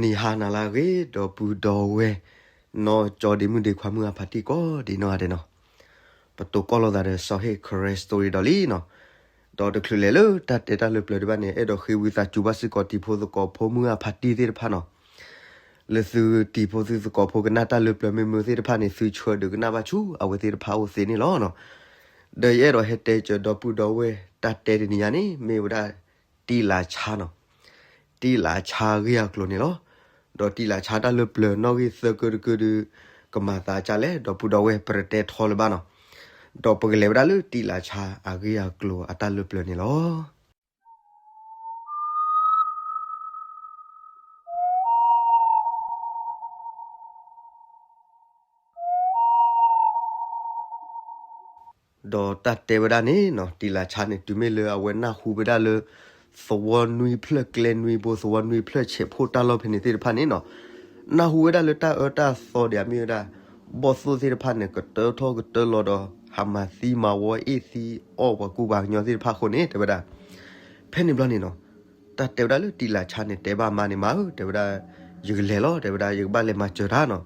နံၤဟါနၤလၢအဂ့ၤ ဒီပုၢ်ဒီဝဲၢ် နီၢ်ကၠီဒ့မုၣ်ဒ့ခွါ မုၢ်အဖးတံၢ်ကိးဒံးနီၢ်ဂၤဒဲးနီၤ, ပတိၤကီၢ်လိာ်သးဒီးစီၤဟ့ၣ် Karen Story ဒီးလံနီၤ, ဒီးတချုးလဲၤလၢတၢ်တဲတၢ်လၢပျၢၤဒံးဘၣ်န့ၣ် အဲၣ်ဒိးဃ့ဝံသးစူၤဘၣ်စ့ၢ်ကီးတံၤဖိသကိးဖိ မုၢ်အဖးတံၢ်သ့ၣ်တဖၣ်နီၤ, လၢသုတံၤဖိသုသကိးဖိကနၣ်တၢ်လၢပျၢၤမ့ၢ်မုာ်သ့ၣ်တဖၣ်န့ၣ် သုဆှၢဒုးကနၣ်ဘၣ်ဆူအဝဲသ့ၣ်တဖၣ်အိၣ်သ့န့ၣ်လီၤ. ဒီးယအဲၣ်ဒိးဟဲတဲစၢၤဒီပုၢ်ဒီဝဲၢ် တၢ်တဲတနံၤညါန့ၣ် မ့ၢ်ဝဲဒၣ် တံာ်လးဆါနီၤ, တံာ်လးဆါအဂ့ၢ်အကျိၤန့ၣ်လီၤ. ဒီးတံာ်လးဆါတၢ်လၢပျၢၤနီၣ်ဂံၢ်သၢကၢတကၢဒီး ကမၤသးဒ်လဲၣ် ဒီပုၢ်ဒီဝဲၢ် ပတတဲထီလၢၤဘၣ်နီၤ, ဒီးပကလဲၤဝဲဒၣ်လၢတံာ်လးဆါအဂ့ၢ်အကျိၤအတၢ်လၢပျၢၤန့ၣ်လီၤ. ဒီးတၢ်တဲဝဲဒၣ်န့ၣ်နီၤ, တံာ်လးဆါန့ၣ် တုၤမ့ၢ်လၢအဝဲနၢ်ဟူဝဲဒၣ်လၢ သဝီနွံဖျၢၣ်ကျဲနွံဘိ သဝီနွံဖျၢၣ်ဆဲးဖိတၢ်လီၢ်ဖဲန့ၣ်သ့ၣ်တဖၣ်န့ၣ်နီၤ, နၢ်ဟူဝဲဒၣ်လၢတၢ်အၢတၢ်သီဒံး မ့ၢ်ဝဲဒၣ် ဘီၣ်သိၣ်သ့ၣ်တဖၣ်န့ၣ် ကတၢထီၣ်ကတၢလီၤဒီး ဟးမၤသံမၤဝီအ့ၣ်သံ အီၣ်ပှၤကူပှၤကညီသ့ၣ်တဖၣ်အဃိန့ၣ် တဲဝဲဒၣ် ဖဲန့ၣ်ဘျီန့ၣ်နီၤ, တၢ်တဲဝဲဒၣ်လၢတံာ်လးဆါန့ၣ် တဲဘၣ်မါန့ၣ် မါဧၢ တဲဝဲဒၣ်, ယကလဲၤလီၤ တဲဝဲဒၣ် ယကဘၣ်လဲၤမၤစၢၤတၢ်နီၤ,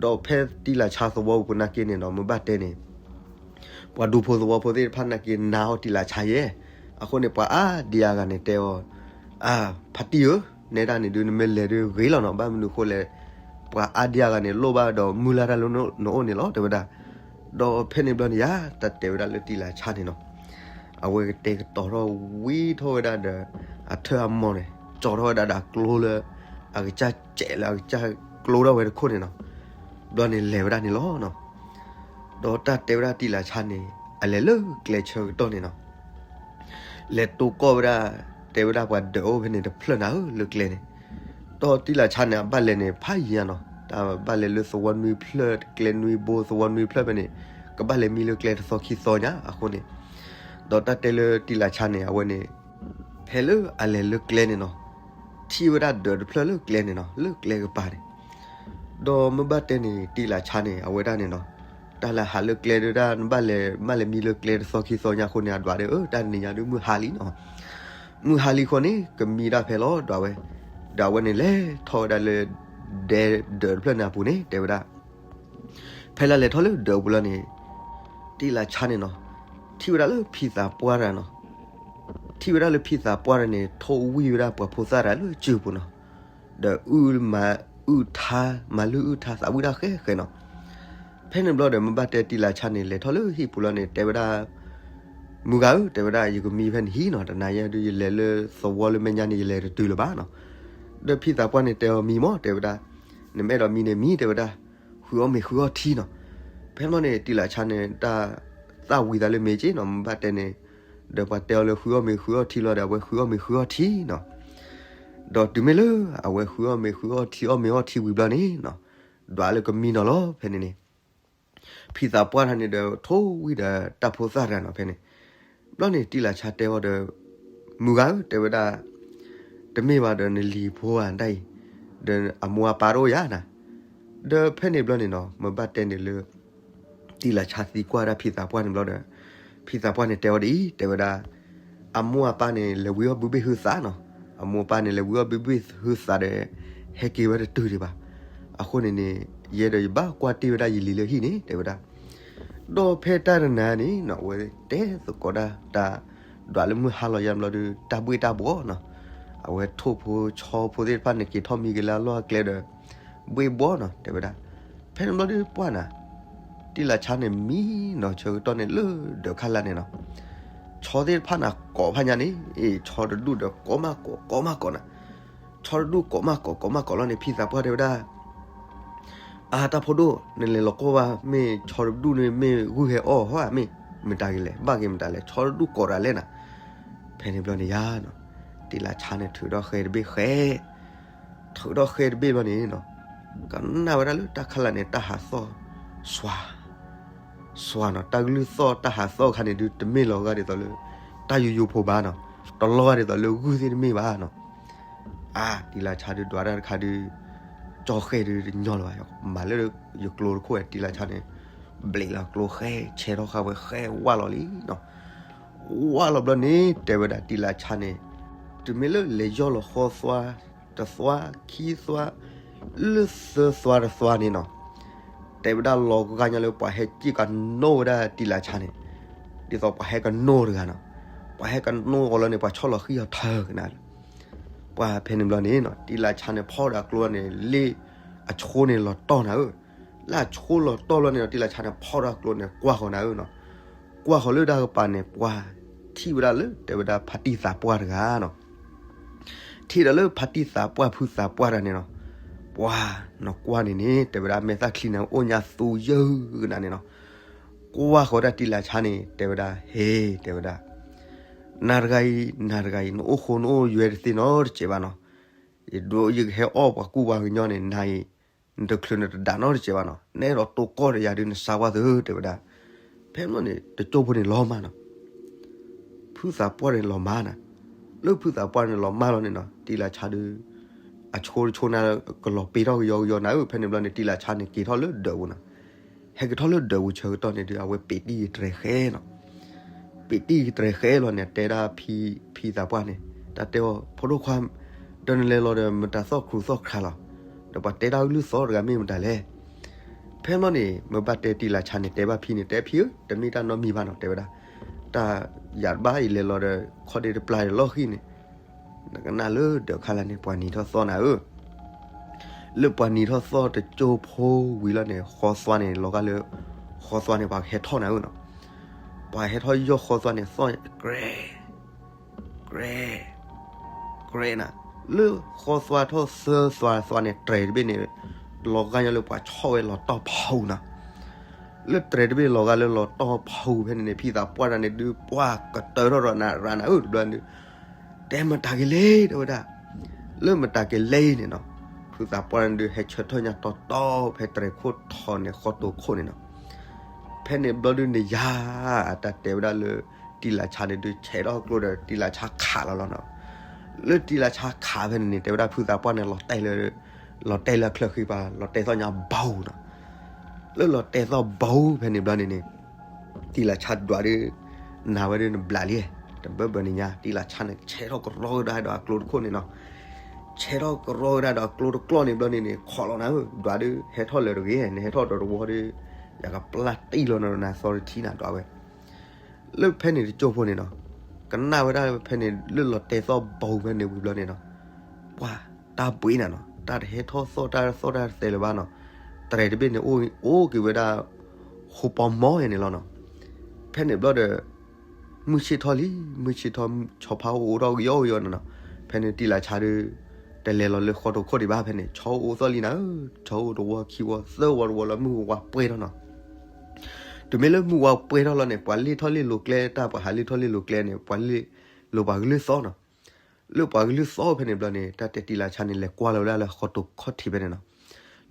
ဒီးဖဲတံာ်လးဆါသဝီပူၤနာ်က့န့ၣ်နီၤ မ့ၢ်ဘၣ်တဲန့ၣ် ပှၤဒူဖိသဝီဖိသ့ၣ်တဖၣ်နာ်က့နါအီၤတံာ်လးဆါယဲ, အဃိန့ၣ် ပှၤအါဒံအါဂၤန့ၣ်တဲအီၤ, အါ, ဖါတံၢ်ဧၢ, နဲဒၣ်န့ၣ်ဒုး နမ့ၢ်လဲၤဒုးဂ့ၤလီၤနီၤ, ဘၣ်မနုၤအဃိလဲၣ်, ပှၤအါဒံအါဂၤန့ၣ် လိၣ်ဘၣ်ဒီးမုၢ်လၢ်တၢ်လၢနအိၣ်န့ၣ်လီၤ တဲဝဲဒၣ်, ဒီးဖဲန့ၣ်ဘျီန့ၣ်ယါ တၢ်တဲဝဲဒၣ်လၢတံာ်လးဆါန့ၣ်နီၤ အဝဲကတဲာ်ကတီၤထီၣ်ဝံထီၣ်ဝဲဒၣ်ဒီး အထၢၣ်အမီၢ်န့ၣ် ကၠီထီၣ်ဝဲဒၣ်ဒီးကျိလၢ အကစၢ်စဲးလၢအကစၢ်ကျိထီၣ်ဝဲတခိၣ်န့ၣ်နီၤ, ဘျီန့ၣ်လဲၤဝဲဒၣ်န့ၣ်လီၤ. ဒီးတၢ်တဲဝဲဒၣ်တံာ်လးဆါန့ၣ် အလဲၤလၢကျဲဆၢကတီၢ်န့ၣ်နီၤ လဲၤတိၤကီၢ်ဝဲဒၣ်, တဲဝဲဒၣ်ပှၤဒၢးအိၣ်ဖဲန့ၣ်တဖျၢၣ်နၤဧၢ လၢကျဲန့ၣ်, ဒီးတံာ်လးဆါန့ၣ် အဘၣ်လဲၤန့ၣ် ဖးယံၤညါနီၤ, တၢ်ဘၣ်လဲၤလၢသဝီနွံဖျၢၣ်ကျဲနွံဘိ သဝီနွံဖျၢၣ်ဖဲန့ၣ် ကဘၣ်လဲၤမံလၢကျဲတသီခံသီညါအဃိန့ၣ်, ဒီးတၢ်တဲလၢတံာ်လးဆါန့ၣ် အဝဲန့ၣ် ဖဲလၢအလဲၤလၢကျဲန့ၣ်နီၤ, ထံၣ်ဝဲဒၣ်ဒၢးတဖျၢၣ်လၢကျဲန့ၣ်နီၤ လၢကျဲကပၤန့ၣ် ဒီးမ့ၢ်ဘၣ်တဲန့ၣ် တံာ်လးဆါန့ၣ် အဝဲဒၣ်န့ၣ်နီၤ, တၢ်လၢဟးလၢကျဲဒၣ် နဘၣ်လဲၤ ဘၣ်လဲၤမံလၢကျဲတသီခံသီညါအဃိန့ၣ် အဒွးဒီး အၢ တၢ်တနံၤညါဒုးမုၢ်ဟါလံနီၤ, မုၢ်ဟါလံဃီန့ၣ် ကမံဒၣ်ဖဲလီၤ ဒွးဝဲ, ဒီးအဝဲန့ၣ်လဲၤထီၣ်ဝဲဒၣ်လၢ ဒဲဒၢးတဖျၢၣ်န့ၣ်အပူၤန့ၣ် တဲဝဲဒၣ် ဖဲလၢလဲၤထီၣ်လၢဒၢးပူၤလီၤန့ၣ် တံာ်လးဆါန့ၣ်နီၤ, ထံၣ်ဝဲဒၣ်လၢဖံသးပှၢ်တဂၤနီၤ, ထံၣ်ဝဲဒၣ်လၢဖံသးပှၢ်တဂၤန့ၣ် ထိၣ်ဝံၣ်ဝဲဒၣ်ပှၤဖိသၣ်တဂၤလၢစုပူၤနီၤ, ဒီးအုၣ်မၤအုၣ်ထါ မၤလုၢ်အုၣ်ထါသးဝံၣ်တၢ်ဃဲဃဲနီၤ, ဖဲန့ၣ်ဘျီဒီး မ့ၢ်ဘၣ်တဲတံာ်လးဆါန့ၣ် လဲၤထီၣ်လၢဟံၣ်ပူၤလီၤန့ၣ် တဲဝဲဒၣ် မုၢ်ဂၤဧၢ တဲဝဲဒၣ် ယကမံဖဲနဟံၣ်နီၤ, တနၤညါဒုးယလဲၤလၢသဝီလၢမဲာ်ညါန့ၣ် ယလဲၤတတုၤလၢၤဘၣ်နီၤ, ဒီးဖံသးပှၢ်န့ၣ်တဲအီၤမံမီၢ် တဲဝဲဒၣ်, နမ့ၢ်အဲၣ်ဒိးမံန့ၣ်မံ တဲဝဲဒၣ်, ဃုအီၣ်မ့ၤဃုအီၣ်ထံနီၤ, ဖဲန့ၣ်ဘျီန့ၣ် တံာ်လးဆါန့ၣ် တၢ်သၣ်ဝံသးလၢမ့ၢ်က့နီၤ, မ့ၢ်ဘၣ်တဲန့ၣ် ဒီးပှၤတဲအီၤလၢဃုအီၣ်မ့ၤဃုအီၣ်ထံလီၤဒီး အဝဲဃုအီၣ်မ့ၤဃုအီၣ်ထံနီၤ, ဒီးတုၤမ့ၢ်လၢ အဝဲဃုအီၣ်မ့ၤဃုအီၣ်ထံ အီၣ်မ့ၤအီၣ်ထံဝံၤဘျီန့ၣ်နီၤ, ဒွးလၢကမံနီၤလီၤ ဖဲန့ၣ်န့ၣ် ဖံသးပှၢ်တဂၤန့ၣ်ဒီး ထိၣ်ဝံၣ်ဒီးတၢ်ဖိသၣ်တဂၤနီၤ ဖဲန့ၣ်, ဘျီန့ၣ် တံာ်လးဆါတဲအီၤဒီး, မုၢ်ဂၤဧၢ တဲဝဲဒၣ်, တမ့ၢ်ဘၣ်ဒီးနလံၤဖိဧါဒၣ်အံၤ, ဒီးအမိၢ်အပၢ်တအိၣ်ယၤနၤ, ဒီးဖဲန့ၣ်ဘျီန့ၣ်နီၤ မ့ၢ်ဘၣ်တဲန့ၣ်လၢ တံာ်လးဆါသံကွၢ်ဒၣ်ဖံသးပှၢ်န့ၣ်ဘျီဒီး, ဖံသးပှၢ်န့ၣ်တဲအီၤဒ်အံၤ တဲဝဲဒၣ်, အမိၢ်အပၢ်န့ၣ် လဲၤဝံၤအီၣ်ဘုဘ့ၣ်ဟုသးနီၤ, အမိၢ်အပၢ်န့ၣ် လဲၤဝံၤအီၣ်ဘုဘ့ၣ်ဟုသးဒီး ဟဲက့ၤဝဲတတုၤဒံးဘၣ်, အဃိန့ၣ်န့ၣ် ယဲဒီးယဘၣ်ကွၢ်တ့ၢ်ဝဲဒၣ်ယလံၤလၢဟံၣ်န့ၣ် တဲဝဲဒၣ်, ဒီးဖဲတၢ်တနၤန့ၣ်နီၤ အဝဲတဲသကိးဒၣ်တၢ်, ဒွးလၢမုၢ်ဟါလီၤယါဘျီဒီး တၢ်ဘှ့ၣ်တၢ်ဘှီၣ်နီၤ, အဝဲထိၣ်ဖိဆီဖိသ့ၣ်တဖၣ်န့ၣ် က့ၤထီၣ်မံက့ၤလၢအလီၢ်အကျဲဒီး ဘှ့ၣ်ဘှီၣ်နီၤ တဲဝဲဒၣ်, ဖဲန့ၣ်ဘျီဒီးပှၢ်နၤ, တံာ်လးဆါန့ၣ်မံနီၤဆၢကတီၢ်န့ၣ်လၢဒၢးခါလၢ်န့ၣ်နီၤ, ဆီသ့ၣ်တဖၣ်န့ၣ် ကိးဖးညါန့ၣ် အ့ၣ် ဆီတဒူၣ်ဒီးကိးမးကိး ကိးမးကိးနၤ, ဆီတဒူၣ်ကိးမးကိး ကိးမးကိးလီၤန့ၣ် ဖံသးပှၢ်တဲဝဲဒၣ် အါ တၢ်ဖိဒိၣ် နလဲၤလီၤကိၢ်ဘၣ် မ့ၢ်ဆီတဒူၣ်န့ၣ် မ့ၢ်ဂုၢ်ဟဲအီၣ်ဟီဧါ မ့ၢ်မတၤဂ့ၤလဲၣ် ဘၣ်ဂ့ၤမတၤလဲၣ် ဆီတဒူၣ်ကိးတၢ်လဲၣ်နၤ, ဖဲန့ၣ်ဘျီန့ၣ်ယါနီၤ, တံာ်လးဆါန့ၣ်ထုးထီၣ်ဃဲတဘ့ၣ်ဃဲ, ထုးထီၣ်ဃဲတဘ့ၣ်ဘျီန့ၣ်နီၤ, ကနၣ်ဝဲဒၣ်လၢတၢ်ခါလၢ်န့ၣ် တၢ်ဟးသီၣ်, စွၤ စွၤနီၤ တၢ်ကလုၢ်သီၣ်တၢ်ဟးသီၣ်အခါန့ၣ်ဒုး တမ့ၢ်လီၤဂာ်ဒ်သိးလၢ တၢ်ယိယိဖိဘၣ်နီၤ, တလီၤဂာ်ဒ်သိးလၢဂုၢ်သ့ၣ်တမ့ၢ်ဘၣ်နီၤ, အါ တံာ်လးဆါဒုးဒွးတၢ်တခါဒုး, ကၠီဃဲၣ်ဒုးတညီလၢၤဘၣ်, မၤလၢယကျိတခိၣ်ဝဲ တံာ်လးဆါန့ၣ်, ဘျ့းလီၤကျိဃဲၣ် ဆဲးထီၣ်ဃာ်ဝဲဃဲၣ်ဝၢ်လီၤလံနီၤ, ဝၢ်လီၤဘျီန့ၣ် တဲဝဲဒၣ်တံာ်လးဆါန့ၣ်, တုၤမ့ၢ်လၢလဲၤယီၢ်လီၤဃီသွါ တသွါခံသွါ လၢသၢသွါတသွါန့ၣ်နီၤ, တဲဝဲဒၣ်လီၤဂာ်ညီလၢပှၤဟဲစံၣ်ကနိဝဲဒၣ်တံၤလၤဆါန့ၣ်, ဒ်သိးပှၤဟဲကနိတဂၤနီၤ, ပှၤဟဲကနိအီၤလီၤန့ၣ် ပှၤဆီၣ်လီၤဃံအီၤထၢကနၤ, ပှၤဖဲန့ၣ်ဘျီန့ၣ်နီၤ တံၤလၤဆါန့ၣ်ဖီၣ်ဒီးအကျိန့ၣ် လ့ၣ်အဆိန့ၣ်လီၤတီၢ်နၤဧၢ, လၢအဆိလီၤတီၢ်လီၤန့ၣ်နီၤ တံၤလၤဆါန့ၣ်ဖီၣ်ဒီးအကျိန့ၣ် ကွၢ်ဃီၤနၤဧၢနီၤ, ကွၢ်ဃီၤလၢတၢ်ကပၤန့ၣ် ပှၤထံၣ်ဝဲဒၣ်လၢတဲဝဲဒၣ်ဖါတံၢ်သးပှၢ်တဂၤနီၤ ထံၣ်ဒီးလၢဖါတံၢ်သးပှၢ်ဖုသးပှၢ်တဂၤန့ၣ်နီၤ, ပှၤနီၤကွၢ်န့ၣ်န့ၣ် တဲဝဲဒၣ်မဲာ်သၣ်ချံန့ၣ် အိၣ်ညါသူယုၢ်ကနၤန့ၣ်နီၤ, ကွၢ်ဃီၤဝဲဒၣ်တံၤလၤဆါန့ၣ် တဲဝဲဒၣ် ဟ့ တဲဝဲဒၣ် နၤတဂၤအံၤ နၤတဂၤအံၤ နအိၣ်ဃိနအိၣ်ယွဲတသ့နီတစဲးဘၣ်နီၤ, ယဒိးယကဟဲအီၣ်ပှၤကူပှၤကညီန့ၣ် နၤအံၤ နတချုးနတဒၣ်နီတစဲးဘၣ်နီၤ, နအဲၣ်ဒိးတိၢ်ကီၢ်ဒီးယၤဒုး နစါဝါသု တဲဝဲဒၣ်, ဖဲန့ၣ်ဘျီန့ၣ် တကၠိဖိန့ၣ်လီၤမၢ်နီၤ ဖုသးပှၢ်န့ၣ်လီၤမၢ်နၤ, လၢဖုသးပှၢ်န့ၣ်လီၤမၢ်လီၤန့ၣ်နီၤ တံၤလၤဆါဒုး အဆိတဆိနၤ ကလီၤပ့ၤထီၣ်ကယီကယီနၤဧၢ, ဖဲန့ၣ်ဘျီန့ၣ် တံၤလၤဆါန့ၣ်က့ၤထီၣ်လၢဒၢးပူၤနီၤ, ဟဲက့ၤထီၣ်လၢဒၢးပူၤဆၢကတီၢ်န့ၣ်ဒုး အဝဲပ့ၤတံၢ်ကတြဲၤဃဲနီၤ, ပ့ၤတံၢ်ကတြဲၤဃဲလီၤန့ၣ် တဲဒၣ်ဖံသးပှၢ်န့ၣ် တၢ်တဲအီၤ ဖိဒိၣ်ခွါ ဒီးနလဲၤလီၤဒီး မတၤသီၣ်ခရူးသီၣ်ခရးလီၤ, ဒီးပှၤတဲဒၣ်ကလုၢ်သီတဂၤမ့ၢ်မတၤလဲၣ် ဖဲမီၢ်န့ၣ် မ့ၢ်ဘၣ်တဲတံၤလၤဆါန့ၣ် တဲဘၣ်ဖံန့ၣ် တဲဖံဧၢ တမ့ၢ်တၢ်နီတမံၤဘၣ်နီၤ တဲဝဲဒၣ်, တၢ်ယၤတဘၣ်အံၤလဲၤလီၤဒီး ခီၣ်ဒ့တပျၢ်ဒီးလီၢ်ဃံန့ၣ်, နကနၣ်လၢဒၢးခါလၢ်န့ၣ် ပှၤနံၤထီၣ်သီၣ်နၤဧၢ, လၢပှၤနံၤထီၣ်သီၣ်တကၠိဖိဝံၤလီၤန့ၣ် ဃီသွါန့ၣ် လီၤဂာ်လၢ ဃီသွါန့ၣ် ပှၤကဟဲထီၣ်နၤဧၢနီၤ, ပှၤဟဲထီၣ်ယီၢ်ဃီသွါန့ၣ် သီၣ် ကြဲ ကြဲ ကြဲနၤ, လၢဃီသွါထီၣ်သၢသွါသွါန့ၣ် တြဲၤတဘ့ၣ်န့ၣ် လီၤဂာ်ညီလၢပှၤဆီၣ်ဝဲလီၤတီၢ်ဖးအူနၤ, လၢတြဲၤတဘ့ၣ်လီၤဂာ်လၢလီၤတီၢ်ဖးအူဖဲန့ၣ်န့ၣ် ဖံသးပှၢ်တဂၤန့ၣ်ဒုး ပှၢ်ကတၢၢ်ထီၣ်ဒီးနၤရၤနၤဧၢ တဘျီဒုး တဲမတၤက့ၤလဲၣ် တဲဝဲဒၣ်, လၢမတၤက့ၤလဲၣ်န့ၣ်နီၤ, ဖုသးပှၢ်န့ၣ်ဒုး ဟဲဆၢထၢၣ်ညါတီတီဖဲတြဲၤခိၣ်ထီန့ၣ် ဃီတိာ်ခိၣ်န့ၣ်နီၤ, ဖဲန့ၣ်ဘျီဒုးန့ၣ်ယၤ အတၢ်တဲဝဲဒၣ်လၢ တံၤလၤဆါန့ၣ်ဒုး ဆဲးထီၣ်ကျိဒီးတံၤလၤဆါခးလီၤလီၤနီၤ, လၢတံၤလၤဆါခးဖဲန့ၣ်န့ၣ် တဲဝဲဒၣ်ဖုသးပှၢ်န့ၣ် လီၤတဲာ်လၢ လီၤတဲာ်လၢအချၢဃံပၤ လီၤတဲာ်သီၣ်ညါဘီနီၤ, လၢလီၤတဲာ်သီၣ်ဘီဖဲန့ၣ်ဘျီန့ၣ်န့ၣ် တံၤလၤဆါဒွးဒုး နၤဝဲဒုးနဘျးလံ, တဘၢဘၢန့ၣ်ညါ တံၤလၤဆါန့ၣ် ဆဲးထီၣ်ကရီကဒါဒီးအကျိတခိၣ်န့ၣ်နီၤ, ဆဲးထီၣ်ကရီကဒါဒီးအကျိတကျီၢ်န့ၣ်ဘျီန့ၣ်န့ၣ် ခိးလီၤနၤဧၢ ဒွးဒုး ဟဲထီၣ်လၢၤတဂ့ၤ နဟဲထီၣ်ဒီးတဝီဒုး ယကပျၢ်တံၢ်လီၤနၤသီတထံနၤဒွးဝဲ လၢဖဲန့ၣ်တကၠိဖိန့ၣ်နီၤ, ကနၣ်ဝဲဒၣ်ဖဲန့ၣ် လၢလီၤတဲာ်သီၣ်ဘီဖဲန့ၣ်ဝံၤဘျီန့ၣ်နီၤ, ပှၤတၢ်ဘှံးနၤနီၤ တၢ်တဟဲထီၣ်သီၣ်တၢ်သီၣ်တၢ်တသဲလၢၤဘၣ်နီၤ, တြဲၤတဘ့ၣ်န့ၣ် အိၣ်က့ၤဝဲဒၣ် ဃိပီမီန့ၣ်လီၤနီၤ, ဖဲန့ၣ်ဘျီဒီး မုၢ်ဆ့ၣ်ထီၣ်လံ မုၢ်ဆ့ၣ်ထီၣ် ဆီဖါအိၣ်အိၣ်ထီၣ်ကယီကယီနီၤနီၤ, ဖဲန့ၣ်တံၤလၤဆါဒုး တလဲၤလီၤလၢဃီတိာ်ခိၣ်ဒံးဘၣ်ဖဲန့ၣ် ဆီအိၣ်အိၣ်သီၣ်လံနၤဧၢ, ဆီအိၣ်တဝီခံဝီသၢဝီတဝီလီၤ မုၢ်ဝါပှဲၤထီၣ်နီၤ တုၤမ့ၢ်လၢမုၢ်ဝါပှဲၤထီၣ်လီၤန့ၣ် ပှၤလ့ၢ်ထီၣ်လ့ၢ်လိၤကျဲ တၢ်ပှၤဟးလ့ၢ်ထီၣ်လ့ၢ်လိၤကျဲန့ၣ် ပှၤလ့ၢ်လိၤပှၤကလုၢ်သီၣ်နီၤ, လၢပှၤကလုၢ်သီၣ်ဖဲန့ၣ်ဘျီန့ၣ် တၢ်တဲတံၤလၤဆါန့ၣ် လဲၤကွၢ်လီၤဝဲဒၣ်လၢဃီတိာ်ခီၣ်ထံးဖဲန့ၣ်နီၤ,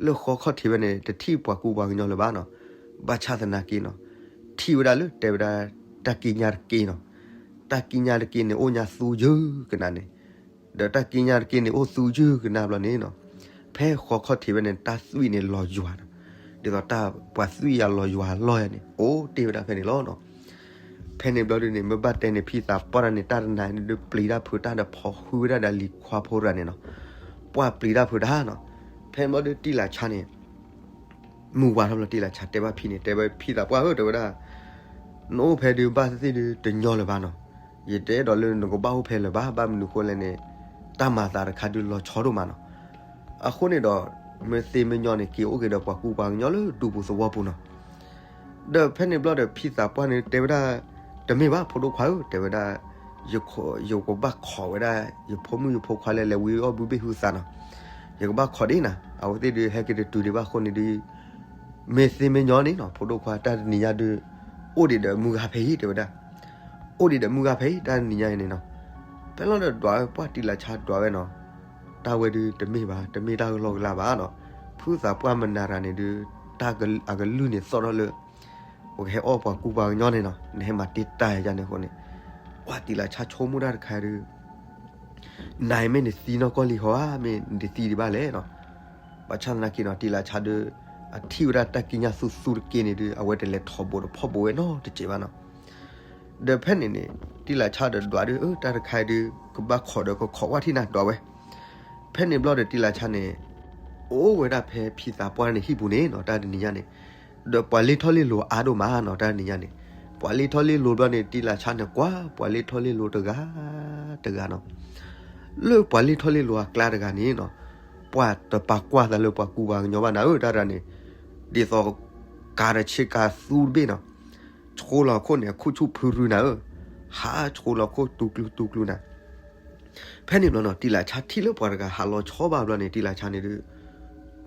လၢဃီခီၣ်ထံးဖဲန့ၣ် တထံၣ်ပှၤကူပှၤကညီလၢၤဘၣ်နီၤ, ဘၣ်ဆၣ်သနာ်က့နီၤ, ထံၣ်ဝဲဒၣ်လၢတဲဝဲဒၣ် တၢ်ကံးညာ်တက့ၢ်နီၤ, တၢ်ကံးညာ်တက့ၢ်န့ၣ် အိၣ်ညါသူယုၢ်ကနၤန့ၣ် ဒီးတၢ်ကံးညာ်တက့ၢ်န့ၣ် အိၣ်သူယုၢ်ကနၤဘျီန့ၣ်နီၤ, ဖဲဃီခီၣ်ထံးဖဲန့ၣ် တၢ်သွံၣ်န့ၣ်လီၤယွၤနီၤ, ဒ်သိးတၢ်ပှၤသွံၣ်ယၤလီၤယွၤလီၢ်ယၤန့ၣ် အိၣ်တ့ၢ်ဝဲဒၣ်ဖဲန့ၣ်လီၤနီၤ, ဖဲန့ၣ်ဘျီဒုးန့ၣ် မ့ၢ်ဘၣ်တဲန့ၣ် ဖံသးပှၢ်တၢ်န့ၣ် တၢ်တနၤန့ၣ်ဒုး ပျံၤတၢ်ဖုးတၢ်ဒီးဖီၣ်ဃုဝဲဒၣ်ဒီးလံၤခွါဖိတဂၤန့ၣ်နီၤ, ပှၢ်ပျံၤတၢ်ဖုးတၢ်နီၤ, ဖဲန့ၣ်ဘျီဒုးတံၤလၤဆါန့ၣ် မုၢ်ဝါထီၣ်ဘျီတံၤလၤဆါတဲဘၣ်ဖံန့ၣ် တဲဝဲဖံသးပှၢ်ဧၢ တဲဝဲဒၣ်, နအိၣ်ဖဲဒုးဘၣ်သ့ၣ်သ့ၣ်ဒုးတညီလၢၤဘၣ်နီၤ, ယတအဲၣ်ဒိးလၢနကဘၣ်အိၣ်ဖဲလၢၤဘၣ် ဘၣ်မနုၤဃိလဲၣ်န့ၣ်, တၢ်မၤသးတခါဒုးလီၤဆီဒိၣ်မးနီၤ, အဃိန့ၣ်ဒီး မ့ၢ်သ့မ့ၢ်ညီန့ၣ် က့ၤအိၣ်က့ၤဒီးပှၤကူပှၤကညီလၢဒူပူၤသဝီပူၤနီၤ ဒီးဖဲန့ၣ်ဘျီဒီးဖံသးပှၢ်န့ၣ်တဲဝဲဒၣ်, တမ့ၢ်ဘၣ် ဖိဒိၣ်ခွါဧၢ တဲဝဲဒၣ်, ယကဘၣ်ခိးဝဲဒၣ် ယဖိမုၣ်ယဖိခွါလၢလဲၤဝံအီၣ်ဘုဘ့ၣ်ဟုသးနီၤ, ယကဘၣ်ခိးဒ်နၤ အဝဲသ့ၣ်ဒုးဟဲက့ၤတတုၤဒံးဘၣ်အဃိန့ၣ်ဒုး, မ့ၢ်သ့မ့ၢ်ညီန့ၣ်နီၤ ဖိဒိၣ်ခွါ တၢ်တနံၤညါဒုး အိၣ်ဒံးဒီးမုၢ်ဂၤဖဲအံၤ တဲဝဲဒၣ်, အိၣ်ဒံးဒီးမုၢ်ဂၤဖဲအံၤ တၢ်တနံၤညါအံၤန့ၣ်နီၤ, ဖဲလီၤဒီးဒွးဝဲပှၢ်တံၤလၤဆါဒွးဝဲနီၤ, တၢ်ဝဲဒုးတမ့ၢ်ဘၣ် တမ့ၢ်တၢ်ကလီကလီဘၣ်နီၤ, ဖုသးပှၢ်မနၤတဂၤန့ၣ်ဒုး, တၢ်အကလုၢ်န့ၣ်သီၣ်ထီၣ်လၢ ပကဟဲအီၣ်ပှၤကူပှၤကညီန့ၣ်နီၤ နဟဲမၤတ့ၢ်တၢ်ယၤန့ၣ်အဃိန့ၣ်, ပှၢ်တံၤလၤဆါဆိကမိၣ်တၢ်တခါဒုး, နၤအံၤမ့ၢ်နသံနီၢ်ကီၢ်လံဟီဧါ မ့ၢ်နတသံဒံးဘၣ်လဲၣ်နီၤ, ဘၣ်ဆၣ်သနာ်က့နီၤ တံၤလၤဆါဒုး, အထံၣ်ဝဲဒၣ်တၢ်ကံးညာ်သူသူတက့ၢ်န့ၣ်ဒုး အဝဲတလဲၤထီၣ်ဘိးတဖီၣ်ဘိးဝဲနီတစဲးဘၣ်နီၤ ဒီးဖဲန့ၣ်န့ၣ် တံၤလၤဆါဒီးဒွးဒုး အၢ တၢ်တခါဒုး ကဘၣ်ခိးဒီးကခိးဝဲထံၣ်နၤဒွးဝဲ, ဖဲန့ၣ်ဘျီဒီးတံလၤဆါန့ၣ် အိၣ်ဝဲဒၣ်ဖဲဖံသးပှၢ်န့ၣ်ဟံၣ်ပူၤန့ၣ်နီၤ တၢ်တနံၤညါန့ၣ်, ဒီးပှၤလ့ထီၣ်လ့လိၤအါဒိၣ်မးနီၤ တၢ်တနံၤညါန့ၣ်, ပှၤလ့ထီၣ်လ့လိၤဘျီန့ၣ် တံလၤဆါန့ၣ်ကွၢ် ပှၤလ့ထီၣ်လ့လိၤတဂၤ တဂၤနီၤ, လၢပှၤလ့ထီၣ်လ့လိၤအကျါတဂၤန့ၣ်နီၤ, ပှၤတပာ်ကွၢ်သးလၢပှၤကူပှၤကညီဘၣ်နၤဧၢ တၢ်တဂၤန့ၣ်, ဒ်သိး ကၤဒီးဆ့ကၤသူတဘ့ၣ်နီၤ, ဆှိလီၤခိၣ်န့ၣ် အခူၣ်ဆူၣ်ဖုရူနၤဧၢ, ဟးဆှိလီၤခိၣ်တူၤကျူၤတူၤကျူၤနၤ ဖဲန့ၣ်ဘျီနီၤ တံလၤဆါထံၣ်လၢပှၤတဂၤဟးလီၤဆီဘၣ်ဘျီန့ၣ် တံလၤဆါန့ၣ်ဒုး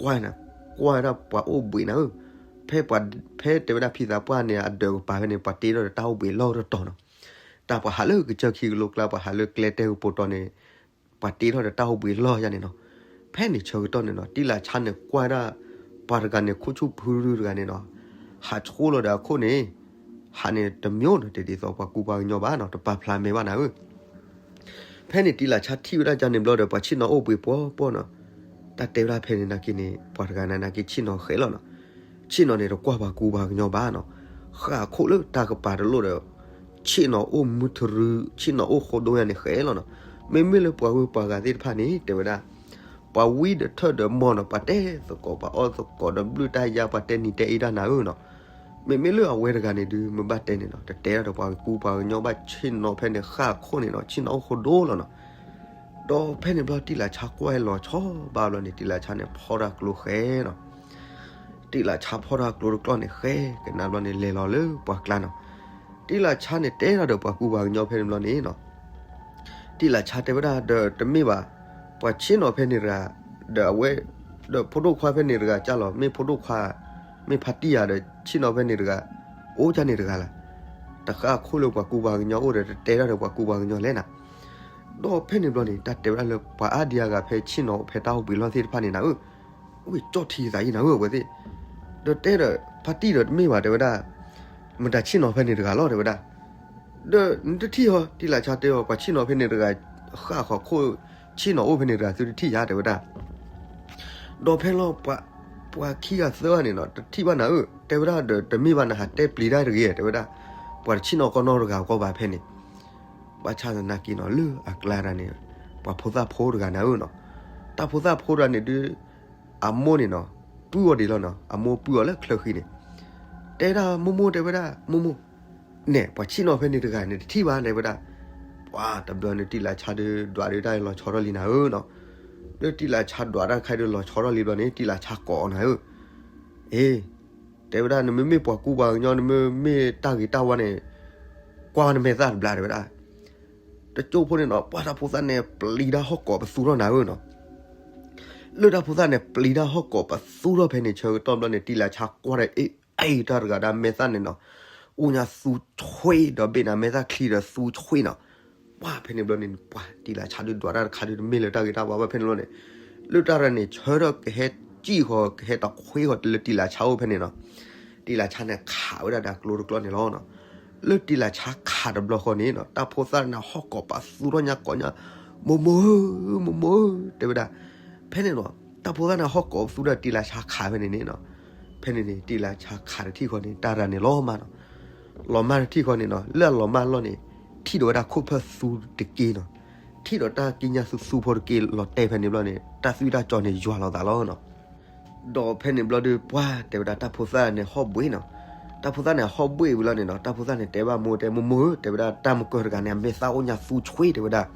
ကွၢ်နၤ, ကွၢ်ဝဲဒၣ်ပှၤအိၣ်ဘှံးနၤဧၢ, ဖဲပှၤ ဖဲတဲဝဲဒၣ်ဖံသးပှၢ်န့ၣ် အဒၢးကပၤဖဲန့ၣ် ပှၤတ့ထီၣ်ဒီးတၢ်အိၣ်ဘှံးလီၢ်တတီၤနီၤ, တၢ်ပှၤဟးလၢကစၢၢ်ခံကလိကျါ ပှၤဟးလၢကျဲတဲကပိာ်တီၤန့ၣ် ပှၤတ့ထီၣ်ဒီးတၢ်အိၣ်ဘှံးလီၢ်ယါန့ၣ်နီၤ, ဖဲန့ၣ်ဆၢကတီၢ်န့ၣ်နီၤ တံလၤဆါန့ၣ်ကွၢ်ဒၣ် ပှၤတဂၤန့ၣ် ခူၣ်ဆူၣ်ဖုရူတဂၤန့ၣ်နီၤ, ဟးဆှိလီၤဒီးအခိၣ်န့ၣ် ဟးန့ၣ်တမံၤနီၤ တဒ်သိးပှၤကူပှၤကညီဘၣ်နီၤ တပာ်ဖျါမဲာ်ဘၣ်နၤဧၢ ဖဲန့ၣ်တံလၤဆါထံၣ်ဝဲဒၣ်ယါန့ၣ်ဘျီဒီး ပှၤဆ့ၣ်နီၤအိၣ်ဘှံးပှီၤပှီၤနီၤ, တၢ်တဲဝဲဒၣ်ဖဲန့ၣ်နာ်က့န့ၣ် ပှၤတဂၤန့ၣ်နာ်က့ဆ့ၣ်နီၤဃဲးလီၤနီၤ, ဆ့ၣ်နီၤန့ၣ်တကွၢ်ပှၤကူပှၤကညီဘၣ်နီၤ, ဃၣ်အခိၣ်လၢတၢ်ကပၤတလိၣ်ဒီး ဆ့ၣ်နီၤအိၣ်မုၢ်တရူး ဆ့ၣ်နီၤအိၣ်ဃိဒိယါန့ၣ်ဃဲးလီၤနီၤ, မ့မ့ၢ်လၢပှၤဂုၤပှၤဂၤသ့ၣ်တဖၣ်န့ၣ် တဲဝဲဒၣ် ပှၤဝံဒီးထၢၣ်ဒီးမီၢ်နီၤ ပှၤတဲသကိး ပှၤအီၣ်သကိးဒီးဘျုးတၢ်ယါ ပှၤတဲနံၤတဲအ့တၢ်နၤဧၢနီၤ, မ့မ့ၢ်လၢအဝဲတဂၤန့ၣ်ဒုး မ့ၢ်ဘၣ်တဲန့ၣ်နီၤ တတဲဒၣ်ဒီးပှၤကူပှၤကညီဘၣ် ဆ့ၣ်နီၤဖဲန့ၣ် ဃၣ်ခိၣ်န့ၣ်နီၤ ဆ့ၣ်နီၤအိၣ်ဃိဒိလီၤနီၤ, ဒီးဖဲန့ၣ်ဘျီတံလၤဆါကွၢ်လီၤဆီဘၣ်ဘျီန့ၣ် တံလၤဆါန့ၣ်ဖီၣ်တၢ်ကျိဃဲနီၤ, တံလၤဆါဖီၣ်တၢ်ကျိတကျီၢ်န့ၣ်ဃဲ ကနၣ်ဘျီန့ၣ်လဲၤလီၤလၢပှၤကျါနီၤ, တံလၤဆါန့ၣ်တဲဒၣ်ဒီးပှၤကူပှၤကညီဖဲန့ၣ်ဘျီန့ၣ်နီၤ တံလၤဆါတဲဝဲဒၣ်ဒီးတမ့ၢ်ဘၣ်, ပှၤဆ့ၣ်နီၤဖဲန့ၣ်တဂၤ, ဒီးအဝဲ, ဒီးဖိဒိၣ်ခွါဖဲန့ၣ်တဂၤကၢ်လီၤ မ့ၢ်ဖိဒိၣ်ခွါ, မ့ၢ်ဖါတံၢ်ဧါဒီးဆ့ၣ်နီၤဖဲန့ၣ်တဂၤ, အိၣ်ကၢ်န့ၣ်တဂၤလၢၤ, တဃၣ်ခိၣ်လၢပှၤကူပှၤကညီအိၣ်ဒီးတတဲဒၣ်ဒီးပှၤကူပှၤကညီလဲၣ်နၤ, ဒီးဖဲန့ၣ်ဘျီန့ၣ် တၢ်တဲဝဲဒၣ်လၢပှၤအါဒံအါဂၤဖဲဆ့ၣ်နီၤဖဲတၢ်အိၣ်ဘှံးလီၢ်သ့ၣ်တဖၣ်န့ၣ်နၤဧၢ, အိၣ်ကၠီၣ်ထံသးအံၤနၤဧၢ အဝဲသ့ၣ်, ဒီးတဲဒီးဖါတံၢ်ဒီးတမ့ၢ်ဘၣ်တဲဝဲဒၣ်, မတၤဆ့ၣ်နီၤဖဲန့ၣ်တဂၤလီၤတဲဝဲဒၣ် ဒီးနတထံၣ်ဟီ တံလၤဆါတဲအီၤ ပှၤဆ့ၣ်နီၤဖဲန့ၣ်တဂၤ, ဃၣ်ဃီခိၣ်, ဆ့ၣ်နီၤအိၣ်ဖဲန့ၣ်တဂၤ သုတထံၣ်ယါတဲဝဲဒၣ်, ဒီးဖဲလီၤ, ပှၤခံဂၤသၢဂၤန့ၣ်နီၤ တထံၣ်ဘၣ်နၤဧၢ တဲဝဲဒၣ်ဒီးတမ့ၢ်ဘၣ်နဟးတဲပျံၤတၢ်တဂ့ၤတဲဝဲဒၣ်, ပှၤတဆ့ၣ်နီၤကီၢ်နီတဂၤကီဘၣ်ဖဲန့ၣ်, ဘၣ်ဆၣ်သနာ်က့နီၤ လၢအကျါတဂၤန့ၣ်, ပှၤဖိသၣ်ဖိတဂၤနၤဧၢနီၤ, တၢ်ဖိသၣ်ဖိတဂၤန့ၣ်ဒုး အမိၢ်န့ၣ်နီၤ, ပုၢ်အီၤဒံးလီၤနီၤ အမိၢ်ပုၢ်အီၤလၢချၢဃံန့ၣ်, တဲဒၣ်မိၢ်မိၢ်တဲဝဲဒၣ် မိၢ်မိၢ်, န့ၣ်ပှၤဆ့ၣ်နီၤဖဲန့ၣ်တဂၤန့ၣ်တထံၣ်ဘၣ်တဲဝဲဒၣ်, ပှၤတဘျီန့ၣ်တံလၤဆါဒုးဒွးဒုးတၢ်လီၤဆီထီၣ်လံနၤဧၢနီၤ, လၢတံလၤဆါဒွးတၢ်တခါဒုးလီၤဆီထီၣ်လံဘျီန့ၣ် တံလၤဆါကိးအီၤနၤဧၢ, အ့ တဲဝဲဒၣ် နမ့မ့ၢ်ပှၤကူပှၤကညီ နမ့မ့ၢ်တၢ်ဂ့ၤတၢ်ဝါန့ၣ်, ကွၢ်နမဲာ်သၣ်တဘျါတဲဝဲဒၣ်, တကၠိဖိန့ၣ်နီၤ ပှၤတၢ်ဖိသၣ်န့ၣ် ပျံၤတၢ်ဟီၣ်ကိးပသူထီၣ်နၤဧၢနီၤ, လၢတၢ်ဖိသၣ်န့ၣ် ပျံၤတၢ်ဟီၣ်ကိးပသူထီၣ်ဖဲန့ၣ် ဆၢကတီၢ်ဘျီန့ၣ် တံလၤဆါကွၢ်ဒီး အ့ အ့ တၢ်တဂၤဒၣ်မဲာ်သၣ်န့ၣ်နီၤ, အိၣ်ညါသူဆွ့ဒီးဘ့ၣ်နၤ မဲာ်သၣ်ချံဒီးသူဆွ့နီၤ, ပှၤဖဲန့ၣ်ဘျီန့ၣ် ပှၤတံလၤဆါဒုးဒွးတၢ်တခါဒုးတမ့ၢ်လၢတၢ်ဂ့ၤတၢ်ဝါဘၣ်ဖဲန့ၣ်ဘျီန့ၣ်, လၢတၢ်တဂၤန့ၣ် ဆၢထၢၣ်ကဟဲစံၣ်ဃီ ကဟဲတခွ့ဃီလၢတံလၤဆါအိၣ်ဖဲန့ၣ်နီၤ, တံလၤဆါန့ၣ်ခးဝဲဒၣ်ဒီးကျိတကျီၢ်န့ၣ်လီၤနီၤ, လၢတံလၤဆါခးတဘျီဃီန့ၣ်နီၤ တၢ်ဖိသၣ်န့ၣ်ဟီၣ်ကိးပသူထီၣ်ညါကိးညါ, မိၢ်မိၢ်ဧၢ မိၢ်မိၢ်ဧၢ တဲဝဲဒၣ်, ဖဲန့ၣ်နီၤ တၢ်ဖိသၣ်န့ၣ်ဟီၣ်ကိးပသူဒီးတံလၤဆါခးဖဲန့ၣ်န့ၣ်နီၤ, ဖဲန့ၣ်န့ၣ် တံလၤဆါခးတထံၣ်ဃီန့ၣ် တၢ်တဂၤန့ၣ်လီၤမၢ်နီၤ, လီၤမၢ်တထံၣ်ဃီန့ၣ်နီၤ လၢအလီၤမၢ်လီၢ်န့ၣ် ထံၣ်ဒီးဝဲဒၣ်ခိၣ်ဖၢၣ်သူတက့နီၤ, ထံၣ်ဒီးတၢ်ကံးညာ်သူသူဖိတက့လီၤတဲာ်ဖဲန့ၣ်ဘျီန့ၣ် တၢ်သွံၣ်တၢ်စီၤန့ၣ်ယွၤလီၤသးလီၤနီၤ, ဒီးဖဲန့ၣ်ဘျီဒုးပှၤတဲဝဲဒၣ်တၢ်ဖိသၣ်န့ၣ်ဟီၣ်ဘှံးနီၤ, တၢ်ဖိသၣ်န့ၣ်ဟီၣ်ဘှံးဝံၤလီၤန့ၣ်နီၤ တၢ်ဖိသၣ်န့ၣ်တဲဘၣ်မိၢ်တဲ မိၢ်မိၢ်ဧၢ တဲဝဲဒၣ် တၢ်မကၢၢ်တဂၤန့ၣ် အမဲာ်သၣ်အိၣ်ညါသူဆွ့တဲဝဲဒၣ်,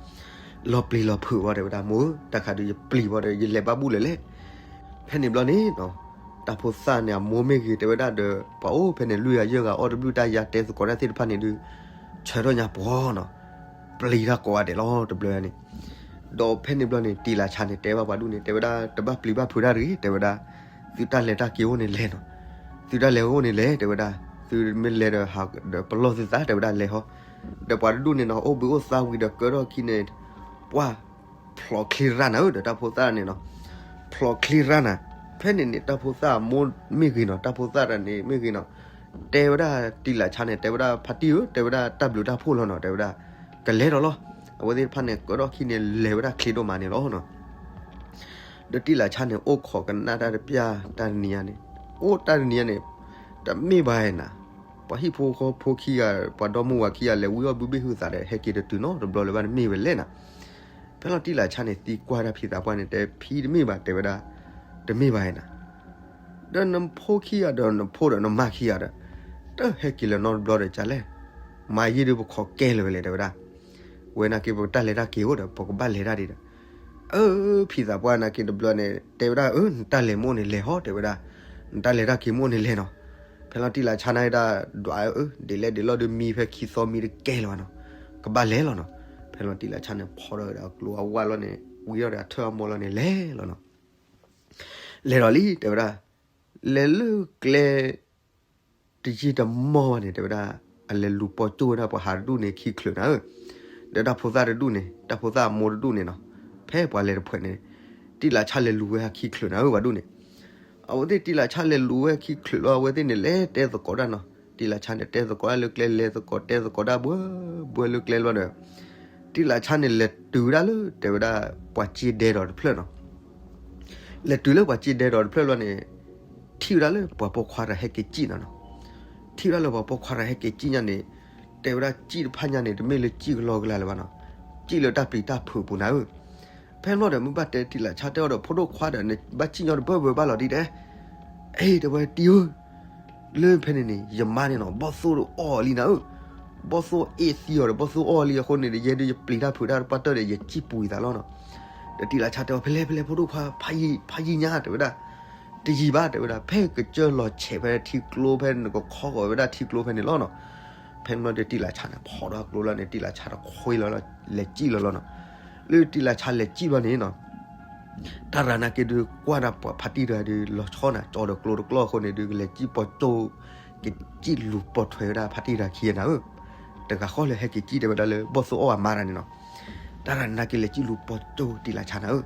လီၤပျံၤလီၤဖုးဝဲတဲဝဲဒၣ် မိၢ်ဧၢ တၢ်ခါဒုးယပျံၤဝဲဒီး ယလဲၤဘၣ်ဘူၣ်လၢၤလဲၣ်, ဖဲန့ၣ်ဘျီန့ၣ်နီၤ တၢ်ဖိသၣ်န့ၣ်အမိၢ်မ့ၢ်ဂ့ၤတဲဝဲဒၣ်ဒီး ပှၤအိၣ်ဖဲန့ၣ်လွံၢ်ဂၤယဲၢ်ဂၤအီၣ်တဘျုးတၢ်ယါတဲသကိးတၢ်သ့ၣ်တဖၣ်န့ၣ်ဒုး ဆၢထီၣ်ညါပှီၤနီၤ, ပျံၤတၢ်ကိးဂၤဒဲးလီၤတဘျီန့ၣ်, ဒီးဖဲန့ၣ်ဘျီန့ၣ် တံလၤဆါန့ၣ်တဲဘၣ်ပှၤဒူၣ်န့ၣ် တဲဝဲဒၣ် တဘၣ်ပျံၤဘၣ်ဖုးတၢ်တဂ့ၤ တဲဝဲဒၣ်, သုတၢ်လဲၤတၢ်က့ၤအိၣ်န့ၣ်လဲၤနီၤ, သုတၢ်လဲၤအိၣ်န့ၣ်လဲၤ တဲဝဲဒၣ်, သုမ့ၢ်လဲၤဒီးဟးဒီးပလီၢ်သုသး တဲဝဲဒၣ်လဲၤဟီ, ဒီးပှၤတဒူၣ်န့ၣ်နီၤ အိၣ်ဘှံးအိၣ်သါဝံၤဒီးကၢထီၣ်ခံန့ၣ်, ပှၤ ဖျိးချ့ရၢ်နၤဧၢ ဒီးတၢ်ဖိသၣ်န့ၣ်နီၤ, ဖျိးချ့ရၢ်နၤ, ဖဲန့ၣ်န့ၣ် တၢ်ဖိသၣ်အမိၢ်မ့ၢ်ဂ့ၤနီၤ တၢ်ဖိသၣ်တဂၤန့ၣ်မ့ၢ်ဂ့ၤနီၤ, တဲဝဲဒၣ်တံလၤဆါန့ၣ် တဲဝဲဒၣ်ဖါတံၢ်ဧၢ တဲဝဲဒၣ် တၢ်ဘျုးတၢ်ဖှိၣ်လီၤနီၤ တဲဝဲဒၣ်, ကလဲၤဒီးလီၤ, အဝဲသ့ၣ်တဖၣ်န့ၣ် ကၢထီၣ်ခံန့ၣ် လဲၤဝဲဒၣ်ချ့ဒိၣ်မးန့ၣ်လီၤနီၤ ဒီးတံလၤဆါန့ၣ် အိၣ်ခိးကနၣ်တၢ်တပျၢ်တၢ်တနံၤညါန့ၣ်, အိၣ်တၢ်တနံၤညါန့ၣ်, တမ့ၢ်ဘၣ်နၤ, ပှၤဟံၣ်ဖိဃီဖိခံဂၤ ပှၤဒီမါဝၤခံဂၤလဲၤဝံအီၣ်ဘုဘ့ၣ်ဟုသးဒီး ဟဲက့ၤတတုၤနီတဘျီလၢၤဘၣ် တမ့ၢ်ဝဲလဲၣ်နၤ, ဖဲလီၤတံၢ်လးဆါန့ၣ် သံကွၢ်ဒၣ်ဖံသးပှၢ်န့ၣ် တဲဖံတမ့ၢ်ဘၣ် တဲဝဲဒၣ်, တမ့ၢ်ဘၣ်နၤ, ဒီးနဖိခံဂၤဒီးနဖိဒီးနမါခံဂၤဒီး, တဟဲက့ၤလၢၤနီတဘျီဒီးကလဲၣ်, မၤယံၤဒုးပခိးကဲလၢၤဝဲလဲၣ် တဲဝဲဒၣ်, ဝဲနာ်က့ပကတၢ်လဲၤတၢ်က့ၤအိၣ်ဒီး ပကဘၣ်လဲၤတၢ်ဒံးဒီး, အၢ ဖံသးပှၢ်နာ်က့တဘျီန့ၣ် တဲဝဲဒၣ် အၢ နတၢ်လဲၤမ့ၢ်အိၣ်န့ၣ်လဲၤဟီ တဲဝဲဒၣ်, နတၢ်လဲၤတၢ်က့ၤမ့ၢ်အိၣ်န့ၣ်လဲၤနီၤ, ဖဲလီၤတံၢ်လးဆါန့ၣ်ဒၣ် ဒွးအၢ ဒ်လဲၣ်ဒ်လဲၣ်ဒီးမံဖဲခံသီမံတကဲလၢၤဘၣ်နီၤ, ကဘၣ်လဲၤလီၤနီၤ, ဖဲလီၤတံၢ်လးဆါန့ၣ် ဖီၣ်ထီၣ်ဝဲဒၣ်အကျိၤအဝၣ်လီၤန့ၣ် ဝံထီၣ်ဒီးအထၢၣ်အမီၢ်လီၤန့ၣ် လဲၤလီၤနီၤ, လဲၤဒီးလံ တဲဝဲဒၣ်, လဲၤလၢကျဲ တယံာ်တမီၢ်ဘၣ်န့ၣ် တဲဝဲဒၣ်, အလဲၤလူၤပိာ်ကၠိဝဲဒၣ်ပှၤဟးတဒူၣ်န့ၣ် ခံချုးနၤဧၢ, ဒီးတၢ်ဖိသၣ်တဒူၣ်န့ၣ် တၢ်ဖိသၣ်အမိၢ်တဒူၣ်န့ၣ်နီၤ, ဖဲပှၤလဲၤတဖှဲးန့ၣ်, တံၢ်လးဆါလဲၤလူၤဝဲဟးခံချုးနၤဧၢ ပှၤဒူၣ်န့ၣ်, အဝဲသ့ၣ်တံၢ်လးဆါလဲၤလူၤဝဲခံချုးလီၤ အဝဲသ့ၣ်န့ၣ် လဲၤတဲသကိးတၢ်နီၤ, တံၢ်လးဆါန့ၣ် တဲသကိးတၢ်လၢကျဲ လဲၤသကိးတဲသကိးတၢ်ဘှၢဘှၢလၢကျဲလီၤဒီး, တံၢ်လးဆါန့ၣ်လဲၤတုၤဝဲဒၣ်လၢ တဲဝဲဒၣ် ပှၤစ့ဒဲဒီးတဖျၢၣ်နီၤ လဲၤတုၤလၢပှၤစ့ဒဲဒီးတဖျၢၣ်လီၤန့ၣ်, ထံၣ်ဝဲဒၣ်လၢပှၤပိာ်ခွါတဂၤဟဲက့ၤစံၣ်နီၤနီၤ, ထံၣ်ဝဲဒၣ်လၢပှၤပိာ်ခွါတဂၤဟဲက့ၤစံၣ်ညါန့ၣ်, တဲဝဲဒၣ်စံၣ်တဖၣ်ညါန့ၣ် တမ့ၢ်လၢစံၣ်ကလီကလီလၢၤဘၣ်နီၤ, စံၣ်လၢတၢ်ပျံၤတၢ်ဖုးပူၤနၤဧၢ, ဖဲန့ၣ်ဘျီဒီး မ့ၢ်ဘၣ်တဲတံၢ်လးဆါတဲအီၤဒီး ဖိဒိၣ်ခွါဒီး နဘၣ်စံၣ်ညီတဘၢဘၢဘၣ်လီၤဒ်တဲ, အ့ တဲဝဲတံၢ်ဧၢ လၢဖဲန့ၣ်န့ၣ် ယမါန့ၣ်နီၤ ဘီၣ်သိၣ်တအိၣ်လံနၤဧၢ, ဘီၣ်သိၣ်အ့ၣ်သံအီၤဒီး ဘီၣ်သိၣ်အီၣ်လံအဃိန့ၣ်ဒီး ယဲဒုးယပျံၤတၢ်ဖုးတၢ်တပှၢ်တၢၢ်ဒီး ယစံၣ်ပူၤယသးလီၤနီၤ, ဒီးတံၢ်လးဆါတဲအီၤ ဖဲလဲၣ်ဖဲလဲၣ် ဖိဒိၣ်ခွါ ဖးယံၤညါ တဲဝဲဒၣ်, တယံာ်ဘၣ် တဲဝဲဒၣ် ဖဲကစၢၢ်လီၤဆဲးဖဲထံကျိဖဲန့ၣ် နကခီဃီၤဝဲဒၣ်ထံကျိဖဲန့ၣ်လီၤနီၤ, ဖဲန့ၣ်ဘျီဒီးတံၢ်လးဆါန့ၣ် ဖီၣ်ဒီးကျိလီၤန့ၣ် တံၢ်လးဆါဒီးခွ့လီၤ လဲၤစံၣ်လီၤလီၤနီၤ, လၢတံၢ်လးဆါလဲၤစံၣ်ဘျီန့ၣ်နီၤ တၢ်ရၤနာ်က့ဒုး ကွၢ်ဒၣ်ပှၤဖါတံၢ်တဂၤဒုး လီၤဆီနၤ ကၠီဒီးကျိတကျီၢ်အဃိန့ၣ်ဒုး ကလဲၤစံၣ်ပိာ်ကၠိ ကစံၣ်လူၤပိာ်ထွဲဝဲဒၣ်ဖါတံၢ်တဂၤခံဂၤနၤဧၢ, တဂၤဃီလၢဟဲက့ၤစံၣ်တဲဝဲဒၣ်လၢ ဘီၣ်သိၣ်အီၣ်အမါတဂၤန့ၣ်နီၤ, တၢ်ရၤနာ်က့လဲၤစံၣ်လူၤပိာ်ကၠိတံၢ်လးဆါနၤဧ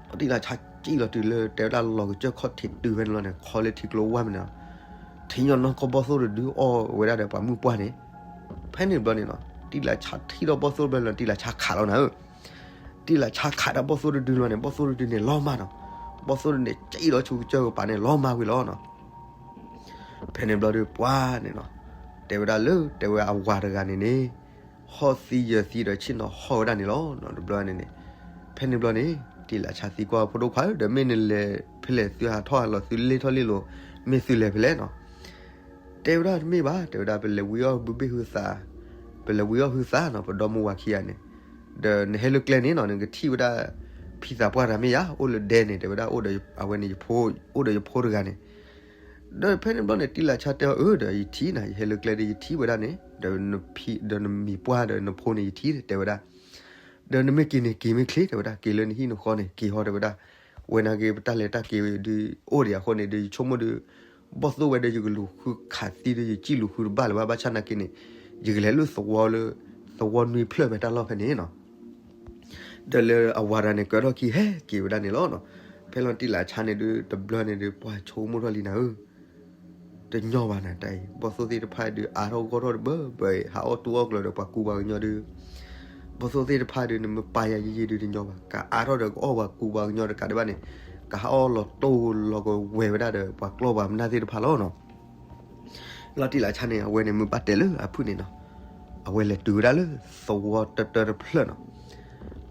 ၢ, တံၢ်လးဆါစံၣ်လီၤတုၤလၢ တဲဝဲဒၣ်လီၤကစၢၢ်ခီၣ်ထံးတုၤဖဲန့ၣ်လီၤန့ၣ် ခီလၢထံကျိဝါမ့ၢ်န့ၣ်နီၤ, ထံညီနီၢ်ကီၢ်ဘီၣ်သိၣ်တဒုအီၣ်ဝဲဒၣ်ဒီးပှၤမုၣ်ပှၢ်န့ၣ်, ဖဲန့ၣ်ဘျီန့ၣ်နီၤ တံၢ်လးဆါထံၣ်ဒီးဘီၣ်သိၣ်တဘျီလီၤ တံၢ်လးဆါခးလီၤနၤဧၢ တံၢ်လးဆါခးဒၣ်ဘီၣ်သိၣ်တဒုလီၤန့ၣ် ဘီၣ်သိၣ်တဒုန့ၣ်လီၤမၢ်နီၤ, ဘီၣ်သိၣ်တဒုန့ၣ်စံၣ်လီၤဆူကစၢၢ်ကပၤန့ၣ် လီၤမၢ်ဝံၤလီၤနီၤ, ဖဲန့ၣ်ဘျီဒီးပှၤန့ၣ်နီၤ, တဲဝဲဒၣ်လၢ တဲဝဲအဝၤတဂၤန့ၣ်န့ၣ်, ဟီၣ်သံယၢၤသံဒီးဆ့ၣ်နီၤဟီၣ်ဝဲဒၣ်န့ၣ်လီၤနီၤ တဘျီန့ၣ်န့ၣ်, ဖဲန့ၣ်ဘျီန့ၣ် တံၢ်လးဆါသံကွၢ်ဖိဒိၣ်ခွါဧၢ ဒီးမ့ၢ်နလဲၤဖဲလဲၣ် သုဟးထီၣ်ဟးလီၤ သုလ့ၣ်ထီၣ်လ့ၣ်လီၤ မ့ၢ်သုလဲၤဖဲလဲၣ်နီၤ တဲဝဲဒၣ်တမ့ၢ်ဘၣ် တဲဝဲဒၣ် ပလဲၤဝံအီၣ်ဘုဘ့ၣ်ဟုသး, ပလဲၤဝံအီၣ်ဟုသးနီၤ ပဒီမါဝၤခံဂၤန့ၣ်, ဒီးနဟဲလၢကျဲန့ၣ်နီၤ နကထံၣ်ဝဲဒၣ် ဖံသးပှၢ်တဂၤမ့ၢ်ယၤ အိၣ်လၢဒဲန့ၣ် တဲဝဲဒၣ် အိၣ်ဒီးအဝဲန့ၣ်ယဖိ, အိၣ်ဒီးယဖိတဂၤန့ၣ်, ဒီးဖဲန့ၣ်ဘျီန့ၣ် တံၢ်လးဆါတဲအီၤ အၢ ဒီးယထံၣ်နၤ ယဟဲလၢကျဲဒီးယထံၣ်ဝဲဒၣ်န့ၣ် ဒီးနမံၤပှၢ်ဒီးနဖိန့ၣ်ယထံၣ်တဲဝဲဒၣ်, ဒီးနမ့ၢ်က့ၤန့ၣ် က့ၤမ့ၢ်ချ့ တဲဝဲဒၣ် က့ၤလၢနဟံၣ်နဃီန့ၣ် က့ၤဟီ တဲဝဲဒၣ်, ဝဲနာ်က့ပတၢ်လဲၤတၢ်က့ၤဒုးအိၣ်ဒံးအဃိန့ၣ်ဒီး ယဆိကမိၣ်ဒီး ဘီၣ်သိၣ်ဝဲဒီးယကလူၤဃုခးသံဒီးယစံၣ်လူၤဃုတဘၣ်လၢၤဘၣ် ဘၣ်ဆၣ်နာ်က့န့ၣ် ယကလဲၤလၢသဝီလၢ သဝီနွံဖျၢၣ်ဖဲတၢ်လီၢ်ဖဲန့ၣ်နီၤ ဒီးလၢအဝၤတဂၤန့ၣ် ကၢထီၣ်ခံဟဲက့ၤဝဲဒၣ်န့ၣ်လီၤနီၤ. ဖဲလီၤတံၢ်လးဆါန့ၣ်ဒုး တဘျီန့ၣ်ဒုး ပှၤဆိကမိၣ်ထီၣ်လံနၤဧၢ, တညီဘၣ်နၤတၢ်အံၤ ဘီၣ်သိၣ်သ့ၣ်တဖၣ်ဒုး အါထီၣ်ဂီၢ်ထီၣ်တဘၢဘၢအံၤ ဟးအီၣ်တူၢ်အီၣ်ကျၢၤဒီးပှၤကူပှၤကညီဒုး, ဘီၣ်သိၣ်သ့ၣ်တဖၣ်ဒုး နမ့ၢ်ပာ်ယၤယံာ်ယံာ်ဒုးတညီဘၣ်, ကအါထီၣ်ဒီးကအီၣ်ပှၤကူပှၤကညီတကးဒံးဘၣ်န့ၣ်, ကဟးအီၣ်လီၤတိၢ်လီၤကဝဲၤဝဲဒၣ်ဒီးပှၤကျီၢ်ပှၤမနၢ်သ့ၣ်တဖၣ်လီၤနီၤ. လီၤတံၢ်လးဆါန့ၣ် အဝဲန့ၣ်မ့ၢ်ဘၣ်တဲလၢအဖုၣ်န့ၣ်နီၤ, အဝဲလဲၤတုၤဝဲဒၣ်လၢသဝီတၢတၢတဖျၢၣ်နီၤ.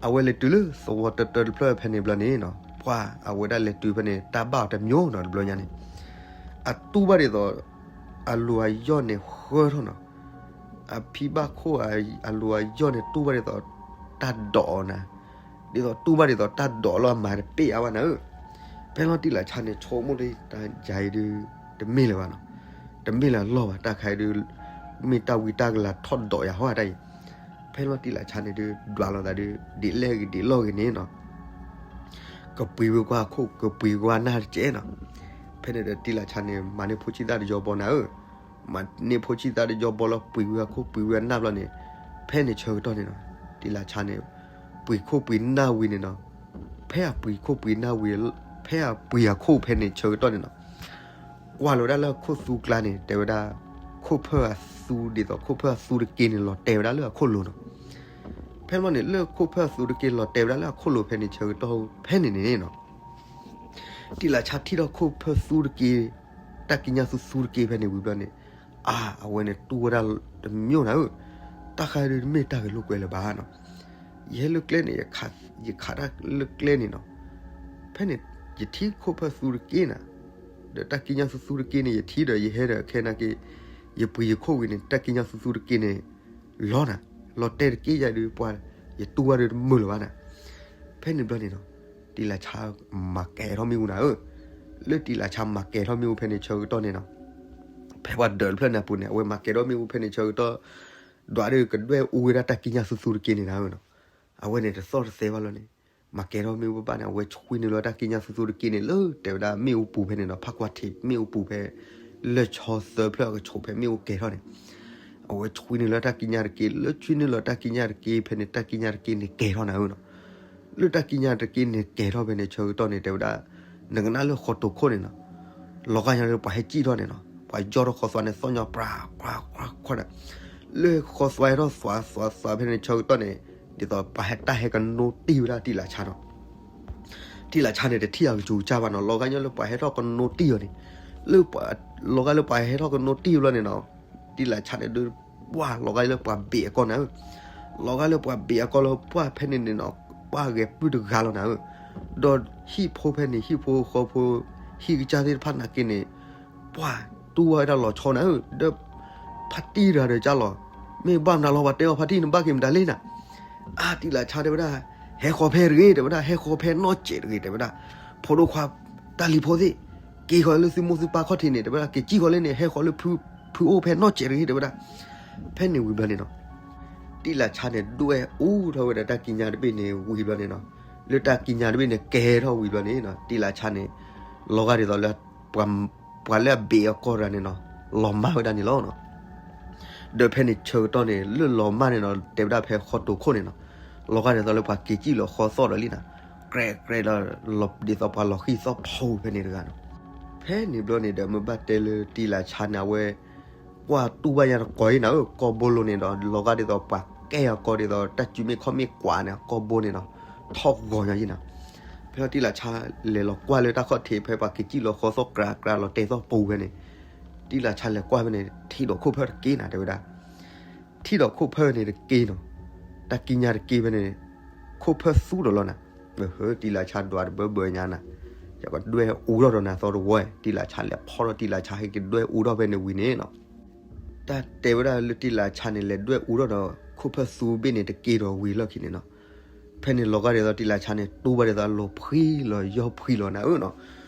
အဝဲလဲၤတုၤလၢသဝီတၢတၢတဖျၢၣ်ဖဲန့ၣ်ဘျီန့ၣ်နီၤ, ပှၤအဝဲဒၣ်လဲၤတုၤဖဲန့ၣ်တၢ်ဘၣ်အီၤတမျိုးနီၤ တဘျီညါန့ၣ်, အတူၢ်ဘၣ်ဒ်သိး အလူၤအယီၢ်န့ၣ်ဃၢထီၣ်နီၤ, အဖံဘၣ်ခိၣ်အလူၤအယီၢ်န့ၣ်တူၢ်ဘၣ်ဒ်သိး တၢ်ဒိးအီၤနၤ, ဒ်သိးတူၢ်ဘၣ်ဒ်သိးတၢ်ဒိးလီၤအမၤတပ့ၢ်အါဘၣ်နၤဧၢ. ဖဲလီၤတံၢ်လးဆါန့ၣ် ဆိကမိၣ်လၢတၢ်ယၤအံၤဒုး တမ့ၢ်လၢၤဘၣ်နီၤ, တမ့ၢ်လၢၤအလီၢ်ဘၣ် တၢ်ခါအံၤဒုး မ့ၢ်တၢ်ဝံတၢ်ကလၤထီၣ်ဒိးယၤဟီၣ်တၢ်အံၤ, ဖဲလီၤတံၢ်လးဆါန့ၣ်ဒုး ဒွးလိာ်သးဒုး ဒ်လဲၣ်ဂ့ၤဒ်လဲၣ်ဂ့ၤန့ၣ်နီၤ ကပှ့ၤဝဲကွၢ်အခိၣ် ကပှ့ၤကွၢ်နၢ်တကဲနီၤ. ဖဲန့ၣ်ဒီးတံၢ်လးဆါန့ၣ် မၤန့ၢ်ဖိဆံးသၣ်တယီဘီနၤဧၢ, မၤန့ၢ်ဖိဆံးသၣ်တယီဘီလီၤ ပှ့ၤဝဲအခိၣ်ပှ့ၤဝဲအနၢ်ဘျီန့ၣ်, ဖဲန့ၣ်ဆၢကတီၢ်န့ၣ်နီၤ, တံၢ်လးဆါန့ၣ် ပှ့ၤခိၣ်ပှ့ၤနၢ်ဝံၤန့ၣ်နီၤ, ဖဲအပှ့ၤခိၣ်ပှ့ၤနၢ်ဝံၤ ဖဲအပှ့ၤအခိၣ်ဖဲန့ၣ်ဆၢကတီၢ်န့ၣ်နီၤ ကွၢ်လီၤဝဲဒၣ်လၢအခိၣ်သူကျါန့ၣ် တဲဝဲဒၣ် ခိၣ်ဖၢၣ်အသူဒ်သိး ခိၣ်ဖၢၣ်အသူတက့န့ၣ် လီၤတဲာ်ဝဲဒၣ်လၢအခိၣ်လိၤနီၤ. ဖဲန့ၣ်ဘျီန့ၣ် လၢခိၣ်ဖၢၣ်အသူတက့လီၤတဲာ်ဝဲဒၣ်လၢအခိၣ်လိၤဖဲန့ၣ်ဆၢကတီၢ်ဖဲန့ၣ်န့ၣ်နီၤ, တံၢ်လးဆါထံၣ်ထီၣ်ခိၣ်ဖၢၣ်သူတက့ တၢ်ကံးညာ်သူသူတက့ဖဲန့ၣ်ဝံၤဘျီန့ၣ်, အါ အဝဲန့ၣ်တူၢ်ဝဲဒၣ်တမံၤနၤဧၢ, တၢ်ခါဒုးတမ့ၢ်တၢ်ဂဲၤလိာ်ကွဲလၢၤဘၣ်နီၤ. ယဟဲလၢကျဲန့ၣ် ယခးတၢ်လၢကျဲန့ၣ်နီၤ. ဖဲန့ၣ် ယထံၣ်ခိၣ်ဖၢၣ်သူတက့ၢ်နၤ, ဒီးတၢ်ကံးညာ်သူသူတက့ၢ်န့ၣ် ယထံၣ်ဒီးယဟဲဒီးခဲနာ်က့ ယပှ့ၤယခိၣ်ဝံၤန့ၣ် တၢ်ကံးညာ်သူသူတက့ၢ်န့ၣ် လီၤနၤ, လီၤတဲာ်တက့ၢ်ယၤဒုး ပှၤယတူၢ်ဝဲဒီးတမုာ်လၢၤဘၣ်နၤ. ဖဲန့ၣ်ဘျီန့ၣ်နီၤ တံလၤဆါမၤကဲၤထီၣ်မ့ၣ်အူနၤဧၢ. လၢတံလၤဆါမၤကဲၤထီၣ်မ့ၣ်အူဖဲန့ၣ်ဆၢကတီၢ်န့ၣ်နီၤ, ဖဲပှၤဒၢးတဖျၢၣ်န့ၣ်အပူၤန့ၣ် အဝဲမၤကဲၤထီၣ်မ့ၣ်အူဖဲန့ၣ်ဆၢကတီၢ် ဒွးဒီးကဒွဲၣ်အူဝဲဒၣ်တၢ်ကံးညာ်သူသူတက့ၢ်န့ၣ်နၤဧၢနီၤ. အဝဲန့ၣ်တသီၣ်တသဲဘၣ်လီၤန့ၣ်, မၤကဲၤထီၣ်မ့ၣ်အူဘၣ်ဘၣ်န့ၣ် အဝဲဆွံနုာ်လီၤတၢ်ကံးညာ်သူသူတက့ၢ်န့ၣ် လၢတဲဝဲဒၣ်မ့ၣ်အူပူၤဖဲန့ၣ်နီၤ, ဖးကွၢ်ထံးမ့ၣ်အူပူၤဖဲ လၢၢ်ဆီသၢဖျၢၣ်အကဆိးဖဲမ့ၣ်အူကဲၤထီၣ်န့ၣ်, အဝဲဆွံနုာ်လီၤတၢ်ကံးညာ်တက့ၢ်, လၢဆွံနုာ်လီၤတၢ်ကံးညာ်တက့ၢ်ဖဲန့ၣ် တၢ်ကံးညာ်တက့ၢ်န့ၣ်ကဲၤထီၣ်နၤဧၢနီၤ. လၢတၢ်ကံးညာ်တက့ၢ်န့ၣ်ကဲၤထီၣ်ဖဲန့ၣ်ဆၢကတီၢ်န့ၣ် တဲဝဲဒၣ် နကနၣ်လၢဃီတိာ်ခိၣ်န့ၣ်နီၤ, လီၤဂာ်ညါလၢပှၤဟဲစံၣ်ထီၣ်န့ၣ်နီၤ, ပှၤယီၢ်ထီၣ်ဃီသွါန့ၣ် သီၣ်ညီပြးပြးပြးခွါဒီး လၢဃီသွါဟဲထီၣ်သွါသွါသွါဖဲန့ၣ်ဆၢကတီၢ်န့ၣ် ဒ်သိးပှၤဟဲတၢ်ဟဲကနိးတံၢ်ဝဲဒၣ်တံလၤဆါနီၤ. တံလၤဆါန့ၣ်တထံၣ်အကစူၤကစၢ်ဘၣ်နီၤ, လီၤဂာ်ညါလၢပှၤဟဲထီၣ်ကနိးတံၢ်အီၤန့ၣ်, လၢ လီၤဂာ်လၢပှၤဟဲထီၣ်ကနိးတံၢ်အီၤဘျီန့ၣ်နီၤ, တံလၤဆါန့ၣ်ဒုး ပှၢ်လီၤဂာ်လၢပှၤဘ့ၣ်အကီၢ်နၤဧၢ, လီၤဂာ်လၢပှၤဘ့ၣ်အကီၢ်လၢပှၢ်ဖဲန့ၣ်န့ၣ်နီၤ, ပှၢ်ဂဲၤပုၢ်တဂၤလီၤနၤဧၢ. ဒီးဟံၣ်ဖိဖဲန့ၣ် ဟံၣ်ဖိဃီဖိ ဟံၣ်ကစၢ်သ့ၣ်တဖၣ်နာ်က့န့ၣ် ပှၢ်တူၢ်ဝဲဒၣ်လီၤဆီနၤဧၢ, ဒီးဖါတံၢ်တဂၤဒီးကၢ်လီၤ, မ့ၢ်ဘၣ်မတၤလီၤ ပှၤတဲအီၤဖါတံၢ်န့ၣ်ဘၣ်က့ၤမတၤလဲၣ်နၤ. အါ တံလၤဆါတဲဝဲဒၣ်, ဟဲဃီၤဖဲတဂ့ၤ တဲဝဲဒၣ်, ဟဲဃီၤဖဲနီၢ်စဲးတဂ့ၤ တဲဝဲဒၣ်, ဖိဒိၣ်ခွါ တၢ်လံၤဖိသ့ၣ် က့ၤဃီၤလၢသုမိၢ်သုပၢ်ခီၣ်ထံးန့ၣ် တဲဝဲဒၣ်, က့ၤစံၣ်ဃီၤလၢန့ၣ် ဟဲဃီၤလၢဖုအိၣ်ဖဲနီၢ်စဲးတဂ့ၤ တဲဝဲဒၣ်. ဖဲန့ၣ်ဝံၤဘျီန့ၣ်နီၤ, တံလၤဆါန့ၣ် ဒွဲၣ်အူထီၣ်ဝဲဒၣ်တၢ်ကံးညာ်တဘ့ၣ်န့ၣ်ဝံၤဘျီန့ၣ်နီၤ, လၢတၢ်ကံးညာ်တဘ့ၣ်န့ၣ်ကဲထီၣ်ဝံၤဘျီန့ၣ်နီၤ, တံလၤဆါန့ၣ် လီၤဂာ်ဒ်သိးလၢ ပှၤလၢအဘ့ၣ်အကီၢ်တဂၤန့ၣ်နီၤ, လီၤမၢ်ဝဲဒၣ်န့ၣ်လီၤ. ဒီးဖဲန့ၣ်ဆၢကတီၢ်န့ၣ် လၢလီၤမၢ်န့ၣ်နီၤ တဲဝဲဒၣ်ဖဲဃီတိာ်ခိၣ်န့ၣ်နီၤ, လီၤဂာ်ဒ်သိးလၢပှၤက့ၤစံၣ်လီၤဃီသီၣ်ဒီးလံနီၤ, ကြဲးကြဲးဒီး ဒ်သိးပှၤလီၤဃံၢ်သီၣ်ဖီဝဲဖဲန့ၣ်တဂၤနီၤ. ဖဲန့ၣ်ဘျီန့ၣ်ဒီး မ့ၢ်ဘၣ်တဲလၢတံလၤဆါန့ၣ် အဝဲ ကွၢ်တူၢ်ဘၣ်ညါတကိးအံၤနၤဧၢ, ကီၢ်ဘိလိၤန့ၣ်ဒီး လီၤဂာ်ဒ်သိးပှၤကဲအကီၢ်ဒ်သိး တၢ်စုမ့ၣ်ခီၣ်မ့ၣ်ကွၢ်န့ၣ် ကီၢ်ဘိန့ၣ်နီၤ, ထီၣ်ဂီၤညါအံၤနၤ. ဖဲတံလၤဆါလဲၤလီၤကွၢ်လၢတၢ်ခီၣ်ထံးဖဲပှၤက့ၤစံၣ်လီၤဃီသီၣ်ကြးကြးလီၤတဲာ်သီၣ်ပူၤဖဲန့ၣ်, တံလၤဆါလဲၤကွၢ်ဖဲန့ၣ် ထံၣ်ဒီးခိၣ်ဖၢၣ်တက့ၢ်နၤ တဲဝဲဒၣ်. ထံၣ်ဒီးခိၣ်ဖၢၣ်န့ၣ်တက့ၢ်နီၤ, တၢ်ကံးညာ်တက့ၢ်ဖဲန့ၣ် ခိၣ်ဖၢၣ်သူဒီးလီၤနၤ. တံလၤဆါဒွးတဘၢဘၢညါနၤ, ယကဒွဲၣ်အူထီၣ်ဒီးနၤသီတဝီ, တံလၤဆါလဲၤဖီၣ်ထီၣ်တံလၤဆါဟဲက့ၤဒွဲၣ်အူထီၣ်ဖဲန့ၣ်ဝံၤန့ၣ်နီၤ. တၢ်တဲဝဲဒၣ်လၢတံလၤဆါန့ၣ် လဲၤဒွဲၣ်အူထီၣ်ဒီး ခိၣ်ဖၢၣ်သူဘ့ၣ်န့ၣ်တက့ၢ်ဒီးဝံၤလီၢ်ခံန့ၣ်နီၤ. ဖဲန့ၣ်လီၤဂာ်ဒ်သိးတံလၤဆါန့ၣ် တူၢ်ဘၣ်ဒ်သိးအလိၤဖှံလီၤယီၢ်ဖှံလီၤနၤဧၢနီၤ,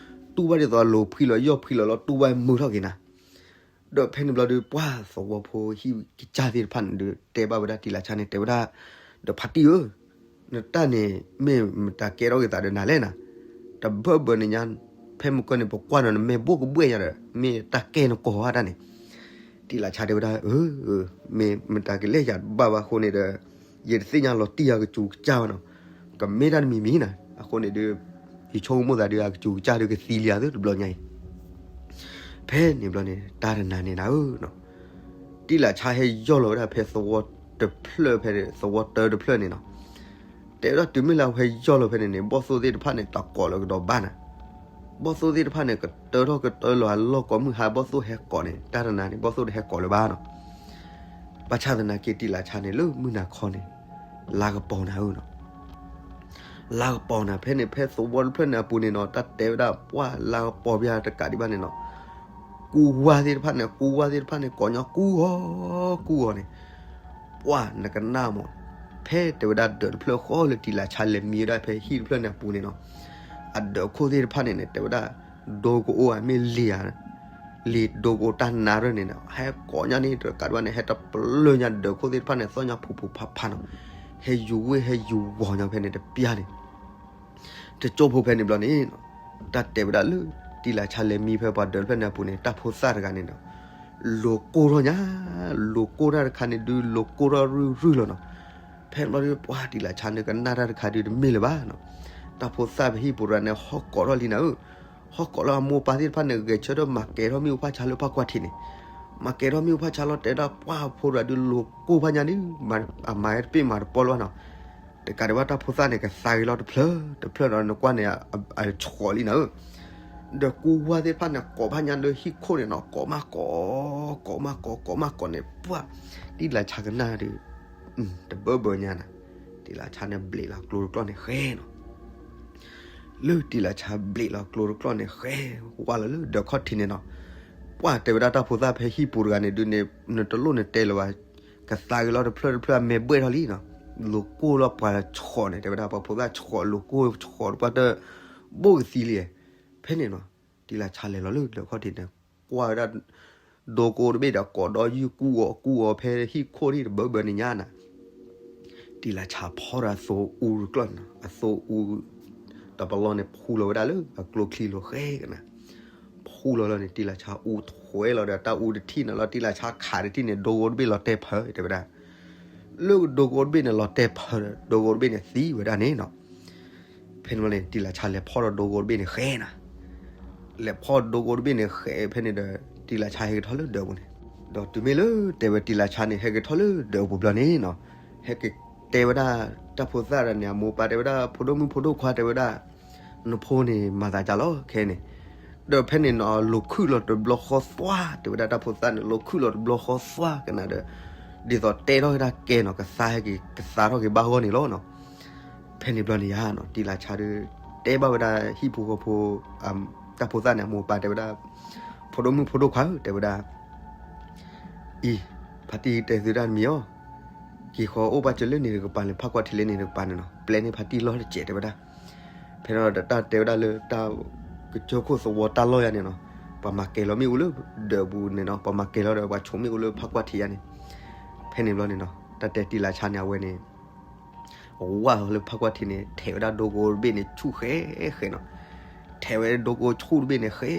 တူၢ်ဘၣ်ဒ်သိးအလိၤဖှံလီၤယီၢ်ဖှံလီၤလီၤ တူၢ်ဘၣ်မုာ်ထီၣ်က့ၤနၤ. ဒီးဖဲန့ၣ်ဘျီဒုး ပှၢ်သဝီဖိဟံၣ်ကစၢ်သ့ၣ်တဖၣ်န့ၣ်ဒုး တဲဘၣ်ဝဲဒၣ်တံလၤဆါန့ၣ် တဲဝဲဒၣ်, ဒီးဖါတံၢ်ဧၢ, နတၢ်န့ၣ် မ့ၢ်မတၤကဲထီၣ်က့ၤသးဒီးနၤလဲၣ်နၤ, တဘၢဘၢန့ၣ်ညါ, ဖဲမုၢ်ကီၢ်န့ၣ် ပကွၢ်နီၤ နမဲာ်ဘိၣ်ကဘှဲၣ်ညါဒီး မ့ၢ်တၢ်ကဲနကိးဘၣ်တၢ်န့ၣ်. တံလၤဆါတဲဝဲဒၣ်, မ့ၢ်မတၤကလဲၣ်ယၤတဘၣ်ဘၣ်အဃိန့ၣ်ဒီး ယတသ့ၣ်ညါလီၤတံၢ်အကစူၤကစၢ်ဘၣ်နီၤ, ကမ့ၢ်တၢ်တမံၤမံၤနၤ, အဃိန့ၣ်ဒုး ယဆိကမိၣ်သးဒုးအကစူၤကစၢ်ဒုးကသံလံဧါသုတဘျီညါအံၤ. ဖဲန့ၣ်ဘျီန့ၣ် တၢ်တနၤန့ၣ်နၤဧၢနီၤ, တံလၤဆါဟဲယီၢ်လီၤဝဲဒၣ်ဖဲသဝီတဖျၢၣ်ဖဲသဝီတၢတဖျၢၣ်န့ၣ်နီၤ. တဲဝဲဒၣ်တုၤမ့ၢ်လၢအဝဲဟဲယီၢ်လီၤဖဲန့ၣ်န့ၣ် ဘီၣ်သိၣ်သ့ၣ်တဖၣ်န့ၣ် တကိးလၢကဒီးဘၣ်နၤ. ဘီၣ်သိၣ်သ့ၣ်တဖၣ်န့ၣ် ကတၢထီၣ်ကတၢလီၤအလီၢ်ကိးမုၢ်ဟါ ဘီၣ်သိၣ်ဟဲကိးန့ၣ် တၢ်တနၤန့ၣ် ဘီၣ်သိၣ်တဟဲကိးလၢၤဘၣ်နီၤ. ဘၣ်ဆၣ်သနာ်က့ တံလၤဆါန့ၣ် လၢမုၢ်နၤခီန့ၣ် လါကပီၤနၤဧၢနီၤ. လါကပီၤနၤ ဖဲန့ၣ် ဖဲသဝီတဖျၢၣ်န့ၣ်အပူၤန့ၣ်နီၤ တၢ်တဲဝဲဒၣ် ပှၢ်လါကပီၤဘၣ်တကးဒံးဘၣ်န့ၣ်နီၤ, ကူဝါသ့ၣ်တဖၣ်န့ၣ် ကူဝါသ့ၣ်တဖၣ်န့ၣ် ကိးညီကူဂီၤ ကူဂီၤန့ၣ်, ပှၢ်နကနၣ်မး, ဖဲတဲဝဲဒၣ်ဒၢးတဖျၢၣ်ဃီလၢတံလၤဆါလဲၤမံဝဲဒၣ်ဖဲဟံၣ်တဖျၢၣ်န့ၣ်အပူၤန့ၣ်နီၤ, အဒၢးခိၣ်သ့ၣ်တဖၣ်န့ၣ်န့ၣ် တဲဝဲဒၣ် ဒိကအိၣ်ဧါ မ့ၢ်လံဧါ လံာ်ဒိကအိၣ်တၢ်နါရဲၣ်န့ၣ်နီၤ ဟဲကိးညါန့ၣ် တကးဒံးဘၣ်န့ၣ် ဟဲတပျၢၤညါဒၢးခိၣ်သ့ၣ်တဖၣ်န့ၣ် သီၣ်ညါဖူးဖူးဖးဖးနီၤ, ဟဲယူၤဝ့ၢ်ဟဲယူၤဝီၤညါဖဲန့ၣ်တပျၢ်န့ၣ် တကၠိဖိဖဲန့ၣ်ဘျီန့ၣ် တၢ်တဲဝဲဒၣ်လၢ တံလၤဆါလဲၤမံဖဲပှၤဒၢးတဖျၢၣ်န့ၣ်အပူၤန့ၣ် တၢ်ဖိသၣ်တဂၤန့ၣ်ဒီး လိၤကိၢ်ထီၣ်ညါ, လိၤကိၢ်တၢ်တခါန့ၣ်ဒုး လိၤကိၢ်ထီၣ်ရုၢ်ရုၢ်လီၤနီၤ. ဖဲန့ၣ်ဘျီဒုး ပှၢ်တံလၤဆါန့ၣ် ကနၣ်တၢ်တခါဒုးတမ့ၢ်လၢၤဘၣ်နီၤ. တၢ်ဖိသၣ်ပဟံၣ်ပူၤတဂၤန့ၣ် ဟီၣ်ကိးထီၣ်လံနၤဧၢ, ဟီၣ်ကိးလၢအမိၢ်ပၢ်သ့ၣ်တဖၣ်န့ၣ် ဂဲၤဆၢထၢၣ်မၤကဲၤထီၣ်မ့ၣ်အူဖးဆါလၢဖးကွၢ်ထံးန့ၣ်, မၤကဲၤထီၣ်မ့ၣ်အူဖးဆါလီၤ တဲဒၣ်ပှၢ်ဖိတဂၤဒုးလိၤကိၢ်ဖးညါန့ၣ်, အမၤတပ့ၢ်မၤတပီလၢၤဘၣ်နီၤ. တကးဒံးဘၣ်တၢ်ဖိသၣ်န့ၣ် ကသါဂ့ၤလီၤတဖျၢၣ်တဖျၢၣ်ဒီးနကွၢ်န့ၣ် အဆှီလံနၤဧၢ. ဒီးကူဝါသ့ၣ်တဖၣ်န့ၣ် ကိးဖးညါလၢဟံၣ်ခိၣ်န့ၣ်နီၤ ကိးမးကိး, ကိးမးကိး ကိးမးကိးန့ၣ် ပှၢ်တံလၤဆါကနၣ်ဒီး တဘၢဘၢညါနၤ, တ တံလၤဆါန့ၣ်ဘျ့းလီၤကျိတကျီၢ်န့ၣ်ဃဲနီၤ. လၢတံလၤဆါဘျ့းလီၤကျိတကျီၢ်န့ၣ် ဃဲဝဲလီၤလၢဒၢးခီၣ်ထံးန့ၣ်နီၤ. ပှၢ်တဲဝဲဒၣ်တၢ်ဖိသၣ်ဖဲဟံၣ်ပူၤတဂၤန့ၣ်ဒုးန့ၣ် နတလိၣ်နတဲလၢၤဘၣ်, ကသါက့ၤလီၤတဖျၢၣ်တဖျၢၣ်အမဲာ်ဘှဲၣ်ထီၣ်လံနီၤ. လိၤကိၢ်လီၤပှၤဆီးန့ၣ် တဲဝဲဒၣ် ပှၤဖိသၣ်ဆီးလိၤကိၢ်ဆီးတပှၢ်တၢၢ် ဘိၣ်ကသံလံ. ဖဲန့ၣ်နီၤ တံလၤဆါလဲၤလီၤလၢဒၢးခီၣ်ထံးန့ၣ် ကွၢ်ဝဲဒၣ် ဒိကိတဘ့ၣ်ဒီးကိးဒီးယုၢ်ကူၣ်အီၤကူၣ်အီၤဖဲဟံၣ်ခိၣ်ထံၣ်တဘၢဘၢန့ၣ်ညါနီၤ. တံလၤဆါဖီဒီးအသိအူတကျီၢ်န့ၣ်နီၤ, အသိအူ တပလီၢ်န့ၣ် ဖူလီၤဝဲဒၣ်လၢအကျိချံလိၤဃဲကနၤ. ဖူလီၤလီၤန့ၣ် တံလၤဆါအူထွဲလီၤဒီးတၢ်အူတထံၣ်န့ၣ်လီၤ. တံလၤဆါခးတထံၣ်န့ၣ် ဒိကိတဘ့ၣ်လီၤတဲာ်ဖၢ တဲဝဲဒၣ်. လၢဒိကိတဘ့ၣ်န့ၣ်လီၤတဲာ်ဖၢဒီး ဒိကိတဘ့ၣ်န့ၣ်သံဝဲဒၣ်န့ၣ်နီၤ. ဖဲန့ၣ်ဘျီန့ၣ် တံလၤဆါလဲၤဖီဒီးဒိကိတဘ့ၣ်န့ၣ်ဃဲနီၤ. လဲၤဖီဒိကိတဘ့ၣ်န့ၣ်ဃဲ ဖဲန့ၣ်ဒီး တံလၤဆါဟဲက့ၤထီၣ်လၢဒၢးပူၤန့ၣ်, ဒီးတုၤမ့ၢ်လၢတဲဝဲတံလၤဆါန့ၣ် ဟဲက့ၤထီၣ်လၢဒၢးပူၤဘျီန့ၣ်နီၤ, ဟဲက့ၤတဲဝဲဒၣ်တၢ်ဖိသၣ်တဂၤန့ၣ် အမိၢ်ပၢ်တဲဝဲဒၣ် ဖိဒိၣ်မုၣ်ဖိဒိၣ်ခွါတဲဝဲဒၣ် နဖိန့ၣ်မၤသးဒ်လဲၣ်ခဲန့ၣ်, ဒီးဖဲန့ၣ်နီၤ လိာ်ခုၣ်လီၤတဘျီဃီသွါ တဲဝဲဒၣ်တၢ်ဖိသၣ်န့ၣ် လိာ်ခုၣ်လီၤတဘျီဃီသွါကနၤဒီး ဒ်သိးတဲထီၣ်ဝဲဒၣ်ကဲနီၤ ကသါဟဲက့ၤ ကသါထီၣ်က့ၤဘၣ်ဂီၢ်န့ၣ်လီၤနီၤ. ဖဲန့ၣ်ဘျီန့ၣ်ယါနီၤ တံလၤဆါဒီး တဲဘၣ်ဝဲဒၣ်ဟံၣ်ဖိဃီဖိ တၢ်ဖိသၣ်န့ၣ် အမိၢ်အပၢ်တဲဝဲဒၣ် ဖိဒိၣ်မုၣ်ဖိဒိၣ်ခွါဧၢ တဲဝဲဒၣ် အံၤ ဖါတံၢ်တဲသုတၢ်တမံၤအီၤ, က့ၤဃီအိၣ်ဘၣ်စၢၤလၢန့ၣ်တကပၤလၢ ဖးကွၢ်ထံးလၢန့ၣ်တကပၤန့ၣ်နီၤ ပျဲန့ၢ်ဖါတံၢ်လီၢ်တစဲးတဲဝဲဒၣ်. ဖဲန့ၣ်ဒီးတၢ်တဲဝဲဒၣ်လၢတၢ်ကစၢၢ်ခိၣ်သဝီတၢ်လီၢ်ယါန့ၣ်နီၤ ပှၤမၤကဲၤလီၤမ့ၣ်အူလၢဒၢးပူၤန့ၣ်နီၤ ပှၤမၤကဲၤလီၤဒီးပှၤဆိးမ့ၣ်အူလၢဖးကွၢ်ထံးယါန့ၣ်. ဖဲန့ၣ်ဘျီန့ၣ်နီၤ တၢ်တဲတံလၤဆါန့ၣ် အဝဲန့ၣ် ဝၢ်လီၤလၢဖးကွၢ်ထံးန့ၣ် ထဲးဝဲဒၣ်ဒိကိတဘ့ၣ်န့ၣ်ဆူၣ်ဃဲဃဲနီၤ. ထဲးဝဲဒၣ်ဒိကိဆူၣ်တဘ့ၣ်န့ၣ် ဃဲ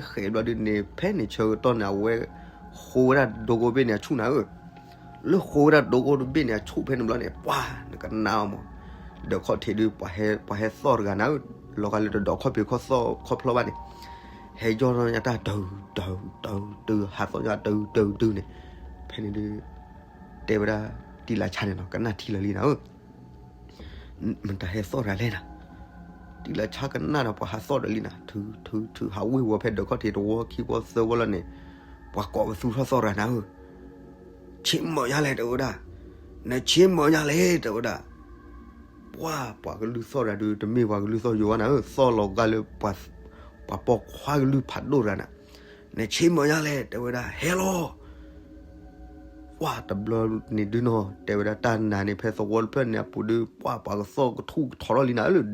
ဃဲဘျီဒုန့ၣ် ဖဲန့ၣ်ဆၢကတီၢ်န့ၣ် အဝဲဃိဝဲဒၣ်ဒိကိတဘ့ၣ်န့ၣ်အဆူၣ်နၤဧၢ. လၢဃိဝဲဒၣ်ဒိကိတဘ့ၣ်န့ၣ်အဆူၣ်ဖဲန့ၣ်ဘျီန့ၣ် ပှၤ နကနၣ်အီၤမး ဒၢးခီၣ်ထံးဒု ပှၤဟဲသီၣ်တဂၤနၤဧၢ, လီၤဂာ်လၢတဒိးခီၣ်ဖံးခီၣ်သီၣ်ခီၣ်ဖျီဘၣ်န့ၣ် ဟဲယီၢ်ထီၣ်ညါတၢ်တၢၢ်တၢၢ်တၢၢ်တၢၢ် ဟးသီၣ်ညါတၢၢ်တၢၢ်တၢၢ်န့ၣ်. ဖဲန့ၣ်ဒု တဲဝဲဒၣ်တံလၤဆါန့ၣ်နီၤ ကနၣ်ထံလီၤလံနၤဧၢ. မတၤဟဲသီၣ်တဂၤလဲၣ်နၤ. တံလၤဆါကနၣ်ဒီးပှၤဟးသီၣ်ဒီးလံနၤ ထုထုထု ဟးဝ့ၢ်ဝီၤဖဲဒၢးခီၣ်ထံးတဝီခံဝီသၢဝီလီၤန့ၣ် ပှၤကိးပသူထီၣ်သီၣ်တဂၤနၤဧၢ. ဆ့မၢၤညါလဲၣ် တဲဝဲဒၣ်. နဆ့မၢၤညါလဲၣ် တဲဝဲဒၣ်. ပှၤ ပှၤကလုၢ်သီၣ်တဂၤဒု တမ့ၢ်ပှၤကလုၢ်သီၣ်ယိာ်ဘၣ်နၤဧၢ, သီၣ်လီၤဂာ်လၢ ပှၤပိာ်ခွါကလုၢ်ဖးဒိၣ်တဂၤနၤ. နဆ့မၢၤညါလဲၣ် တဲဝဲဒၣ် ဟဲလီၤ. ပှၤတဘျီန့ၣ်ဒုနီၤ တဲဝဲဒၣ်တၢ်နၤန့ၣ် ဖဲသဝီတဖျၢၣ်န့ၣ်အပူၤဒု ပှၤ ပှၤကသီၣ်ကထူၣ်ကထီထီၣ်လံနၤဧၢ.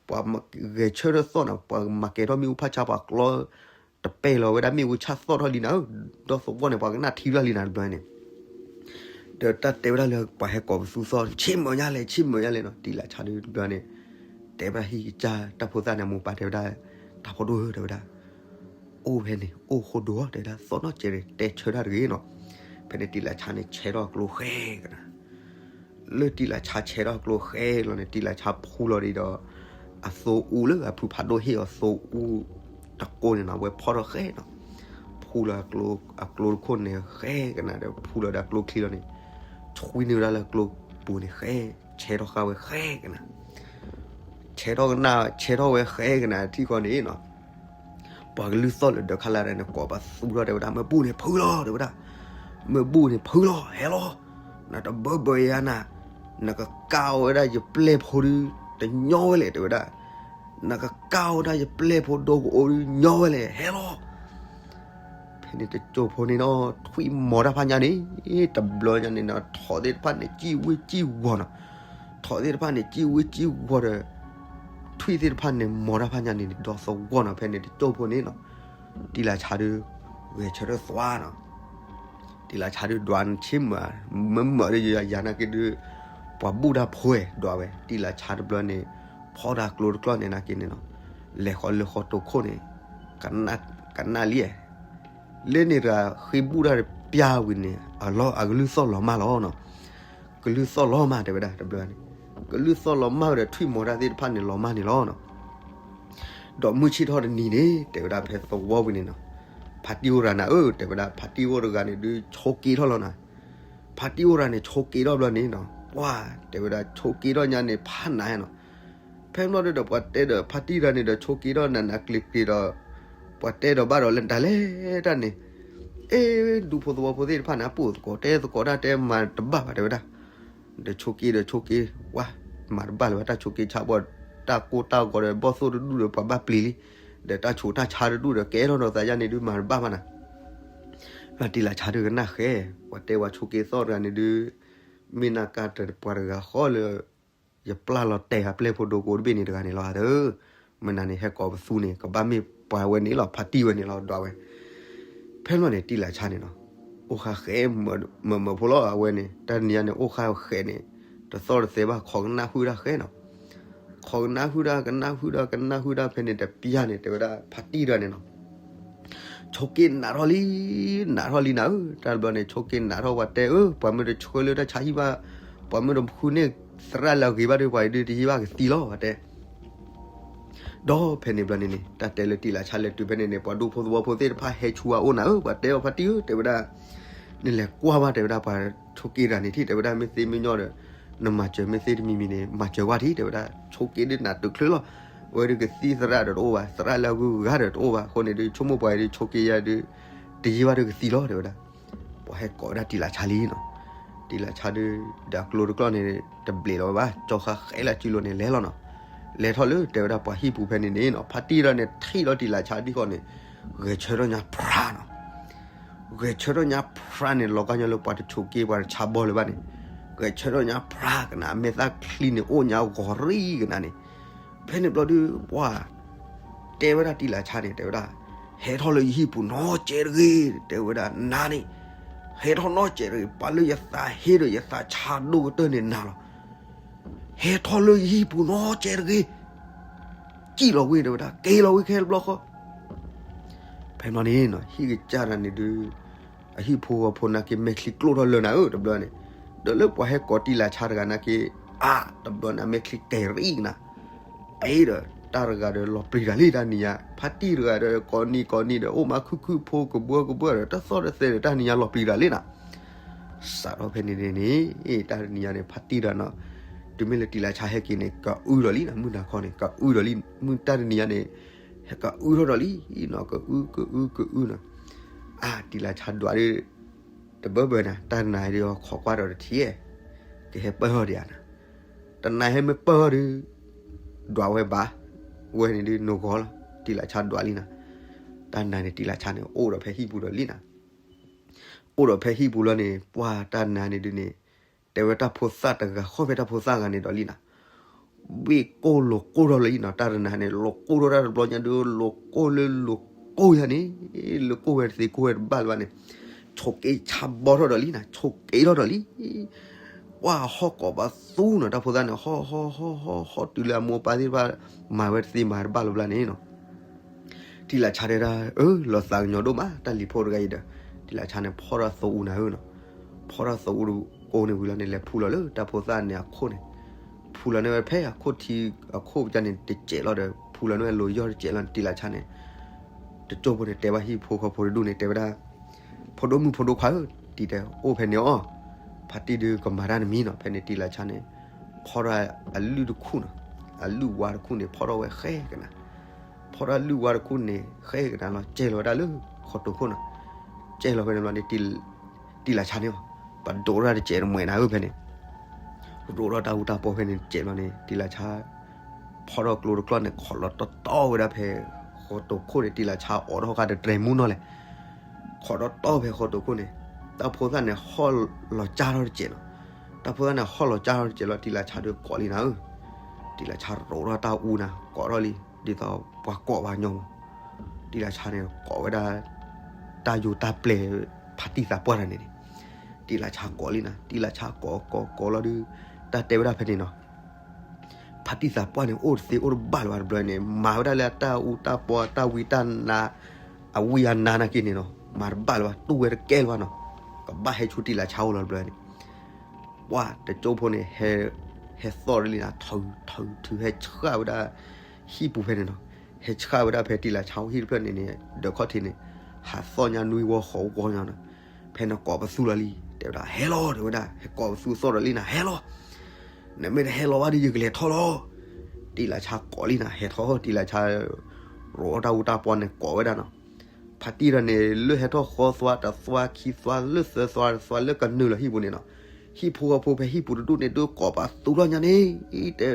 ပှၤဂဲၤဆၢထၢၣ်သီၣ်နၤ ပှၤမၤကဲၤထီၣ်မ့ၣ်အူဖးဆါ ပှၤကျီ တပဲာ်လီၤဝဲဒၣ်မ့ၣ်အူဆၣ်သီၣ်ထီၣ်လံနၤဧၢ. ဒီသဝီန့ၣ် ပှၤကနၣ်ထံလီၤလံနၤတဘျီန့ၣ် ဒီးတၢ်တဲဝဲဒၣ်လၢပှၤဟဲကိးပသူသီၣ် ဆ့မၢၤညါလဲၣ် ဆ့မၢၤညါလဲၣ်နီၤ. တံလၤဆါဒုတဘျီန့ၣ် တဲဝဲဒၣ်ဟံၣ်ကစၢ်တၢ်ဖိသၣ်န့ၣ် အမိၢ်ပၢ်တဲဝဲဒၣ် တၢ်ဖိဒိၣ်ဧၢ တဲဝဲဒၣ် အိၣ်ဖဲန့ၣ် အိၣ်ဃိဒိၣ်ဧါ တဲဝဲဒၣ် သီၣ်နီၣ်ကဲး တဲဆၢတၢ်တဂ့ၤနီၤ. ဖဲန့ၣ်တံလၤဆါန့ၣ် ဆဲးထီၣ်အကျိဃဲကနၤ လၢတံလၤဆါဆဲးထီၣ်အကျိဃဲလီၤန့ၣ် တံလၤဆါဖူလီၤဒံးဒီး အသိအူလၢအဖုဖးဒိၣ်ဟ့ၣ်အီၤ သိအူတကိးန့ၣ်နီၤ အဝဲဖီထီၣ်ဃဲနီၤ. ဖူလီၤအကျိတခိၣ်န့ၣ်ဃဲကနၤဒီး ဖူလီၤဒီးအကျိချံလီၤန့ၣ် ဆွံန့ၢ်ဝဲဒၣ်လၢအကျိပူၤန့ၣ်ဃဲ ဆဲးထီၣ်ဃာ်ဝဲဃဲကနၤ ဆဲးထီၣ်ကနၣ် ဆဲးထီၣ်ဝဲဃဲကနၤထံၣ်ဃီန့ၣ်နီၤ ပှၤကလုၢ်သီၣ်လၢဒၢးခါလၢ်န့ၣ် ကိးပသူထီၣ်တဲဝဲဒၣ် မ့ၢ်ဘူၣ်န့ၣ်ဖုလီၤ တဲဝဲဒၣ်. မ့ၢ်ဘူၣ်န့ၣ်ဖုလီၤ ဟဲလီၤ. နတဘၢဘၢယၤနၤ နကကၢ်ဝဲဒၣ်ယပျဲၢ်ဖိဒု တညီဝဲလဲၣ် တဲဝဲဒၣ်. နကကၢ်ဝဲဒၣ်ယပျဲၢ်ဖိဒိကအိဒု ညီဝဲလဲၣ် ဟဲလီၤ. ဖဲန့ၣ်တကၠိဖိန့ၣ်နီၤ ထွံၣ်မီၤတၢ်ဖးညါန့ၣ် တဘျီညါန့ၣ်နီၤ ထိးသ့ၣ်တဖၣ်န့ၣ် စံၣ်ဝ့စံၣ်ဝီၤနီၤ. ထိးသ့ၣ်တဖၣ်န့ၣ် စံၣ်ဝ့စံၣ်ဝီၤဒီး ထွံၣ်သ့ၣ်တဖၣ်န့ၣ် မီၤတၢ်ဖးညါန့ၣ် ဒီသဝီနီၤ. ဖဲန့ၣ်တကၠိဖိန့ၣ်နီၤ တံလၤဆါဒု ဂဲၤဆၢထၢၣ်သွါနီၤ. တံလၤဆါဒုဒွးဆ့မၢၤ မ့ၢ်မၢၤဒုယၤနာ်က့ဒု ပှၤဘူၣ်တၢ်ဖိဝဲဒွးဝဲ တံလၤဆါတဘျီန့ၣ် ဖီတၢ်ကျိတကျီၢ်န့ၣ်နာ်က့န့ၣ်နီၤ လဲၤဃီလၢဃီတိခိၣ်န့ၣ် ကနၣ်လံ လၢန့ၣ်တဂၤဃ့ဘူၣ်တၢ်တပျၢ်ဝံၤန့ၣ် အလီၢ်အကလုၢ်သီၣ်လီၤမၢ်လီၤနီၤ. ကလုၢ်သီၣ်လီၤမၢ် တဲဝဲဒၣ်တဘျီန့ၣ် ကလုၢ်သီၣ်လီၤမၢ်ဝဲဒီးထွံၣ်မီၤတၢ်သ့ၣ်တဖၣ်န့ၣ်လီၤမၢ်န့ၣ်လီၤနီၤ. ဒီးမုၢ်ဆ့ၣ်ထီၣ်တနံၤန့ၣ် တဲဝဲဒၣ်ဖဲသဝီပူၤန့ၣ်နီၤ ဖါတံၢ်အိၣ်တဂၤနၤဧၢ တဲဝဲဒၣ် ဖါတံၢ်အိၣ်တဂၤန့ၣ်ဒုးဆိးက့ထီၣ်လီၤနၤ. ဖါတံၢ်အိၣ်တဂၤန့ၣ်ဆိးက့ထီၣ်ဘျီန့ၣ်နီၤ ပှၤ တဲဝဲဒၣ်ဆိးက့ထီၣ်ညါန့ၣ်ဖးနးနီၤ. ဖဲဘျီဒုဒီးပှၤတဲဒီးဖါတံၢ်တဂၤန့ၣ်ဒီး ဆိးက့ထီၣ်နးနးကျံၤကျံၤဒီး ပှၤတဲဒီးဘၣ်ဒီးလၢနတၢ်လဲၤတၢ်န့ၣ် အ့ ဒူဖိသဝီဖိသ့ၣ်တဖၣ်န့ၣ် အပိာ်သကိးတဲသကိးတၢ်တဲမၤတဘၣ်ဘၣ် တဲဝဲဒၣ်. ဒီးဆိက့ဒီးဆိက့, ဝါ, မၤတဘၣ်လၢၤဘၣ် တၢ်ဆိက့ဆါဘီၣ်, တၢ်ကိၢ်တၢ်ဂီၤဒီးဘီၣ်သိၣ်တဒူၣ်ဒီးပှၤဘၣ်ပျံၤလံ, ဒီးတၢ်ဆူးတၢ်ဆါတဒူၣ်ဒီးကဲထီၣ်ဒီးသးယါန့ၣ်ဒုးမၤတဘၣ်ဘၣ်နၤ, တံၤလးဆါဒုးကနၣ်ဃဲ, ပှၤတဲဝဲဆိက့သီၣ်တဂၤန့ၣ်ဒုး, မ့ၢ်နကါတပှၤတဂၤဃီလၢ ယပျၢ်လီၤတဲာ်အပျဲၢ်ဖိဒိကိးတဘ့ၣ်န့ၣ်တဂၤန့ၣ်လီၤဧါ, မနုၤန့ၣ် ဟဲကိးပသူန့ၣ် ကဘၣ်မ့ၢ်ပှၤဝဲန့ၣ်လီၤ ဖါတံၢ်ဝဲန့ၣ်လီၤ ဒွးဝဲ, ဖဲလီၤန့ၣ် တံၤလးဆါန့ၣ်နီၤ, အိၣ်ဃာ်ဃဲမၢမၢဖိလီၤ အဝဲန့ၣ် တၢ်တနံၤညါန့ၣ် အိၣ်ဃာ်ဃဲန့ၣ်, တသီၣ်တသဲဘၣ် ခိးကနၣ်ဟုၣ်တၢ်ဃဲနီၤ, ခိးကနၣ်ဟုၣ်တၢ် ကနၣ်ဟုၣ်တၢ် ကနၣ်ဟုၣ်တၢ်ဖဲန့ၣ် တပျၢ်န့ၣ် တဲဝဲဒၣ် ဖါတံၢ်တဂၤန့ၣ်နီၤ ဆိက့နးထီၣ်လံ, နးထီၣ်လံနၤဧၢ, တၢ်တဘျီန့ၣ် ဆိက့နးထီၣ် ပှၤတဲဧၢ, ပှၤမ့ၢ်တဆှၢလၢတၢ်ဆါဟံၣ်ဘၣ်, ပှၤမ့ၢ်တဃုန့ၢ်သရၣ်လၢအဂ့ၤဘၣ်ဒီး ပှၤအံၤဒုးတယံာ်ဘၣ်ကသံလီၤ ပှၤတဲ, ဒီးဖဲန့ၣ်ဘျီန့ၣ်န့ၣ် တၢ်တဲလၢတံၤလးဆါလဲၤတုၤဖဲန့ၣ်န့ၣ် ပှၤဒူဖိသဝီဖိသ့ၣ်တဖၣ်ဟဲဆူအအိၣ်နၤဧၢ, ပှၤတဲအီၤဖါတံၢ်ဧၢ, တဲဝဲဒၣ်, နလဲၤကွၢ်ဘၣ် တဲဝဲဒၣ် ပှၤဆိက့တဂၤန့ၣ်ထံၣ် တဲဝဲဒၣ်မ့ၢ်သ့မ့ၢ်ညီဒီး နမၤစၢၤမ့ၢ်သ့တမံၤမံၤန့ၣ် မၤစၢၤကွၢ်ထံၣ် တဲဝဲဒၣ် ဆိက့ဒုးနးတုၤချုးလီၤ, အဝဲဒုးကသံၣ်သရၣ်ဒီးတအိၣ်ဘၣ်, သရၣ်လၢအဂုၤအဂၤဒီးတအိၣ်ဘၣ်, အဃိန့ၣ်ဒုး ဆိကမိၣ်ပှၤအံၤဒုး ဆိက့ယါဒုး တယံာ်ဘၣ်ဒုးကသံလီၤ တဲဝဲဒၣ်, ပှၤဟဲကိးဝဲဒၣ်တံၤလးဆါလံနီၤ, တံၤလးဆါဒုး ဒီးကျိတကျီၢ်န့ၣ် တဘျီလီၤဘၣ်, ကၠီဃါဃဲလၢစုလိၤန့ၣ် လဲၤလီၤနီၤ, လဲၤထီၣ်လၢ တဲဝဲဒၣ်ပှၤဟံၣ်ပူၤဖဲန့ၣ်န့ၣ်နီၤ, ဖါတံၢ်ဒီးန့ၣ် ထံၣ်လီၤတံၤလးဆါဒ်ဃီန့ၣ် ဂဲၤဆၢထၢၣ်ညါဖြါနီၤ ဂဲၤဆၢထၢၣ်ညါဖြါန့ၣ် လီၤကါညီလၢပှၤတဆိးက့ ပှၤတဆါဘီလၢၤဘၣ်န့ၣ်, ဂဲၤဆၢထၢၣ်ညါဖြါကနၤ အမဲာ်သၣ်ချံန့ၣ် အိၣ်ညါဂီၤရံကနၤန့ၣ်, ဖဲန့ၣ်ဘျီဒုး ပှၤ တဲဝဲဒၣ်တံၤလးဆါန့ၣ် တဲဝဲဒၣ်, ဟဲထီၣ်လၢယဟံၣ်ပူၤနီတစဲးတဂ့ၤ, တဲဝဲဒၣ်နၤန့ၣ်, ဟဲထီၣ်နီတစဲးတဂ့ၤ, ပှၤလၢယသးဟ့ဒီးယသးဆါဒိၣ်ကတၢၢ်န့ၣ်နၤလီၤ ဟဲထီၣ်လၢယဟံၣ်ပူၤနီတစဲးတဂ့ၤ, စံၣ်လီၤဝံၤ တဲဝဲဒၣ် က့ၤလီၤဝံၤခဲတဘျီဃီ, ဖဲန့ၣ်န့ၣ် ဟံၣ်ကစၢ်တဂၤန့ၣ်ဒုး အဟံၣ်ဖိဃီဖိနာ်က့ မဲာ်ချံကျိၣ်ထီၣ်လၢနၤဧၢ တဘျီန့ၣ်, ဒီးလၢပှၤဟဲကိးတံၤလးဆါတဂၤနာ်က့ အါ တဘျီန့ၣ် အမဲာ်ချံကဲၤရံကနၤ အ့ဒီး တၢ်တဂၤဒီးလီၤပျံၤတၢ်လံ တၢ်နံၤညါ ဖါတံၢ်တဂၤဒီး ကိးနံၤကိးနံၤဒီး အိၣ်မးခုၣ်ခုၣ်ဖိကဘှၢကဘှၢဒီး တၢ်သီၣ်တသဲဒီး တၢ်နံၤညါလီၤပျံၤတၢ်လံနီၤ, စးထီၣ်ဖဲန့ၣ်န့ၣ် တၢ်တနံၤညါန့ၣ် ဖါတံၢ်တဂၤနီၤ, တုၤမ့ၢ်လၢတံၤလးဆါဟဲက့ၤန့ၣ် ကအုဒီးလံနီၤ မုၢ်နၤခီန့ၣ် ကအုဒီးလံ မုၢ်တၢ်တနံၤညါန့ၣ် ဟဲကအုထီၣ်ဒီးလံနီၤ ကအု ကအု ကအုနီၤ, အါ တံၤလးဆါဒွးဒီး တဘၢဘၢနၤ တၢ်တနၤဒုးခိးကွၢ်ဒီးတထံၣ်, ကဟဲပၢၢ်ထီၣ်ဒံးဧါနၤ, တနၤဟဲမ့ၢ်ပၢၢ်ထီၣ်ဒုး ဒွးဝဲဘၣ်, ဝဲန့ၣ်ဒုးနိဂီၤလီၤ တံၤလးဆါဒွးလံနၤ, တၢ်နၤန့ၣ် တံၤလးဆါန့ၣ် အိၣ်ဒီးဖဲဟံၣ်ပူၤဒီးလံနၤ, အိၣ်ဒီးဖဲဟံၣ်ပူၤလီၤန့ၣ် ပှၤတၢ်နၤန့ၣ်ဒုးန့ၣ် တဲဝဲတၢ်ဖိသၣ်တဂၤဃီဖဲတၢ်ဖိသၣ်ဂၤန့ၣ်ဒီးလံနၤ ဘ့ၣ်ကိၢ်လိာ်ကိၢ်ထီၣ်လၢအံၤနီၤ တၢ်တနၤန့ၣ် လိာ်ကိၢ်ထီၣ်တၢ်တဘျီညါဒုး လိာ်ကိၢ်လၢလိာ်ကိၢ်ယါန့ၣ်, လၢကိၢ်ဝဲတသ့ကိၢ်ဝဲတဘၣ်လၢၤဘၣ်န့ၣ်, ဆိးက့ဆါဘီထီၣ်ဒီးလံနၤ ဆိးက့ထီၣ်ဒီးလံ, ပှၤဟီၣ်ကိးဘၣ်သူနီၤ တၢ်ဖိသၣ်န့ၣ် ဟီၣ်ဟီၣ်ဟီၣ်ဟီၣ်ဟီၣ်တုၤလၢအမိၢ်အပၢ်သ့ၣ်တဖၣ် မၤဝဲတသ့မၤတဘၣ်လၢၤဘၣ်န့ၣ်နီၤ တံၤလးဆါတဲဒၣ် အၢ လီၤသးကညီၤဒိၣ်မး တၢ်လံၤဖိတဂၤအံၤဒီး, တံၤလးဆါန့ၣ် ဖီၣ်ထီၣ်သိအူနၤဧၢနီၤ, ဖီၣ်ထီၣ်သိအူကိန့ၣ်ဝံၤလီၤန့ၣ် လဲၤဖူလီၤလၢတၢ်ဖိသၣ်န့ၣ်အခိၣ်န့ၣ်, ဖူလီၤန့ၢ်ဝဲဖဲအခိၣ်ထံ အခိၣ်ပကန့ၣ်တစဲးလီၤဒီး ဖူလီၤန့ၢ်ဝဲလိၤယီၢ်တစဲးလီၤန့ၣ် တံၤလးဆါန့ၣ် တကၠိဖိန့ၣ် တဲဘၣ်ဟံၣ်ဖိဃီဖိတဒူၣ်န့ၣ် တဲဝဲဒၣ်, ဖိဒိၣ်မုၣ်ဖိဒိၣ်ခွါဧၢ, တံၤတဲအိၣ်ဖဲန့ၣ်အီၤ, ဖါတံၢ်ဒုးကမၤတၢ်တမံၤနီၤ ဖဲန့ၣ်တံၤလးဆါန့ၣ်, ဖီၣ်ထီၣ်အလုၢ်တခူၣ်နီၤ, အလုၢ်ဝါတခူၣ်န့ၣ် ဖီၣ်ထီၣ်ဝဲဃဲကနၤ ဖီၣ်ထီၣ်လုၢ်ဝါတခူၣ်န့ၣ် ဃဲကနၤလီၤ စဲးလီၤဝဲဒၣ်လၢဃီတိာ်ခိၣ်နီၤ, စဲးလီၤဖဲန့ၣ်ဘျီန့ၣ် တံၤလးဆါန့ၣ်အီၤ, ပဒိးထီၣ်တစဲးတမှဲးနၤဧၢဖဲန့ၣ်, ရိးထီၣ်တၢ်အူတၢ်ပီဖဲန့ၣ်တစဲးဘျီန့ၣ် တံၤလးဆါ ဖီၣ်ထီၣ်ကျိတကျီၢ်န့ၣ် ခိးလီၤတီတီဝဲဒၣ်ဖဲဃီတိာ်ခိၣ်န့ၣ် တံၤလးဆါအိးထီၣ်ဃာ်တတြဲၤမူနီၤလဲၣ် ခိးတီတီဖဲဃီတိာ်ခိၣ်န့ၣ်, တၢ်ဖိသၣ်န့ၣ် ဟီၣ်လီၤကၢ်ထီၣ်တစဲးနီၤ, တၢ်ဖိသၣ်န့ၣ် ဟီၣ်လီၤကၢ်ထီၣ်တစဲးလီၤ တံၤလးဆါဒုးကိးလံနၤဧၢ, တံၤလးဆါရိးထီၣ်တၢ်အူနၤ ကိးထီၣ်လံ, ဒ်သိးပှၤကိးပှၤညီမး, တံၤလးဆါန့ၣ် ကိးဝဲဒၣ် တၢ်ယိၤတၢ်ပျဲၢ် ဖါတံၢ်သးပှၢ်တဂၤန့ၣ်န့ၣ်, တံၤလးဆါကိးလံနၤ တံၤလးဆါကိးကိးကိးလီၤဒုး, တၢ်တဲဝဲဒၣ်ဖဲန့ၣ်နီၤ ဖါတံၢ်သးပှၢ်န့ၣ် အိၣ်တသ့အိၣ်တဘၣ်လၢၤဘၣ်တဘျီန့ၣ် မၤဝဲဒၣ်လၢအတၢ်အူတၢ်ပီ တၢ်ဝံတၢ်နါ, အဝံအနါနာ်က့န့ၣ်နီၤ မၤတဘၣ်လၢၤဘၣ် တူၢ်ဝဲတကဲလၢၤဘၣ်နီၤ, ကဘၣ်ဟဲဆူတံၤလးဆါအိၣ်လီၤတဘျီန့ၣ်, ပှၤတကၠိဖိန့ၣ် ဟဲသီၣ်လံနၤ ထုးထုးထုး ဟဲဆှၣ်ဝဲဒၣ် ဟံၣ်ပူၤဖဲန့ၣ်နီၤ, ဟဲဆှၣ်ဝဲဒၣ်ဖဲတံၤလးဆါအိၣ်ဟံၣ်တဖျၢၣ်န့ၣ်န့ၣ် ဒီးခီၣ်ထံးန့ၣ်, ဟးသီၣ်ညါနွံဝီဃိးဝီညါနီၤ, ဖဲန့ၣ်ကိးပသူလီၤလံ တဲဝဲဒၣ် ဟဲလီၤ တဲဝဲဒၣ် ဟဲကိးပသူသီၣ်ဒီးလံနၤ ဟဲလီၤ နမ့ၢ်တဟဲလီၤဘၣ်ဒီး ယကလဲၤထီၣ်လီၤ, တံၤလးဆါကိးလံနၤ ဟဲထီၣ် တံၤလးဆါ ရိးအီၣ်တၢ်အူတၢ်ပီန့ၣ်ကိးဝဲဒၣ်နီၤ, ဖါတံၢ်တဂၤန့ၣ် လၢဟဲထီၣ်ဃီသွါ တသွါခံသွါ လၢသၢသွါတသွါ လၢကနုာ်လီၤဟံၣ်ပူၤန့ၣ်နီၤ, ဟံၣ်ဖိဃီဖိဖဲဟံၣ်ပူၤတဒူၣ်န့ၣ် ဒုးကိးပသူထီၣ်ညါန့ၣ်, တဲ,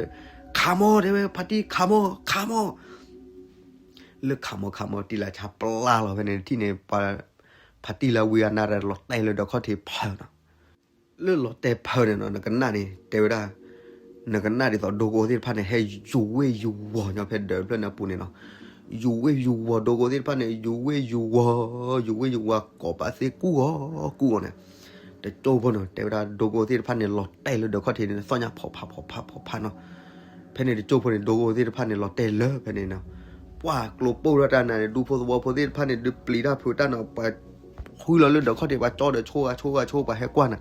ခးမီၢ် တဲဝဲ ဖါတံၢ် ခးမီၢ် ခးမီၢ်. လၢခးမီၢ်ခးမီၢ် တံာ်လးဆါပျၢ်လီၤဖဲန့ၣ် ထံၣ်န့ၣ် ဖါတံၢ်လၢအဝံအနါဒီး လီၤတဲာ်လၢဒၢးခီၣ်ထံးဖၢနီၤ. လၢလီၤတဲာ်ဖၢန့ၣ်နီၤ နကနၣ်န့ၣ် တဲဝဲဒၣ်, နကနၣ်ဒ်သိးဒိကိသ့ၣ်တဖၣ်န့ၣ် ဟဲယူၤဝ့ၢ်ယူၤဝီၤညီဖဲဒၢးဖျၢၣ်န့ၣ်အပူၤန့ၣ်နီၤ. ယူၤဝ့ၢ်ယူၤဝီၤ ဒိကိသ့ၣ်တဖၣ်န့ၣ် ယူၤဝ့ၢ်ယူၤဝီၤ, ယူၤဝ့ၢ်ယူၤဝီၤ ကိးပသ့ကူၣ်အီၤကူၣ်အီၤန့ၣ်, တကၠိဖိနီၤ တဲဝဲဒၣ် ဒိကိသ့ၣ်တဖၣ်န့ၣ် လီၤတဲာ်လၢဒၢးခီၣ်ထံးန့ၣ် သီၣ်ညါဖီၣ်ဖးဖီၣ်ဖးဖီၣ်ဖးနီၤ. ဖဲန့ၣ်တကၠိဖိန့ၣ် ဒိကိသ့ၣ်တဖၣ်န့ၣ် လီၤတဲာ်လၢဖဲန့ၣ်နီၤ. ပှၢ်ကျိပိၢ်ထီၣ်တၢ်နၤန့ၣ် ဒူဖိသဝီဖိသ့ၣ်တဖၣ်န့ၣ် ဒုးပျံၤတၢ်ဖုးတၢ်နီၤ ပှၤဃုလီၤလၢဒၢးခီၣ်ထံး ပှၤကၠီဒီးဆိဂၤဆိဂၤဆိ ပှၤဟဲကွၢ်နၤ.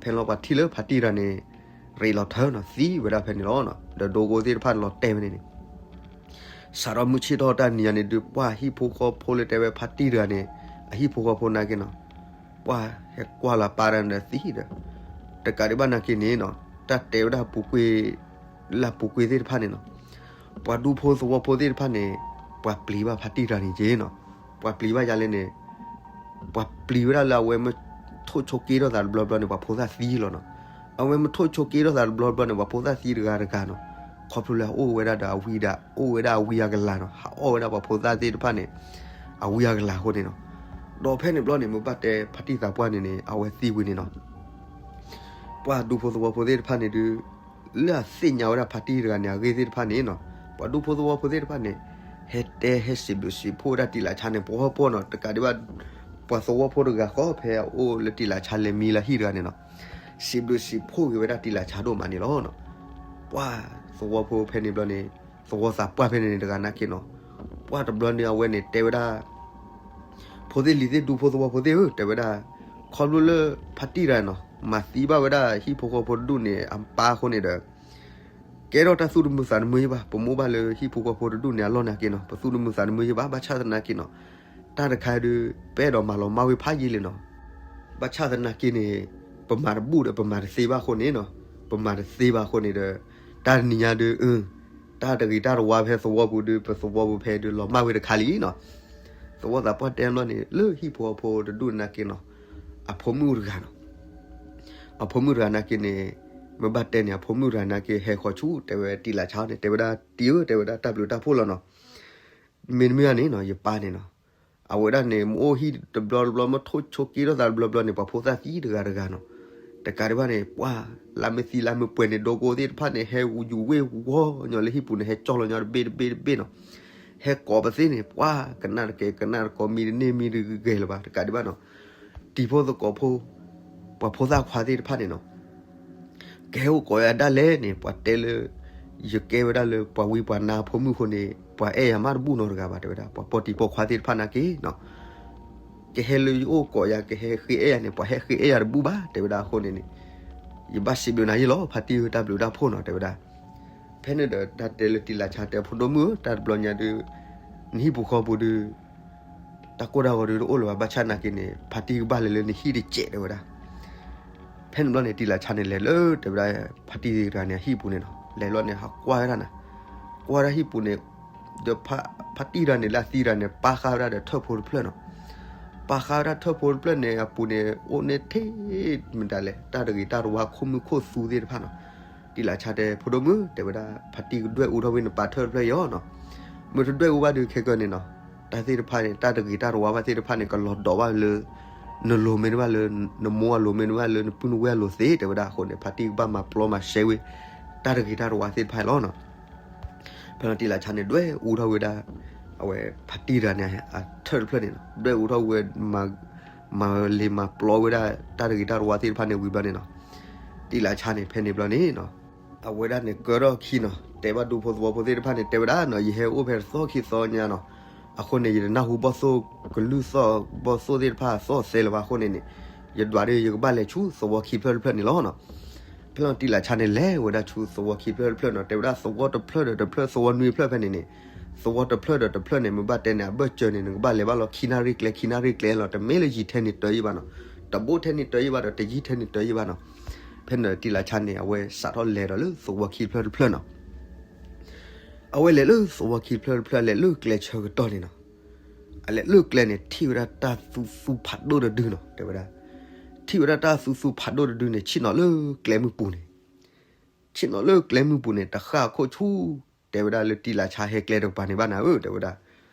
ဖဲလီၤပှၤထံၣ်လၢဖါတံၢ်တဂၤန့ၣ် ရ့းလီၤထၢနီၤ သံဝဲဒၣ်ဖဲန့ၣ်လီၤ. ဒီးဒိကိသ့ၣ်တဖၣ်န့ၣ် လီၤတဲာ်ဖဲန့ၣ်န့ၣ် စးထီၣ်မုၢ်ဆ့ၣ်ထီၣ်တၢ်နံၤညါန့ၣ် ဒုးပှၢ်ဟံၣ်ဖိဃီဖိလၢတဲဝဲဖါတံၢ်တဂၤန့ၣ် အဟံၣ်ဖိဃီဖိနာ်က့နီၤ, ပှၢ်ဟဲကွၢ်လီၤပၢ်တၢ်န့ၣ်သံဒီး, တကးဒံးဘၣ်နာ်က့န့ၣ်နီၤ တၢ်တဲဝဲဒၣ်ပူၤကွံာ် လၢအပူၤကွံာ်သ့ၣ်တဖၣ်န့ၣ်နီၤ, ပှၤဒူဖိသဝီဖိသ့ၣ်တဖၣ်န့ၣ် ပှၤပျံၤဘၣ်ဖါတံၢ်တဂၤန့ၣ်က့နီၤ. ပှၤပျံၤဘၣ်ယါလဲၣ်န့ၣ် ပှၤပျံၤဝဲဒၣ်လၢအဝဲမ့ၢ်ထိၣ်ဆိးက့ထီၣ်သးတဘျီဘျီန့ၣ် ပှၤဖိသၣ်သံလီၤနီၤ. အဝဲမ့ၢ်ထိၣ်ဆိးက့ထီၣ်သးတဘျီဘျီန့ၣ် ပှၤဖိသၣ်သံတဂၤတဂၤနီၤ. ခီဖျိလၢအအိၣ်ဝဲဒၣ်ဒီးအဝံဒီး အိၣ်ဝဲဒၣ်အဝံအကလၤနီၤ, ဟးအီၣ်ဝဲဒၣ်ပှၤဖိသၣ်သ့ၣ်တဖၣ်န့ၣ် အဝံအကလၤအဃိန့ၣ်နီၤ. ဒီးဖဲန့ၣ်ဘျီန့ၣ် မ့ၢ်ဘၣ်တဲဖါတံၢ်သးပှၢ်န့ၣ်န့ၣ် အဝဲသံဝံၤန့ၣ်နီၤ ပှၤဒူဖိသဝီဖိသ့ၣ်တဖၣ်န့ၣ်ဒုး လၢအသ့ၣ်ညါဝဲဒၣ်ဖါတံၢ်တဂၤန့ၣ် အဂ့ၢ်သ့ၣ်တဖၣ်န့ၣ်နီၤ, ပှၤဒူဖိသဝီဖိသ့ၣ်တဖၣ်န့ၣ် ဟဲတဲဟဲစံးဘျုးစံးဖှိၣ်ဝဲဒၣ်တံာ်လးဆါန့ၣ် ပှီၢ်ပှီၢ်နီၤ. တကးဒံးဘၣ် ပှၤသဝီဖိတဂၤဃီ ဖဲအအိၣ်လၢတံာ်လးဆါလဲၤမံလၢဟံၣ်တဂၤန့ၣ်နီၤ, စံးဘျုးစံးဖှိၣ်က့ၤဝဲဒၣ်တံာ်လးဆါဒိၣ်မးန့ၣ်လီၤ. ပှၢ်သဝီဖိဖဲန့ၣ်ဘျီန့ၣ် သဝီသးပှၢ်ဖဲန့ၣ်န့ၣ် တဂၤနာ်က့နီၤ, ပှၢ်တဘျီန့ၣ် အဝဲန့ၣ်တဲဝဲဒၣ် ဖိသ့ၣ်လံၤသ့ၣ် ဒူဖိသဝီဖိသ့ၣ်ဧၢ တဲဝဲဒၣ်, ခီဖျိလၢဖါတံၢ်တဂၤနီၤ မၤသံဘၣ်ဝဲဒၣ်ဟံၣ်ဖိဃီဖိတဒူၣ်န့ၣ် အပၢ်အဃိန့ၣ်ဒီး ကဲထီၣ်တၢ်သူၣ်တမုာ်သးတမုာ်ယဘၣ်, ပမိၢ်ဘၣ်လၢဟံၣ်ဖိဃီဖိတဒူၣ်န့ၣ် အလီၢ်နာ်က့နီၤ ပသူၣ်တမုာ်သးတမုာ်ယဘၣ်. ဘၣ်ဆၣ်သနာ်က့နီၤ တၢ်တခါဒုး ပအဲၣ်ဒိးမၤလီၤမၢ်ဝဲဖးယံာ်လံနီၤ. ဘၣ်ဆၣ်သနာ်က့န့ၣ် ပမၤတဘူၣ်ဒီး ပမၤတသ့ဘၣ်အဃိန့ၣ်နီၤ, ပမၤတသ့ဘၣ်အဃိန့ၣ်ဒီး တၢ်တနံၤညါဒုး အ တၢ်တဂ့ၤတၢ်တဝါဖဲသဝီပူၤဒုး ပသဝီပူၤဖဲဒုး လီၤမၢ်ဝဲတခါလံနီၤ. သဝီသးပှၢ်တဲဘျီန့ၣ် လၢဟံၣ်ဖိဃီဖိတဒူၣ်နာ်က့နီၤ အဖိမုၣ်တဂၤနီၤ, အဖိမုၣ်တဂၤနာ်က့န့ၣ် မ့ၢ်ဘၣ်တဲန့ၣ် အဖိမုၣ်တဂၤနာ်က့ ဟဲဃီၤဆူ တဲဝဲတံာ်လးဆါန့ၣ် တဲဝဲဒၣ် တံၤဧၢ တဲဝဲဒၣ် တၢ်ဘျုးတၢ်ဖှိၣ်လီၤနီၤ. မ့တမ့ၢ်ဘၣ်န့ၣ်နီၤ ယပၢ်န့ၣ်နီၤ အဝဲဒၣ်န့ၣ် မ့ၢ်အိၣ်ဟံၣ်တဘျီတဘျီ မ့ၢ်ထိၣ်ဆိးက့ထီၣ်သးတဘျီတဘျီန့ၣ် ပှၤဖိသၣ်သံတဂၤတဂၤနီၤ. တကးဒံးဘၣ်န့ၣ် ပှၢ်လါမ့ၢ်သံလါမ့ၢ်ပှဲၤန့ၣ် ဒိကိသ့ၣ်တဖၣ်န့ၣ် ဟဲယူၤဝ့ၢ်ဝီညီလၢဟံၣ်ပူၤန့ၣ် ဟဲကၠီၢ်လီၤညီတဘ့ၣ်တဘ့ၣ်တဘ့ၣ်နီၤ. ဟဲကိးပသ့ၣ်န့ၣ် ပှၢ်ကနၣ်တကဲကနၣ်တကိး မံတန့ၢ်မံတဂဲၤလၢၤဘၣ်. တကးဒံးဘၣ်နီၤ တံၤဖိသကိးဖိ ပှၤဖိသၣ်ခွါသ့ၣ်တဖၣ်န့ၣ်နီၤ ကဟဲအိၣ်ကိးယၤဒၣ်လဲာ်န့ၣ် ပှၤတဲလၢ ယကဲဝဲဒၣ်လၢပှၤဝံပှၤနါအဖိမုၣ်အဃိန့ၣ် ပှၤအဲၣ်ယၤမးတဘူၣ်နီတဂၤဘၣ် တဲဝဲဒၣ်. ပှၤပိာ်တံၤပိာ်ခွါသ့ၣ်တဖၣ်နာ်က့နီၤ ကဟဲလၢယအိၣ်ကိးယၤ ကဟဲဃ့အဲၣ်ယၤန့ၣ် ပှၤဟဲဃ့အဲၣ်ယၤတဘူၣ်ဘၣ် တဲဝဲဒၣ်အဃိန့ၣ်န့ၣ် ယဘၣ်စံးဘျုးနၤယ့လီၤ ဖါတံၢ်ဧၢ တၢ်ဘျုးတၢ်ဖှိၣ်နီၤ တဲဝဲဒၣ်. ဖဲန့ၣ်ဒီးတၢ်တဲလၢတံာ်လးဆါတဲ ဖိဒိၣ်မုၣ်ဧၢ တၢ်တဘျီညါဒုး နဟံၣ်ပူၤဃီပူၤဒုး တၢ်ကိၢ်တၢ်ဂီၤဒုးတအိၣ်လၢၤဘၣ် ဘၣ်ဆၣ်သနာ်က့န့ၣ် ဖါတံၢ်ကဘၣ်လဲၤလၢနဟံၣ်တစဲး တဲဝဲဒၣ်. ဖဲန့ၣ်ဘျီန့ၣ် တံာ်လးဆါန့ၣ်လဲၤလၢ တဲဝဲဒၣ် ဖါတံၢ်တဂၤန့ၣ် အဟံၣ်ပူၤန့ၣ်နီၤ လဲၤလီၤန့ၣ် ဟးကွၢ်ဝဲဒၣ်နၤ ကွၢ်ဝဲဒၣ်ဟံၣ်ပူၤန့ၣ် ဒီးဖါတံၢ်တဂၤန့ၣ် လၢအသံတဂၤန့ၣ် ပာ်ဃာ်ဝဲဒၣ်ဒီးထၢၣ်ဖိတဖျၢၣ်နီၤ ပာ်ဃာ်ဝဲဒၣ်ထၢၣ်ဖိတဖျၢၣ်န့ၣ် အပူၤန့ၣ် အိၣ်န့ၢ်ထဲ မတၤလဲၣ် တၢ်တဂ့ၤတၢ်တဝါ ခိၣ်မုၢ်ခိၣ်သူသ့ၣ်တဖၣ်နီၤ. တံာ်လးဆါတဲ ဖိဒိၣ်မုၣ် တဲဝဲဒၣ် ဖါတံၢ်ကဒွဲၣ်အူထီၣ်ဝဲနပာ်ထၢၣ်တဖျၢၣ်အံၤနီၤ. မ့ၢ်တဒွဲၣ်အူဘၣ်ဒီး ခဲကနံၣ်န့ၣ်နီၤ တၢ်သ့ၣ်တဖၣ်န့ၣ် တၢ်တဂ့ၤတၢ်တဝါဘၣ်သ့ၣ်တဖၣ်န့ၣ် ကလီၤဒိးဘၣ်လၢ နလိၤမ့ၢ်တဘၣ်လၢ နမိၢ်အလိၤမ့ၢ်တဘၣ်လၢ နပုၢ်နဝဲၢ်အလိၤသ့ တဲဝဲဒၣ်အဃိန့ၣ် ဖါတံၢ်ကဘၣ်မၤပျီမၤရှဲဝဲ တၢ်တဂ့ၤတၢ်တဝါသ့ၣ်တဖၣ်အံၤလီၤနီၤ. ဖဲလီၤတံာ်လးဆါန့ၣ် ဒွဲၣ်အူထီၣ်ဝဲဒၣ် အဝဲဖါတံၢ်တဂၤန့ၣ် အထၢၣ်တဖျၢၣ်န့ၣ်နီၤ ဒွဲၣ်အူထီၣ်ဝဲ မၤလ့ၤမၤပျီဝဲဒၣ် တၢ်တဂ့ၤတၢ်တဝါသ့ၣ်တဖၣ်န့ၣ်ဝံၤဘျီန့ၣ်နီၤ တံာ်လးဆါန့ၣ် ဖဲန့ၣ်ဘျီန့ၣ်နီၤ အဝဲဒၣ်န့ၣ်ကၢထီၣ်ခံနီၤ တဲဘၣ်ဒူဖိသဝီဖိသ့ၣ်တဖၣ်န့ၣ် တဲဝဲဒၣ်နီၤ ယဟဲအိၣ်ဖဲတသီခံသီညါနီၤ အဃိန့ၣ် ယတနၢ်ဟူဘီၣ်သိၣ်ကလုၢ်သီၣ်ဘီၣ်သိၣ်သ့ၣ်တဖၣ်သီၣ်သဲလၢၤဘၣ်အဃိန့ၣ်န့ၣ် ယဒွးဒီးယကဘၣ်လဲၤဆူသဝီခံဖျၢၣ်တဖျၢၣ်န့ၣ်လီၤနီၤ. ဖဲလီၤတံာ်လးဆါန့ၣ် လဲၤဝဲဒၣ်ဆူသဝီခံဖျၢၣ်တဖျၢၣ်နီၤ တဲဝဲဒၣ်သဝီတဖျၢၣ်ဒီးတဖျၢၣ် သဝီနွံဖျၢၣ်ဖဲန့ၣ်န့ၣ် သဝီတဖျၢၣ်ဒီးတဖျၢၣ်န့ၣ် မ့ၢ်ဘၣ်တဲန့ၣ် အဘၢၣ်စၢၤန့ၣ် နကဘၣ်လဲၤဘၣ်လီၤခံနၣ်ရံၣ်ကျဲ ခံနၣ်ရံၣ်ကျဲလီၤ တမ့ၢ်လၢယံာ်ထဲန့ၣ်တၢ်ယံာ်ဘၣ်နီၤ တဘိထဲန့ၣ်တၢ်ယံာ်ဘၣ်ဒီး တယံာ်ထဲန့ၣ်တၢ်ယံာ်ဘၣ်နီၤ. ဖဲန့ၣ်တံာ်လးဆါန့ၣ် အဝဲစးထီၣ်လဲၤဒီးလၢသဝီခံဖျၢၣ်တဖျၢၣ်နီၤ အဝဲလဲၤလၢသဝီခံဖျၢၣ်တဖျၢၣ် အလဲၤလၢကျဲဆၢကတီၢ်န့ၣ်နီၤ အလဲၤလၢကျဲန့ၣ် ထံၣ်ဝဲဒၣ်တၢ်သူသူဖးဒိၣ်တဒုနီၤ တဲဝဲဒၣ်. ထံၣ်ဝဲဒၣ်တၢ်သူသူဖးဒိၣ်တဒုန့ၣ် ဆ့ၣ်နီၤလၢကျဲမုၢ်ပူၤန့ၣ်, ဆ့ၣ်နီၤလၢကျဲမုၢ်ပူၤန့ၣ် တဃၣ်အခိၣ်ဆူၣ်, တဲဝဲဒၣ်လၢတံလၤဆါဟဲကျဲတကပၤန့ၣ်ဘၣ်နၤဧၢ တဲဝဲဒၣ်,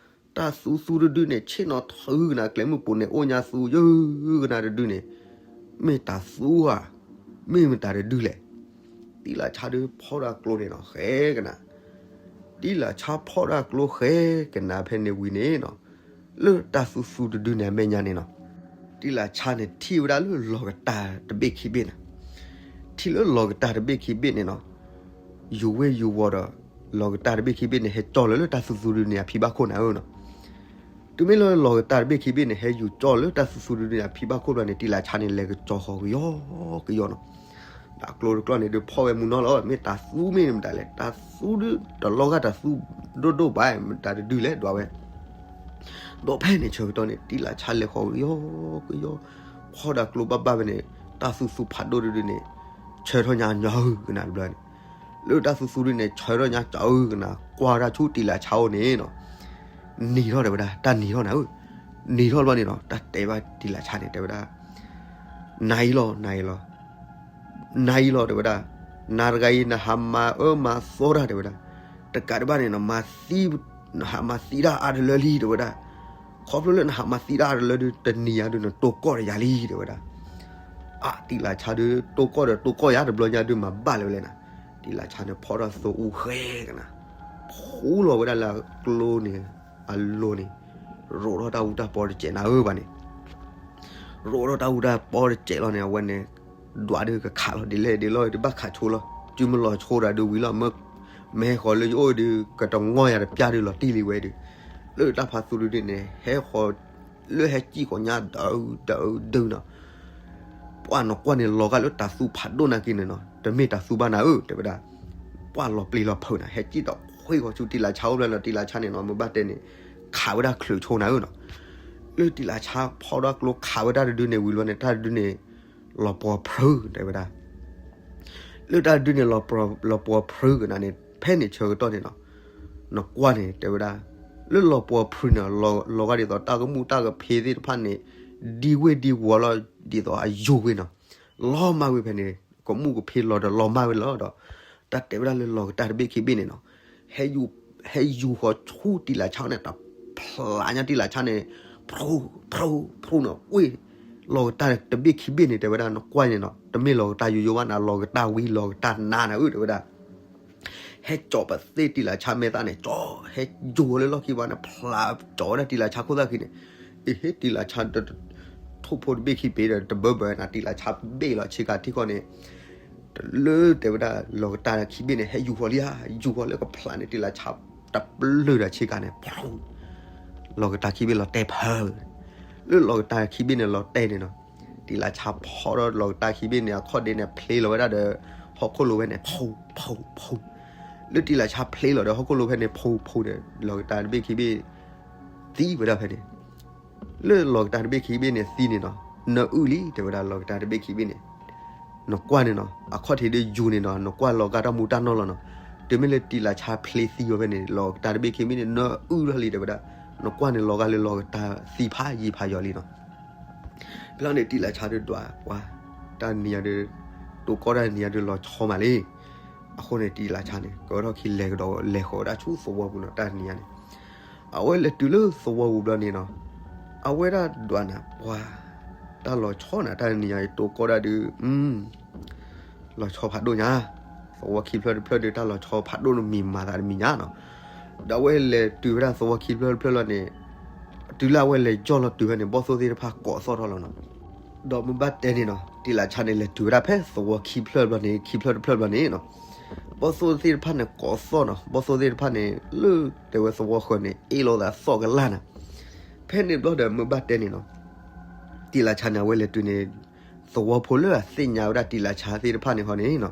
တၢ်သူသူတဒုန့ၣ် ဆ့ၣ်နီၤထူကနၤ ကျဲမုၢ်ပူၤန့ၣ် အိၣ်ညါသူယုၢ်ကနၤတဒုန့ၣ်, မ့ၢ်တၢ်သူဧါ, မ့ၢ်မတၤတဒုလဲၣ်. တံလၤဆါဒုးဖီၣ်ဒၣ်ကျိန့ၣ်နီၤ ဃဲကနၤ, တံလၤဆါဖီၣ်ဒၣ်ကျိဃဲကနၤဖဲန့ၣ်ဝံၤန့ၣ်နီၤ, လၢတၢ်သူသူတဒုန့ၣ်အမဲာ်ညါန့ၣ်နီၤ, တံလၤဆါန့ၣ် ထံၣ်ဝဲဒၣ်လၢလီၤကတၢၢ်တဘ့ၣ်ခံဘ့ၣ်န့ၣ်, ထံၣ်လၢလီၤကတၢၢ်တဘ့ၣ်ခံဘ့ၣ်န့ၣ်နီၤ, ယူၤဝ့ၢ်ယူၤဝီၤဒီး လီၤကတၢၢ်တဘ့ၣ်ခံဘ့ၣ်န့ၣ် ဟဲကၠီလီၤလၢတၢ်သူသူတဒုန့ၣ် အဖံဘၣ်ခိၣ်နၤဧၢနီၤ. တုၤမ့ၢ်လၢလီၤကတၢၢ်တဘ့ၣ်ခံဘ့ၣ်န့ၣ် ဟဲယူၤကၠီလၢတၢ်သူသူတဒုန့ၣ် အဖံဘၣ်ခိၣ်ဘျီန့ၣ် တံလၤဆါန့ၣ် လဲၤကစီၤဃီၤကယီကယီနီၤ. ဒီးကျိတကျိန့ၣ်ဒုးဖီၣ်ဝဲမုၢ်နီၤလီၤ, မ့ၢ်တၢ်သူမ့ၢ်မတၤလဲၣ်, တၢ်သူဒုးတလီၤဂာ်တၢ်သူဒိၣ်ဒိၣ်ဘၣ် မတၤတဒုလဲၣ်ဒွးဝဲ. ဒီးဖဲန့ၣ်ဆၢကတီၢ်န့ၣ် တံလၤဆါလဲၤဃီၤကယီကယီ, ဖီၣ်ဒၣ်ကျိဘၣ်ဘၣ်ဖဲန့ၣ် တၢ်သူသူဖးဒိၣ်တဒုန့ၣ် ဆၢထီၣ်ညါညီကနၤတဘျီန့ၣ်, လၢတၢ်သူသူဒုန့ၣ် ဆၢထီၣ်ညါကနၤ ကွၢ်ဝဲဒၣ်ဆူတံလၤဆါအိၣ်န့ၣ်နီၤ, နံၤထီၣ်တဲဝဲဒၣ် တၢ်နံၤထီၣ်နၤဧၢ, နံၤထီၣ်ဘျီန့ၣ်နီၤ တၢ်တဲဘၣ်တံလၤဆါန့ၣ် တဲဝဲဒၣ် နၤအံၤလီၤ နၤအံၤလီၤ, နၤအံၤလီၤ တဲဝဲဒၣ်, နၤတဂၤအံၤ နဟးမၤအၢမၤသီတၢ် တဲဝဲဒၣ်, တကးဒံးဘၣ်န့ၣ် နမၤသံ, နဟးမၤသံတၢ်အါတလၢလံ တဲဝဲဒၣ်, ခီဖျိလၢနဟးမၤသံတၢ်အါတလၢဒုး တနံၤညါဒုး နတိၢ်ကီၢ်ဒီးယၤလံ တဲဝဲဒၣ်. အါ တံလၤဆါဒုး တိၢ်ကီၢ်ဒီးတိၢ်ကီၢ်ယၤ တဘျီညါဒုး မၤဘၣ်လၢၤဝဲလဲၣ်နၤ, တံလၤဆါန့ၣ် ဖီၣ်ထီၣ်သိအူဃဲကနၤ, ဖူလီၤဝဲဒၣ်လၢအကျိန့ၣ် အလိၤန့ၣ်, ရိးထီၣ်တၢ်အူတၢ်ပီတစဲးနၤဧၢဘၣ်န့ၣ်, ရိးထီၣ်တၢ်အူတၢ်ပီတစဲးလီၤန့ၣ် အဝဲန့ၣ် ဒွးဒုးကခးလီၤ ဒ်လဲၣ်ဒ်လဲၣ် တဘၣ်ခးဆိလီၤ, စုမုၢ်လီၤဆိဒီးဒုးဝံၤလီၤ, မ့ၢ်ဟဲဃီၤလၢယအိၣ်ဒုး ကတငီၢ်ယၤတပျၢ်ဒုး လီၤတံၢ်လံဝဲဒုး, လၢတၢ်ဖးသူဒုန့ၣ် ဟဲဃီၤ လၢဟဲစံၣ်ဃီၤညါဒုးဒုးဒုးနီၤ, ပှၢ်နကွၢ်န့ၣ် လီၤဂာ်လၢတၢ်သူဖးဒိၣ်နာ်က့န့ၣ်နီၤ, တမ့ၢ်တၢ်သူဘၣ်နၤဧၢ တဲဝဲဒၣ်, ပှၢ်လီၤပျံၤလီၤဖုးနၤ ဟဲစံၣ်ဒီးဃ့ဃီၤဆူတံလၤဆါအိၣ်ဘျီလီၤ, တံလၤဆါန့ၣ်နီၤ မ့ၢ်ဘၣ်တဲန့ၣ် ခးဝဲဒၣ်ချုးဆိနၤဧၢနီၤ, လၢတံလၤဆါဖီၣ်ဒၣ်ကျိခးဝဲတၢ်တဒုန့ၣ်ဝံၤလီၤန့ၣ် တၢ်တဒုန့ၣ် လီၤပှီၤဖုး တဲဝဲဒၣ် လၢတၢ်တဒုန့ၣ် လီၤပှီၤဖုးကနၤန့ၣ် ဖဲန့ၣ်ဆၢကတီၢ်န့ၣ်နီၤ, နကွၢ်န့ၣ် တဲဝဲဒၣ်, လၢလီၤပှီၤဖုးန့ၣ် လီၤဂာ်ဒ်သိးတၢ်ကမူၣ်တၢ်ကဖ့သ့ၣ်တဖၣ်န့ၣ် ဒံဝ့ၢ်ဒံဝီၤလီၤ ဒ်သိးအယိာ်ဝ့ၢ်နီၤ, လီၤမၢ်ဝ့ၢ်ဖဲန့ၣ် ကမူၣ်ကဖ့လီၤဒီးလီၤမၢ်ဝ့ၢ်လီၤဒီး, တၢ်တဲဝဲဒၣ်လၢလီၤကတၢၢ်တဘ့ၣ်ခံဘ့ၣ်န့ၣ်နီၤ, ဟဲယူၤဃီၤဆူတံလၤဆါန့ၣ် တဖျးညါတံလၤဆါန့ၣ် ဖျိဖျိဖျိနီၤ, ဝ့ၢ် လီၤကတၢၢ်တဘ့ၣ်ခံဘ့ၣ်န့ၣ် တဲဝဲဒၣ် နကွၢ်န့ၣ်နီၤ တမ့ၢ်လီၤကတၢၢ်ယိယိဘၣ်နၤ လီၤကတၢၢ်ဝံၤလီၤကတၢၢ်နါနၤဧၢ တဲဝဲဒၣ်, ဟဲကၠီၤပသ့ၣ်တံလၤဆါမဲာ်သၣ်န့ၣ် ကၠီၤ ဟဲယူၤလၢလီၢ်ခံဘၣ်န့ၣ် ဖျးကၠီၤဝဲဒၣ်တံလၤဆါခိၣ်သၣ်ခံန့ၣ်, အ့ဟ့ တံလၤဆါ ထိၣ်ဖိတဘ့ၣ်ခံဘ့ၣ်ဒီး တဘၢဘၢနၤ တံလၤဆါဘ့ၣ်လီၤဆ့ကၤထံကီၢ်န့ၣ်, တလၢတဲဝဲဒၣ် လီၤကတၢၢ်ခံဘ့ၣ်န့ၣ် ဟဲယူၤဃီၤလံဧါ, ယူၤဃီၤလၢကဖျးန့ၣ် တံလၤဆါ တပျၢၢ်ဒီးဆ့ကၤန့ၣ် ဖျိ လီၤကတၢၢ်ခံဘ့ၣ်လီၤတဲာ်ဖၢ, လၢလီၤကတၢၢ်ခံဘ့ၣ်န့ၣ်လီၤတဲာ်န့ၣ်နီၤ, တံလၤဆါဖီၣ်ဒီးလီၤကတၢၢ်ခံဘ့ၣ်န့ၣ် အခီၣ်ဒ့န့ၣ် ဖျ့လီၤဝဲဒၣ်ဒီး ဟီၣ်ခိၣ်လိၤဝဲန့ၣ် ဖီၣ်ဖီၣ်ဖီၣ်, လၢတံလၤဆါဖျ့လီၤဒီးဟီၣ်ခိၣ်လိၤဖဲန့ၣ် ဖီၣ်ဖီၣ်ဒီး လီၤကတၢၢ်တဘ့ၣ်ခံဘ့ၣ် သံဝဲဒၣ်ဖဲန့ၣ် လၢလီၤကတၢၢ်တဘ့ၣ်ခံဘ့ၣ်န့ၣ်သံန့ၣ်နီၤ, နအုၣ်လံ တဲဝဲဒၣ် လီၤကတၢၢ်တဘ့ၣ်ခံဘ့ၣ်န့ၣ်, နကွၢ်န့ၣ်နီၤ အခီၣ်ထံးဒုးယူၤန့ၣ်နီၤ နကွၢ်လီၤဂာ်တၢ်မူတၢ်နီၢ်လီၤနီၤ, တုၤမ့ၢ်လၢတံလၤဆါဖျ့သံဝဲဖဲန့ၣ် လီၤကတၢၢ်တဘ့ၣ်ခံဘ့ၣ်န့ၣ် နအုၣ်ထီၣ်လံ တဲဝဲဒၣ်, နကွၢ်န့ၣ်လီၤဂာ်လၢလီၤကတၢၢ်သံဖးယံာ်ဖးယီၤလံနီၤ ဘျီန့ၣ် တံလၤဆါဒုးဒွးပှၤ, တၢ်နံၤညါဒုး, တိၢ်ကီၢ်တၢ်နံၤညါဒုးလီၤဆီမးလံ. အဃိန့ၣ် တံလၤဆါန့ၣ် ကၢထီၣ်ခံလဲၤကဒီးလဲၤဃီၤဝဲဒၣ်ဆူသဝီပူၤနီၤ တၢ်နံၤညါန့ၣ်, အဝဲလဲၤတုၤလၢသဝီပူၤဘျီန့ၣ်နီၤ, အဝဲဒၣ်ဒွးနၤပှၤ, တၢ်လီၤဆီနၤ တၢ်နံၤညါအံၤ တိၢ်ကီၢ်ဒၣ်ဒုး လီၤဆီဖးဒိၣ်ညါ, သဝီခံဖျၢၣ်တဖျၢၣ်ဒုး တၢ်လီၤဆီဖးဒိၣ်တမံၤမၤသးတမံၤညါနီၤ. ဒီးအဝဲလဲၤတုၤဝဲဒၣ်သဝီခံဖျၢၣ်တဖျၢၣ်လီၤန့ၣ်, တုၤလၢအဝဲလဲၤယီၢ်လီၤတုၤဖဲန့ၣ် ဘီၣ်သိၣ်သ့ၣ်တဖၣ်ကိးသီၣ်ထီၣ်လီၤနီၤ. ဒီးမ့ၢ်ဘၣ်တဲန့ၣ်နီၤ တံလၤဆါန့ၣ် လဲၤတုၤဝဲဒၣ်ဖဲသဝီခံဖျၢၣ်ဘျီန့ၣ် ခံဖျၢၣ်တဖျၢၣ်ဘျီန့ၣ်နီၤ, ဘီၣ်သိၣ်သ့ၣ်တဖၣ်န့ၣ်ကိးသီၣ်နီၤ, ဘီၣ်သိၣ်သ့ၣ်တဖၣ်န့ၣ် လၢတဲဝဲသဝီဃၢၤန့ၣ် အ့ၣ်လိာ်သးသီၣ်ကလၢ်နၤ. ဖဲန့ၣ်ဘျီဒီးမ့ၢ်ဘၣ်တဲန့ၣ်နီၤ တံလၤဆါန့ၣ် အဝဲလဲၤတုၤန့ၣ် သဝီဖိလၢအသ့ၣ်ညါဝဲဒၣ်တံလၤဆါသ့ၣ်တဖၣ်န့ၣ်ဟီန့ၣ်နီၤ,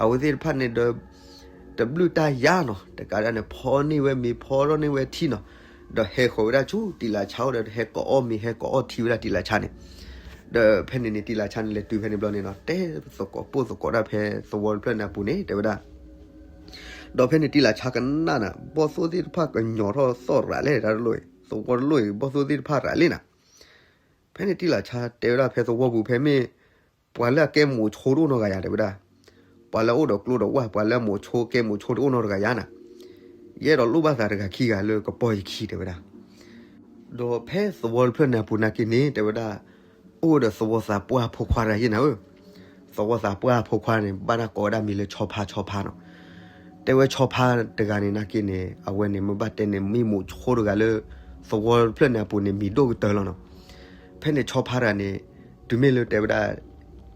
အဝဲသ့ၣ်တဖၣ်န့ၣ်ဒီး တဘျုးတၢ်ယါနီၤ, တကးဒၣ်န့ၣ် ဖီန့ၢ်ဝဲမ့ၤ ဖီထီၣ်န့ၢ်ဝဲထံနီၤ, ဒီးဟဲဃီၤဝဲဒၣ်ဆူတံလၤဆါအိၣ်ဒီး ဟဲကအီၣ်မ့ၤ ဟဲကအီၣ်ထံဝဲဒၣ်တံလၤဆါန့ၣ်. ဒီးဖဲန့ၣ်န့ၣ် တံလၤဆါန့ၣ် လဲၤတုၤဖဲန့ၣ်ဘျီန့ၣ်နီၤ, တဲသကိးပိၢ်သကိးတၢ်ဖဲသဝီတဖျၢၣ်န့ၣ်အပူၤန့ၣ် တဲဝဲဒၣ် ဒီးဖဲန့ၣ်တံလၤဆါကနၣ်နၤ, ဘီၣ်သိၣ်သ့ၣ်တဖၣ်ကညီၤထီၣ်သီၣ်ရၤလဲၣ် တၢ်တလိၣ်အံၤ, သဝီတလိၣ်အံၤ ဘီၣ်သိၣ်သ့ၣ်တဖၣ်ရၤလဲၣ်နၤ. ဖဲန့ၣ်တံၢ်လးဆါတဲဝဲဒၣ်ဖဲသဝီပူၤ ဖဲမ့ၢ်ပှၤလၢအကဲမိၤဆိတအိၣ်နီတဂၤယၤ တဲဝဲဒၣ်, ပှၤလၢအအိၣ်ဒီးကျိဒီးဝၣ် ပှၤလၢအမိၤဆိကဲမိၤဆိတအိၣ်နီတဂၤယၤနၤ, ယအဲၣ်ဒိးလိၣ်ဘၣ်သးတဂၤခံဂၤလၢကပီၢ်ယခံ တဲဝဲဒၣ်. ဒီးဖဲသဝီတဖျၢၣ်န့ၣ်အပူၤနာ်က့န့ၣ် တဲဝဲဒၣ်, အိၣ်ဒီးသဝီသးပှၢ်ဖိခွါတဂၤယဲနၤဧၢ, သဝီသးပှၢ်ဖိခွါန့ၣ် ဘၣ်တၢ်ကိးဝဲဒၣ်မံၤလၢဆီဖါ ဆီဖါနီၤ. တဲဝဲဆီဖါတဂၤန့ၣ်နာ်က့န့ၣ် အဝဲန့ၣ်မ့ၢ်ဘၣ်တဲန့ၣ် မ့ၢ်မိၤဆိတဂၤလၢ သဝီတဖျၢၣ်န့ၣ်အပူၤန့ၣ် မံၤဒိၣ်ကတၢၢ်လီၤနီၤ. ဖဲန့ၣ်ဆီဖါတဂၤန့ၣ် တုၤမ့ၢ်လၢတဲဝဲဒၣ်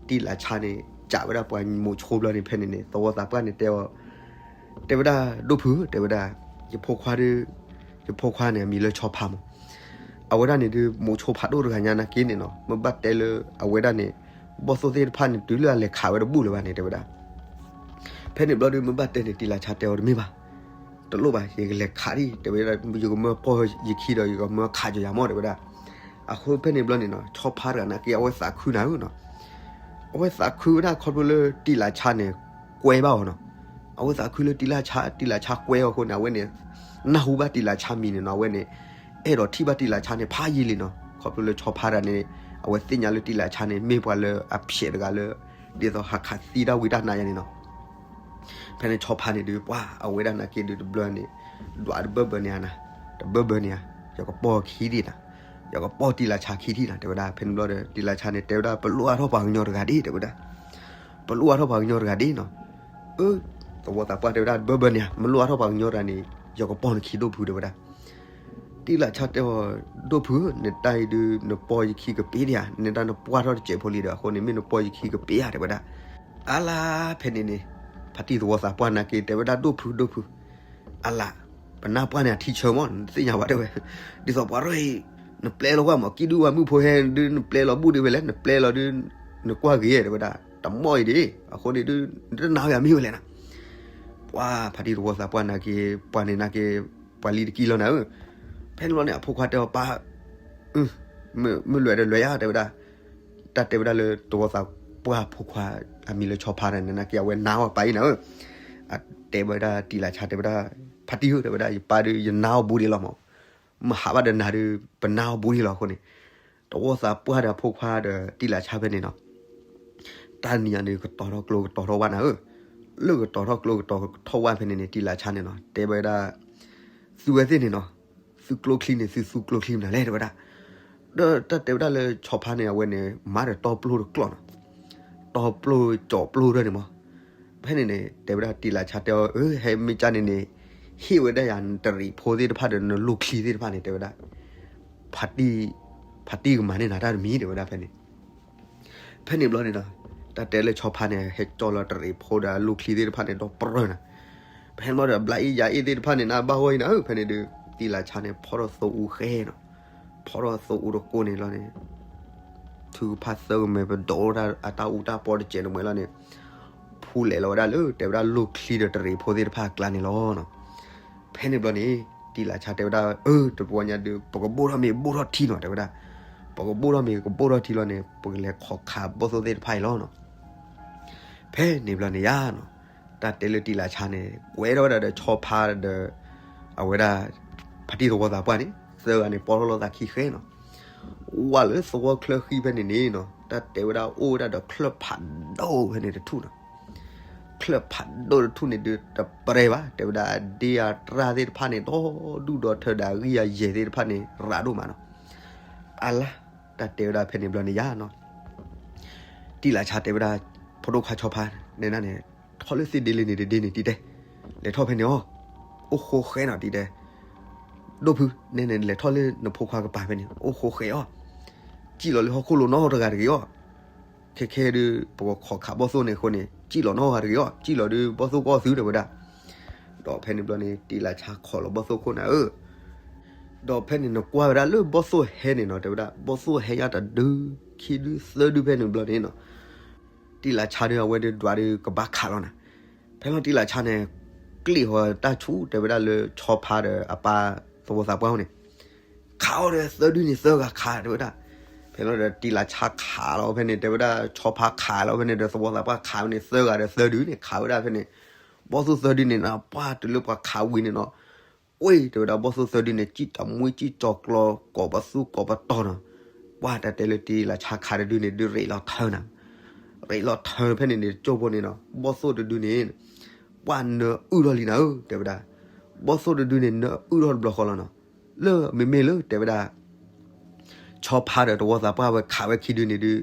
တံၢ်လးဆါန့ၣ် ကးဝဲဒၣ်ပှၤမိၤဆိဘျီန့ၣ် ဖဲန့ၣ်န့ၣ် သဝီသးပှၢ်န့ၣ်တဲအီၤ, တဲဝဲဒၣ်ဒိၣ်ဖု တဲဝဲဒၣ်, ယဖိခွါဒုး, ယဖိခွါန့ၣ် အမံၤလၢဆီဖါမး, အဝဲဒၣ်န့ၣ်ဒုး မိၤဆိဖးဒိၣ်တဂၤညါနာ်က့န့ၣ်နီၤ မ့ၢ်ဘၣ်တဲလၢအဝဲဒၣ်န့ၣ် ဘီၣ်သိၣ်သ့ၣ်တဖၣ်န့ၣ် တုၤလၢအလဲၤခးဝဲတဘူၣ်လၢၤဘၣ်န့ၣ် တဲဝဲဒၣ်. ဖဲန့ၣ်ဘျီဒုး မ့ၢ်ဘၣ်တဲန့ၣ် တံၢ်လးဆါတဲအီၤတမ့ၢ်ဘၣ်, တလိၣ်ဘၣ် ယကလဲၤခးဒံး တဲဝဲဒၣ် ယကမၢပီၢ်ယခံဒီး ယကမၢခးကီၤယၤမး တဲဝဲဒၣ်. အဃိဖဲန့ၣ်ဘျီန့ၣ်နီၤ ဆီဖါတဂၤနာ်က့ အဝဲသးခုနၤဧၢနီၤ, အဝဲသးခုဝဲဒၣ်ခီဖျိလၢတံၢ်လးဆါန့ၣ် ကွဲဘၣ်အီၤနီၤ. အဝဲသးခုလၢတံၢ်လးဆါ, တံၢ်လးဆါကွဲအီၤအဃိန့ၣ် အဝဲန့ၣ် နၢ်ဟူဘၣ်တံၢ်လးဆါမံၤန့ၣ်နီၤ အဝဲန့ၣ် အဲၣ်ဒိးထံၣ်ဘၣ်တံၢ်လးဆါန့ၣ် ဖးယံာ်လံနီၤ. ခီဖျိလၢဆီဖါတဂၤန့ၣ် အဝဲသ့ၣ်ညါလၢတံၢ်လးဆါန့ၣ် မ့ၢ်ပှၤလၢအဖျဲးတဂၤလၢ ဒ်သိးဟးခးသံတၢ်ဝံတၢ်နါယၤန့ၣ်နီၤ. ဖဲန့ၣ်ဆီဖါန့ၣ်ဒုး ပှၤအဝဲဒၣ်နာ်က့ဒုးတဘျီန့ၣ် ဒွးတဘၢဘၢန့ၣ်ဧါနၤ, တဘၢဘၢန့ၣ်ဧါ, ယကပီၢ်ခံထံၣ်နၤ, ယကပီၢ်တံၢ်လးဆါခံထံၣ်နၤ တဲဝဲဒၣ်. ဖဲန့ၣ်ဘျီဒီး တံၢ်လးဆါန့ၣ် တဲဝဲဒၣ် ပလိၣ်အါထီၣ်ပှၤကညီတဂၤဒ့ တဲဝဲဒၣ်, ပလိၣ်အါထီၣ်ပှၤကညီတဂၤဒ့နီၤ. အၢ သဝီသးပှၢ်တဲဝဲဒၣ် တဘၢဘၢန့ၣ်ဧါ, မ့ၢ်လိၣ်အါထီၣ်ပှၤကညီတဂၤန့ၣ် ယကပီၢ်နခံဒိၣ်ဖု တဲဝဲဒၣ်. တံၢ်လးဆါတဲအီၤ ဒိၣ်ဖုဧၢ, နတၢ်အံၤဒုး နပီၢ်ယခံကပ့ၤဒံးဧါ, နတၢ်နပှၢ်ထီၣ်တစဲးဖိလံဒီး အဃိန့ၣ် မ့ၢ်နပီၢ်ယခံကပ့ၤဧါ တဲဝဲဒၣ်. အါလါဖဲန့ၣ်န့ၣ် ဖါတံၢ်သဝီသးပှၢ်နာ်က့ တဲဝဲဒၣ် ဒိၣ်ဖု ဒိၣ်ဖု, အလၢ ပနၢ်ပှၢ်န့ၣ်အထံဆၢမး နတသ့ၣ်ညါဘၣ် တဲဝဲ, ဒ်သိးပှၤရဲၣ်အံၤ နပျဲလီၤဝဲမး ကံၣ်ဒုၣ်ဝါမုၣ်ဖိဟဲဒုး နပျဲလီၤဘူၣ်ဒံးဝဲလဲၣ်, နပျဲလီၤဒုး နကွၢ်ဂ့ၤ တဲဝဲဒၣ်, တမီၢ်အံၤဒ့, အဃိန့ၣ်ဒုး နတနာ်ဝဲမ့ၢ်ဝဲလဲၣ်နၤ. ပှၤဖါတံၢ်သဝီသးပှၢ်နာ်က့ ပှၤန့ၣ်နာ်က့ ပှၤလံတကံၢ်လီၤနၤဧၢ. ဖဲန့ၣ်ဘျီန့ၣ် အဖိခွါတဲအီၤ ပၢ် မ့ၢ်လွဲၢ်ဒီးလွဲၢ်ယါ တဲဝဲဒၣ်. တၢ်တဲဝဲဒၣ်လၢသဝီသးပှၢ်ဖိခွါ အမံၤလၢဆီဖါတဂၤန့ၣ်နာ်က့ အဝဲနာ်အီၤပၢ်အံၤနၤဧၢ. အတဲဝဲဒၣ်တံၢ်လးဆါ တဲဝဲဒၣ် ဖါတံၢ်ဧၢ တဲဝဲဒၣ် ယပၢ်ဒုး ယနာ်အီၤဘူးဒံးလီၤမး, မ့ၢ်ဟးဘၣ်ဒီးနၤဒုး ပနာ်အီၤဘူးဒံးလီၤအဃိန့ၣ် သဝီသးပှၢ်ဒီးအဖိခွါဒီးတံၢ်လးဆါဖဲန့ၣ်နီၤ တၢ်နံၤညါန့ၣ် ကတီၤထီၣ်ကျိကတီၤထီၣ်ဝၣ်နၤဧၢ. လၢကတီၤထီၣ်ကျိကတီၤထီၣ်ဝၣ်ဖဲန့ၣ်န့ၣ် တံၢ်လးဆါန့ၣ်နီၤ တဲဝဲဒၣ် သုဝဲသ့ၣ်န့ၣ်နီၤ သုကျိချံန့ၣ် သုသူကျိချံမနုၤလဲၣ် တဲဝဲဒၣ်. ဒီးတၢ်တဲဝဲဒၣ်လၢဆီဖါန့ၣ် အဝဲန့ၣ် မၤဒီးတီပျိတကျီၢ်နီၤ, တီပျိကၠီပျိတၢ်န့ၣ်မး. ဖဲန့ၣ်န့ၣ် တဲဝဲဒၣ်တံၢ်လးဆါတဲအီၤ အၢ ဟဲမ့ၢ်ကၢ်န့ၣ်န့ၣ် ဟ့ၣ်ဝဲဒၣ်ယၤနတရံးဖိသ့ၣ်တဖၣ်ဒီးနလိၣ်ချံသ့ၣ်တဖၣ်န့ၣ် တဲဝဲဒၣ် ဖါတံၢ် ဖါတံၢ်ကမၤန့ၢ်နၤတၢ်တမံၤ တဲဝဲဒၣ်ဖဲန့ၣ်. ဖဲန့ၣ်ဘျီန့ၣ်ဒီး တၢ်တဲလၢဆီဖါန့ၣ် ဟဲကၠီလီၤတရံးဖိဒီးအလိၣ်ချံသ့ၣ်တဖၣ်န့ၣ် ဒီးပြၢနၤ. ဖဲန့ၣ်ဘျီဒီး ဘျးအ့ၣ်ယၤအ့ၣ်သ့ၣ်တဖၣ်န့ၣ် နဘၣ်ဂီၢ်အံၤနၤဧၢ. ဖဲန့ၣ်ဒီး တံၢ်လးဆါန့ၣ် ဖီၣ်ထီၣ်သိအူဃဲနီၤ, ဖီၣ်ထီၣ်သိအူတကိးန့ၣ်လီၤန့ၣ် ထုကဖၣ်သၢကမဲာ် ပဒိးတၢ်အတၢ်အူတၢ်ပီတစဲးတမှဲၤလီၤန့ၣ် ဖူလဲၤလီၤဝဲဒၣ်လၢ တဲဝဲဒၣ်လိၣ်ချံဒီးတရံးဖိသ့ၣ်တဖၣ်အကျါန့ၣ်လီၤနီၤ. ဖဲန့ၣ်ဘျီန့ၣ် တံၢ်လးဆါတဲဝဲဒၣ် အၢ တဘျီညါဒုး ပကဘိၣ်ထီၣ်မ့ၤဘိၣ်ထီၣ်ထံနီၤ တဲဝဲဒၣ်. ပကဘိၣ်ထီၣ်မ့ၤကဘိၣ်ထီၣ်ထံလီၤန့ၣ် ပကလဲၤခိးခးဘီၣ်သိၣ်သ့ၣ်တဖၣ်အံၤလီၤနီၤ. ဖဲန့ၣ်ဘျီန့ၣ်ယါနီၤ တၢ်တဲလၢတံၢ်လးဆါန့ၣ် ကွဲထီၣ်ဝဲဒၣ်ဒီးဆီဖါဒီး အဝဲဒၣ် ဖါတံၢ်သဝီသးပှၢ်န့ၣ် သၢဂၤန့ၣ် ပီၢ်ထီၣ်လိာ်သးခံဃဲနီၤ. ဝဲလၢသဝီချၢဃံဖဲန့ၣ်န့ၣ်နီၤ တၢ်တဲဝဲဒၣ်အိၣ်ဝဲဒၣ်ဒီးချၢၣ်ဖးဒိၣ်ဖဲန့ၣ်တထူၣ်နီၤ. ချၢၣ်ဖးဒိၣ်တထူၣ်န့ၣ်ဒုးတပြဲဘၣ် တဲဝဲဒၣ်အဒ့အတြၢ်သ့ၣ်တဖၣ်န့ၣ် ဒီဒူၣ်ဒီထၢဒီးအဂံၢ်အယဲၢ်သ့ၣ်တဖၣ်န့ၣ် ရးဒိၣ်မးနီၤ. အလါ တၢ်တဲဝဲဒၣ်ဖဲန့ၣ်ဘျီန့ၣ်ယါနီၤ တံၢ်လးဆါတဲဝဲဒၣ် ဖိဒိၣ်ခွါဆီဖါ နဲဒၣ်န့ၣ် ထီၣ်လၢသ့ၣ်ဒ့လၢန့ၣ်တဒ့န့ၣ်တံၤတဲ လဲၤထီၣ်ဖဲန့ၣ်အီၤ အိၣ်ဃိဃဲနီၤ တံၤတဲ ဒိၣ်ဖု နဲန့ၣ် လဲၤထီၣ်လၢနဖိခွါကပၤဖဲန့ၣ် အိၣ်ဃိဃဲအီၤ စံၣ်လီၤလၢဟီၣ်ခိၣ်လိၤနီတဂၤတဂ့ၤအီၤ ခဲခဲဒုး ပကခိးခးဘီၣ်သိၣ်န့ၣ်အဃိန့ၣ် စံၣ်လီၤနီတဂၤတဂ့ၤအီၤ စံၣ်လီၤဒုး ဘီၣ်သိၣ်ကီၢ်သု တဲဝဲဒၣ်. ဒီးဖဲန့ၣ်ဘျီန့ၣ် တံၢ်လးဆါခိးလီၤဘီၣ်သိၣ်ခိၣ်နၤဧၢ ဒီးဖဲန့ၣ်နကွၢ်ဝဲဒၣ်လၢဘီၣ်သိၣ်ဟဲန့ၣ်နီၤ တဲဝဲဒၣ် ဘီၣ်သိၣ်ဟဲယါတဒု ခံဒု သၢဒုဖဲန့ၣ်ဘျီန့ၣ်နီၤ တံၢ်လးဆါဒုး အဝဲဒုးဒွးဒုးကဘၣ်ခးလီၤနၤ. ဖဲလီၤတံၢ်လးဆါန့ၣ် ကျ့ၣ်ဟီတၢ်ဆူၣ် တဲဝဲဒၣ်လၢဆီဖါဒီးအပၢ်သဝီသးပှၢ်န့ၣ် ခးအီၤဒီးသၢဒုန့ၣ် သၢဂၤခး တဲဝဲဒၣ်. ဖဲလီၤဒီးတံၢ်လးဆါခးလီၤဖဲန့ၣ် တဲဝဲဒၣ်ဆီဖါခးလီၤဖဲန့ၣ်ဒီးသဝီသးပှၢ်ခးဝဲန့ၣ် သၢဂၤဒီးသၢဒုန့ၣ် ခးဝဲဒၣ်ဖဲန့ၣ် ဘီၣ်သိၣ်သၢဒုန့ၣ်နီၤ ပှၢ်တုၤလၢပှၤခးဝံၤန့ၣ်နီၤ ကွ့ၢ် တဲဝဲဒၣ်ဘီၣ်သိၣ်သၢဒုန့ၣ် စံၣ်တမှံစံၣ်ကၠီၤကျီ ကိးပသူကိးပတီၤနီၤ. ပှၢ်တၢ်တဲလၢတံလးဆါခးတဒုန့ၣ်ဒုးရ့းလီၤထၢနၤ, ရ့းလီၤထၢဖဲန့ၣ်န့ၣ် တကၠိဖိန့ၣ်နီၤ ဘီၣ်သိၣ်တဒုန့ၣ် ပှၢ်နၢအုၣ်ထီၣ်လံနၤဧၢ တဲဝဲဒၣ်, ဘီၣ်သိၣ်တဒုန့ၣ် နၢအုၣ်ထီၣ်တဘျီဃီလီၤနီၤ, လၢမ့မ့ၢ်လၢတဲဝဲဒၣ် ဆီဖါဒီးသဝီသးပှၢ်ဝဲခးဝဲခံဒုန့ၣ်ဒုး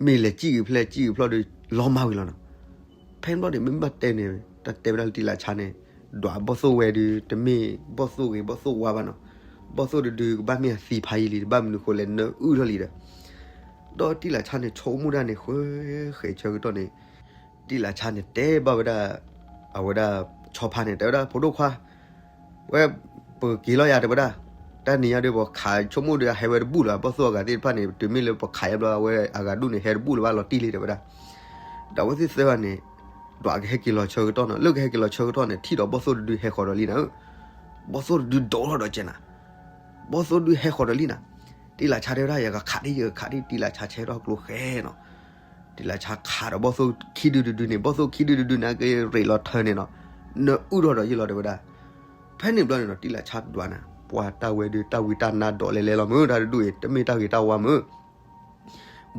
မ့ၢ်လဲၤစံၣ်ဂ့ၤဖျဲၣ်စံၣ်ဂ့ၤဖျီၣ်ဒုး လီၤမၢ်ဝံၤလီၤနီၤ. ဖဲန့ၣ်ဘျီန့ၣ် မ့ၢ်ဘၣ်တဲန့ၣ် တၢ်တဲဝဲဒၣ်လၢတံလးဆါန့ၣ် ဒွးဘီၣ်သိၣ်ဝဲဒုး တမ့ၢ်ဘီၣ်သိၣ်ဂ့ၤဘီၣ်သိၣ်ဝါဘၣ်နီၤ, ဘီၣ်သိၣ်တဒုကဘၣ်မ့ၢ်အသံဖးယံာ်လံ တဘၣ်မနုၤဃိလဲၣ်နၢအုၣ်ထီၣ်လံဒီး, ဒီးတံလးဆါန့ၣ် ဆိကမိၣ်ဒၣ်န့ၣ် ဃဲဃဲဆၢကတီၢ်န့ၣ် တံလးဆါန့ၣ်တဲဘၣ်ဝဲဒၣ် အဝဲဒၣ်ဆီဖါန့ၣ် တဲဝဲဒၣ် ဖိဒိၣ်ခွါ ဝဲ ပက့ၤလီၤယၤတဲဝဲဒၣ်, တၢ်နံၤညါဒုး ပခးဆိကမိၣ်ဒီးဟဲဝဲတဘူၣ်လၢၤဘၣ် ဘီၣ်သိၣ်အဂၤသ့ၣ်တဖၣ်န့ၣ် တုၤမ့ၢ်လၢပခးယါဘျီ အဝဲအဂၤဒူၣ်န့ၣ် ဟဲတဘူၣ်လၢၤဘၣ်လီၤတံၢ်လံတဲဝဲဒၣ်, ဒီးအဝဲသ့ၣ်သၢဂၤန့ၣ် ဒွးကဟဲက့ၤလီၤဆၢကတီၢ်နီၤ လၢကဟဲက့ၤလီၤဆၢကတီၢ်န့ၣ် ထံၣ်ဒီးဘီၣ်သိၣ်တဒုဟဲဃီၤဒီးလံနၤဧၢ, ဘီၣ်သိၣ်တဒုဒိးထီၣ်ဒီးကဲနၤ, ဘီၣ်သိၣ်တဒုဟဲဃီၤဒီးလံနၤ, တံလးဆါတဲဝဲဒၣ် ယကခးဒ်ယကခးဒ် တံလးဆါဆဲထီၣ်ကျိဃဲနီၤ တံလးဆါခးဒီးဘီၣ်သိၣ်ခံဒုတဒုန့ၣ် ဘီၣ်သိၣ်ခံဒုတဒုန့ၣ် က့ၤရ့းလီၤထၢန့ၣ်နီၤ, နၢအုၣ်ထီၣ်ဒီးယ့ၢ်လီၤတဲဝဲဒၣ်, ဖဲန့ၣ်ဘျီန့ၣ်နီၤ တံလးဆါဒွးနၤ ပှၢ်တၢ်ဝဲဒုး တၢ်ဝံတၢ်နါဒိးလဲၤလဲၤလီၤမုၢ် တၢ်တဒူၣ်အံၤ တမ့ၢ်တၢ်ဂ့ၤတၢ်ဝါမုၢ်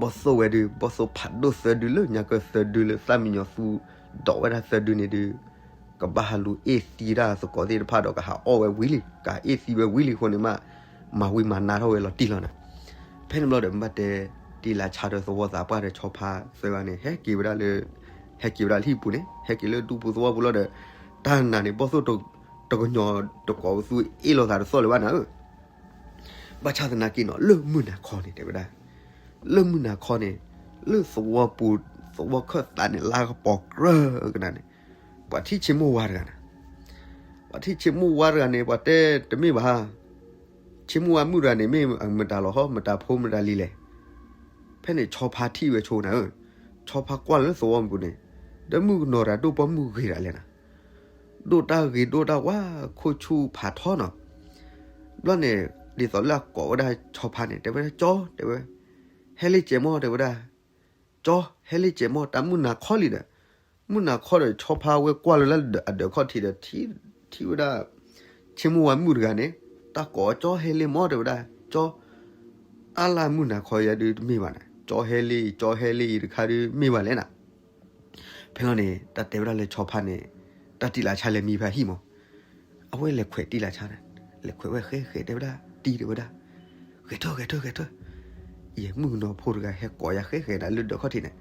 ဘီၣ်သိၣ်ဝဲဒုး ဘီၣ်သိၣ်ဖးဒိၣ်သၢဒုလၢ ညါကၢသၢဒုလၢသၣ်မံညီၤသူ ဒိးဝဲဒၣ်သၢဒုန့ၣ်ဒုး ကဘၣ်ဟးလူၤအ့ၣ်သံတၢ်သကိးသ့ၣ်တဖၣ်ဒီး ကဟးအီၣ်ဝဲဝံၤလံ ကအ့ၣ်သံဝဲဝံၤလံအဃိန့ၣ်မး မၤဝံၤမၤနါထီၣ်ဝဲလီၤတံၢ်လီၤနၤ, ဖဲန့ၣ်ဘျီဒီး မ့ၢ်ဘၣ်တဲ တံလးဆါဒီးသဝီသးပှၢ်ဒီးဆီဖါသၢဂၤန့ၣ် ဟဲက့ၤဝဲဒၣ်လၢ ဟဲက့ၤဝဲဒၣ်လၢဟံၣ်ပူၤန့ၣ် ဟဲက့ၤလၢဒူပူၤသဝီပူၤလီၤဒီး တၢ်နၤန့ၣ် ဘီၣ်သိၣ်တကညီၤတကိးပသူအ့ၣ်လိာ်သးတသီၣ်လၢၤဘၣ်နၤဧၢ ဘၣ်ဆၣ်သနာ်က့နီၤ လၢမုၢ်နၤခီန့ၣ် တဲဝဲဒၣ်, လၢမုၢ်နၤခီန့ၣ် လၢသဝီပူၤ သဝီခၢၣ်သးန့ၣ် လါကပီၤကြၢကနၤန့ၣ် ပှၤထံၣ်ဆ့မိၢ်ဝါတဂၤနၤ, ပှၤထံၣ်ဆ့မိၢ်ဝါတဂၤန့ၣ် ပှၤတဲတမ့ၢ်ဘၣ်, ဆ့မိၢ်ဝါမုၣ်တဂၤန့ၣ် မ့ၢ်မတၤလီၤဟီ မတၤဖိမတၤလံၤလဲၣ်. ဖဲန့ၣ်ဆီဖါထံၣ်ဝဲဆိနၤဧၢ, ဆီဖါကွၢ်လၢသဝီပူၤန့ၣ် ဒီးမုၣ်ကနီၤတဂၤဒိၣ်ပိာ်မုၣ်ဂ့ၤဒၣ်လဲၣ်နၤ ဒိၣ်တၢ်ဂ့ၤဒိၣ်တၢ်ဝါ ခိၣ်ဆူၣ်ဖးထီနီၤ. ဘျီန့ၣ် ဒ်သိးလၢအကိးဝဲဒၣ်ဆီဖါန့ၣ် တဲဝဲဒၣ် ကၠီ တဲဝဲ, ဟဲလံကဲးမီၢ် တဲဝဲဒၣ်, ကၠီ ဟဲလံကဲးမီၢ် တၢ်မုၢ်နၤခီလံဒီး, မုၢ်နၤခီဒီး ဆီဖါဝဲကွၢ်လၢလၢအဒၢးခီၣ်ထံးဒီး ထံၣ်ဝဲဒၣ် ဆ့မိၢ်ဝါမုၣ်တဂၤန့ၣ် တၢ်ကိး ကၠီ ဟဲလံမီၢ် တဲဝဲဒၣ်, ကၠီ အါလၢမုၢ်နၤခီယၤဒုးတမ့ၢ်ဘၣ်နၤ, ကၠီဟဲလံ ကၠီဟဲလံအံၤတခါဒုးမ့ၢ်ဘၣ်လဲၣ်နၤ. ဖဲလီၤန့ၣ် တၢ်တဲဝဲဒၣ်လၢဆီဖါန့ၣ် တၢ်တံာ်လၢဆါလဲၤမံဖဲဟံၣ်မီၢ်, အဝဲလဲၤခွဲးတံာ်လၢဆါန့ၣ်, လဲၤခွဲးဝဲဃဲဃဲတဲဝဲဒၣ် တံၤတဲဝဲဒၣ်, ဂဲၤထၢၣ်ဂဲၤထၢၣ်ဂဲၤထၢၣ်, ယဲမုၣ်ကနီၤဖိတဂၤဟဲကိးယၤဃဲဃဲဒၣ်လၢဒၢးခီၣ်ထံးန့ၣ်,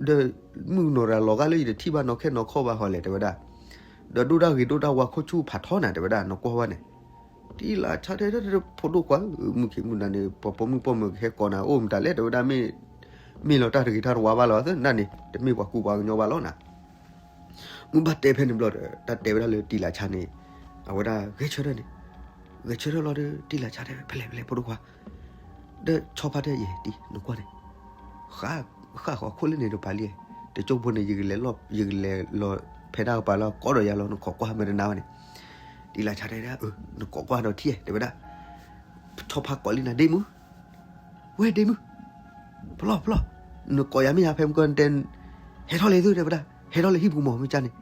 ဒီးမုၣ်ကနီၤတဂၤလီၤဂာ်လၢယတထံၣ်ဘၣ်နီၢ်ခဲနီၢ်ခီဘၣ်ဟီလဲၣ်တဲဝဲဒၣ်, ဒီးဒိၣ်တၢ်ဂ့ၤဒိၣ်တၢ်ဝါခိၣ်ဆူၣ်ဖးထီနၤတဲဝဲဒၣ် နကွၢ်ဝဲန့ၣ် တံာ်လၢဆါတဲ ဖိဒိၣ်ခွါဧၢ, မုၢ်ခံမုၢ်နၤန့ၣ် ပှၤပိာ်မုၣ်ပိာ်မၢၤကဟဲကိးနၤ အိၣ်မတၤလဲၣ်တဲဝဲဒၣ်, မ့ၢ်လီၤတၢ်တဂ့ၤတၢ်တဝါဘၣ်လီၤသ့ၣ်နၤန့ၣ် တမ့ၢ်ပှၤကူပှၤကညီဘၣ်လီၤနၤ. မုၢ်ဘၣ်တဲဖဲန့ၣ်ဘျီဒီး တၢ်တဲဝဲဒၣ်လၢတံာ်လၢဆါန့ၣ် အဝဲဒၣ်ဂဲၤဆၢထၢၣ်န့ၣ်, ဂဲၤဆၢထၢၣ်လီၤဒီး တံာ်လၢဆါတဲ ဖဲလဲၣ်ဖဲလဲၣ်ဖိဒိၣ်ခွါ, ဒီးဆီဖါတဲယဲ တံၤ နကွၢ်န့ၣ် ဃၣ်ဃီခိၣ်လၢန့ၣ်တပၤလံ, တကၠိဖိန့ၣ် ယကလဲၤလီၤ ယကလဲၤလီၤဖဲဒၣ်ကပၤလၢကိးဒီးယၤလီၤ နခိးကွၢ်မ့ၢ်တနါဝဲန့ၣ်, တံာ်လၢဆါတဲဒၣ် အၢ နခိးကွၢ်ဒီးထံၣ်တဲဝဲဒၣ်, ဆီဖါကိးလံနၤ ဒ့မုၣ်, ဝဲဒ့မုၣ်, ဖျီၣ်ဖျီၣ်, နကိးယၤမ့ၢ်ယၤဖဲမုၢ်ကီၢ်နတဲ, ဟဲထီၣ်လံသုတဲဝဲဒၣ်, ဟဲထီၣ်လၢဟံၣ်ပူၤမီၢ်မ့ၢ်ကၢ်န့ၣ်,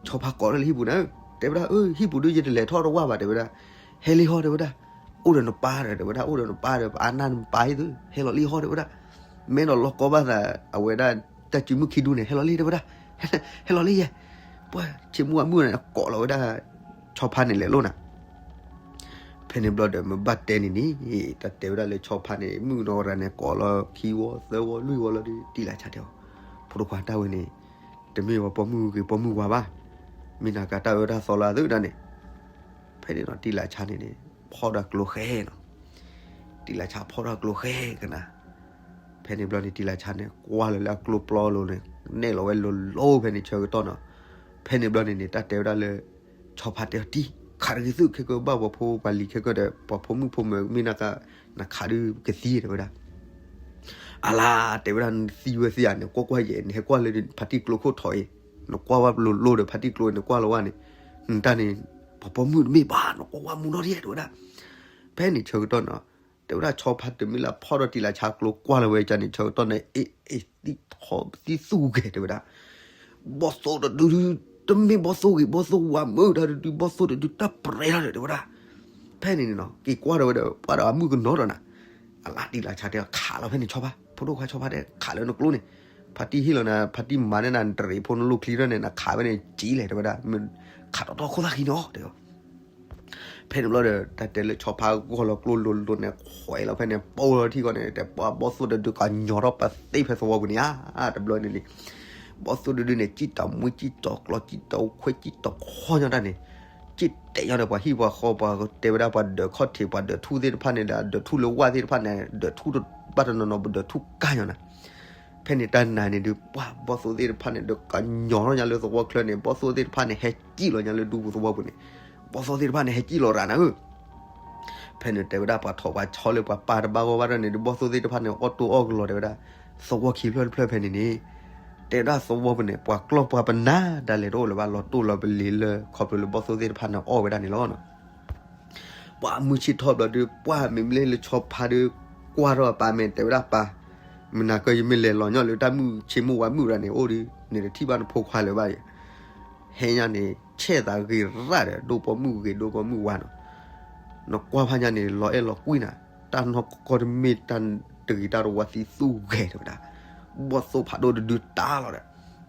ဆီဖါကိးထီၣ်လၢဟံၣ်ပူၤနၤ, တဲဝဲဒၣ် အၢ ဟံၣ်ပူၤဒုးယတလဲၤထီၣ်တဝၢ်ဘၣ်တဲဝဲဒၣ်, ဟဲလံဟီတဲဝဲဒၣ်, အိၣ်ဒီးနပၢ်ဒီးတဲဝဲဒၣ် အိၣ်ဒီးနပၢ်ဒီး ပအါနၢ်နပၢ်အံၤသု ဟဲလီၤလံဟီတဲဝဲဒၣ်, မ့ၢ်ဒီးလီၤကီဘၣ်သး အဝဲဒၣ်တၢ်စုမုၢ်ခံဒူၣ်န့ၣ် ဟဲလီၤလံတဲဝဲဒၣ်, ဟဲလီၤလံယဲ, ပှၤဆ့မုၢ်အမုၢ်န့ၣ် အကိးလီၤဝဲဒၣ် ဆီဖါန့ၣ်လဲၤလိာ်နၤ ဖဲန့ၣ်ဘျီဒီး မ့ၢ်ဘၣ်တဲန့ၣ်န့ၣ် တၢ်တဲဝဲဒၣ်လၢဆီဖါန့ၣ် မုၣ်ကနီၤရၤန့ၣ် ကိးလီၤခံဝီသၢဝီလွံၢ်ဝီလီၤဒီး တံာ်လၢဆါတဲအီၤ, ဖိဒိၣ်ခွါတၢ်ဝဲန့ၣ် တမ့ၢ်ပှၤပိာ်မုၣ်ဂ့ၤပိာ်မုၣ်ဝါဘၣ်, မ့ၢ်နၤကတၢ်အၢတၢ်သီလၢအသုဒၣ်န့ၣ်, ဖဲန့ၣ်ဒီးတံာ်လၢဆါန့ၣ်န့ၣ် ဖီၣ်ဒီးကျိဃဲနီၤ, တံာ်လၢဆါဖီၣ်ဒီးကျိဃဲကနၤ ဖဲန့ၣ်ဘျီန့ၣ် တံာ်လၢဆါန့ၣ် ကွၢ်လၢၤလၢအကျိပျီလိၤန့ၣ် နဲၣ်လီၤဝဲလိၤလိၤဖဲန့ၣ်ဆၢကတီၢ်နီၤ, ဖဲန့ၣ်ဘျီန့ၣ်န့ၣ် တၢ်တဲဝဲဒၣ်လၢ ဆီဖါတဲအီၤတံၤ ခးတဂ့ၤသုခဲကၢဘၣ်ပှၤဖိပှၤလံၤခဲကၢဒီး ပှၤဖိမုၣ်ဖိမၢၤမ့ၢ်နၤက နခးဒုးကသံတဲဝဲဒၣ်, အလါတဲဝဲဒၣ် နသံဝဲသံဧါ နကွၢ်ကွၢ်ယဲ နဟဲကွၢ်လၢဖါတံၢ်ကျိခိၣ်ထီၣ်အံၤ, နကွၢ်ဝဲလိၤလိၤဒီးဖါတံၢ်ကျိအံၤ နကွၢ်လီၤဝဲန့ၣ်, နတၢ်န့ၣ် ပှၤပိာ်မုၣ်တမ့ၢ်ဘၣ် နကွၢ်ဝဲမူနီၢ်တယဲၢ်တဲဝဲဒၣ်, ဖဲန့ၣ်ဆၢကတီၢ်နီၤ တဲဝဲဒၣ်ဆီဖါတမ့ၢ်လၢဖီၣ်ဒီးတံာ်လၢဆါကျိကွၢ်လီၤဝဲကန့ၣ် ဆၢကတီၢ်န့ၣ် အ့ အ့ သံထီ သံသူကဲတဲဝဲဒၣ်, ဘီၣ်သိၣ်တဒု တမ့ၢ်ဘီၣ်သိၣ်ဂ့ၤဘီၣ်သိၣ်ဝါမုၢ်တၢ်တဒု ဘီၣ်သိၣ်တဒု တၢ်ပြဲထီၣ်ဒီးတဲဝဲဒၣ်, ဖဲန့ၣ်န့ၣ်နီၤ က့ၤကွၢ်ဒီးဝဲဒီး ပှၤဒီးအမုၣ်ကနီၤဒီးနၤ, အလါတံၢ်လၢ်ဆါတဲ ခးလီၤဖဲန့ၣ်ဆီဖါ, ဖိဒိၣ်ခွါဆီဖါတဲ ခးလၢနကျိန့ၣ်, ဖါတံၢ်ဟ့ၣ်လီၤနၤ ဖါတံၢ်မၤန့ၢ်နၤ နတရံးဖိနလိၣ်ချံထီၣ်န့ၣ် နခးဖဲန့ၣ်ကံလဲၣ် တဲဝဲဒၣ်, ခးတီတီခိၣ်သၣ်ခံန့ၣ်အီၤတဲ ဖဲန့ၣ်ဘျီဒီး တၢ်တဲလၢဆီဖါဂီၢ်လီၤကျိလိၤလိၤန့ၣ် ခွဲးလီၤဖဲန့ၣ် ပိၢ်လီၤထံဃီန့ၣ် တဲပှၤဘီၣ်သိၣ်တဒုကညီၤထီၣ်ပသ့ၣ်ဖဲသဝီပူၤန့ၣ်ဧါ, တဘျီန့ၣ်လံ ဘီၣ်သိၣ်တဒုန့ၣ် စံၣ်တီၢ်မှံ စံၣ်တီၢ်ကျီ စံၣ်တီၢ်ခွဲ စံၣ်တီၢ်ခီညီတၢ်န့ၣ်, စံၣ်တဲာ်ညီဒီးပှၤဟံၣ်ပှၤဃီ ပှၤတဲဝဲဒၣ်ပှၤဒၢးခီၣ်ထံး ပှၤဒၢးထူၣ်သ့ၣ်တဖၣ်န့ၣ်ဒီး ဒၢးထူၣ်လၢဝၣ်သ့ၣ်တဖၣ်န့ၣ် ဒၢးထူၣ်တဘၣ်တနီၤနီၤ ပဒၢးထူၣ်ကါညီနၤ ဖဲန့ၣ်တၢ်နၤန့ၣ်ဒုး ပှၤဘီၣ်သိၣ်သ့ၣ်တဖၣ်န့ၣ် ဒီးကညီၤထီၣ်ညါလၢသဝီချၢန့ၣ် ဘီၣ်သိၣ်သ့ၣ်တဖၣ်န့ၣ် ဟဲစံၣ်လီၤညါလၢဒူပူၤသဝီပူၤန့ၣ်, ဘီၣ်သိၣ်သ့ၣ်တဖၣ်န့ၣ် ဟဲစံၣ်လီၤရၤနၤဧၢ, ဖဲန့ၣ်တဲဝဲဒၣ်ပှၤထိးပှၤဆီလၢပှၤပၢ်တဘၣ်ဂီၢ်ဘၣ်ဒၣ်န့ၣ်ဒီး ဘီၣ်သိၣ်သ့ၣ်တဖၣ်န့ၣ် အီၣ်တိၢ်အီၣ်ကလီၤတဲဝဲဒၣ်, သဝီခံဖျၢၣ်တဖျၢၣ်ဖဲန့ၣ်န့ၣ်, တဲဝဲဒၣ်သဝီပူၤန့ၣ် ပှၤကျီၢ်ပှၤပနၢ်ဒၣ်လဲာ်တအိၣ်လၢၤဘၣ် လီၤတိၢ်လီၤပလံၤလၢခီဖျိလၢဘီၣ်သိၣ်သ့ၣ်တဖၣ်န့ၣ်အီၣ်ဝဲဒၣ်န့ၣ်လီၤ. ပှၤမုၢ်ဆ့ၣ်ထီၣ်ဘျီဒီး ပှၤမ့မ့ၢ်လၢဆီဖါဒီး ကွၢ်ထီၣ်အပၢ်မ့ၢ်တဲဝဲဒၣ်ပၢ်, မနၤကၢယမ့ၢ်လဲၤလီၤညီလၢတၢ်မုၢ်ဆ့ၣ်မုၢ်ဝါမုၢ်ရၤန့ၣ်အိၣ်ဒီး နတထံၣ်ဘၣ်နဖိခွါလၢၤဘၣ်, ဟဲညါန့ၣ် ဆဲးသးဂ့ၤရၣ်ဒီး ဒိၣ်ပိာ်မုၣ်ဂ့ၤ ဒိၣ်ပိာ်မုၣ်ဝါနီၤ, နကွၢ်ဖးညါန့ၣ် လီၤအဲၣ်လီၤကွံနၤ, တၢ်နီၢ်ကီၢ်တမ့ၢ်တၢ်တဂ့ၤတၢ်တဝါသံသူၣ်ဂဲၤတဲဝဲဒၣ်, ဘီၣ်သိၣ်ဖးဒိၣ်တဒုတၢ်လီၤဒီး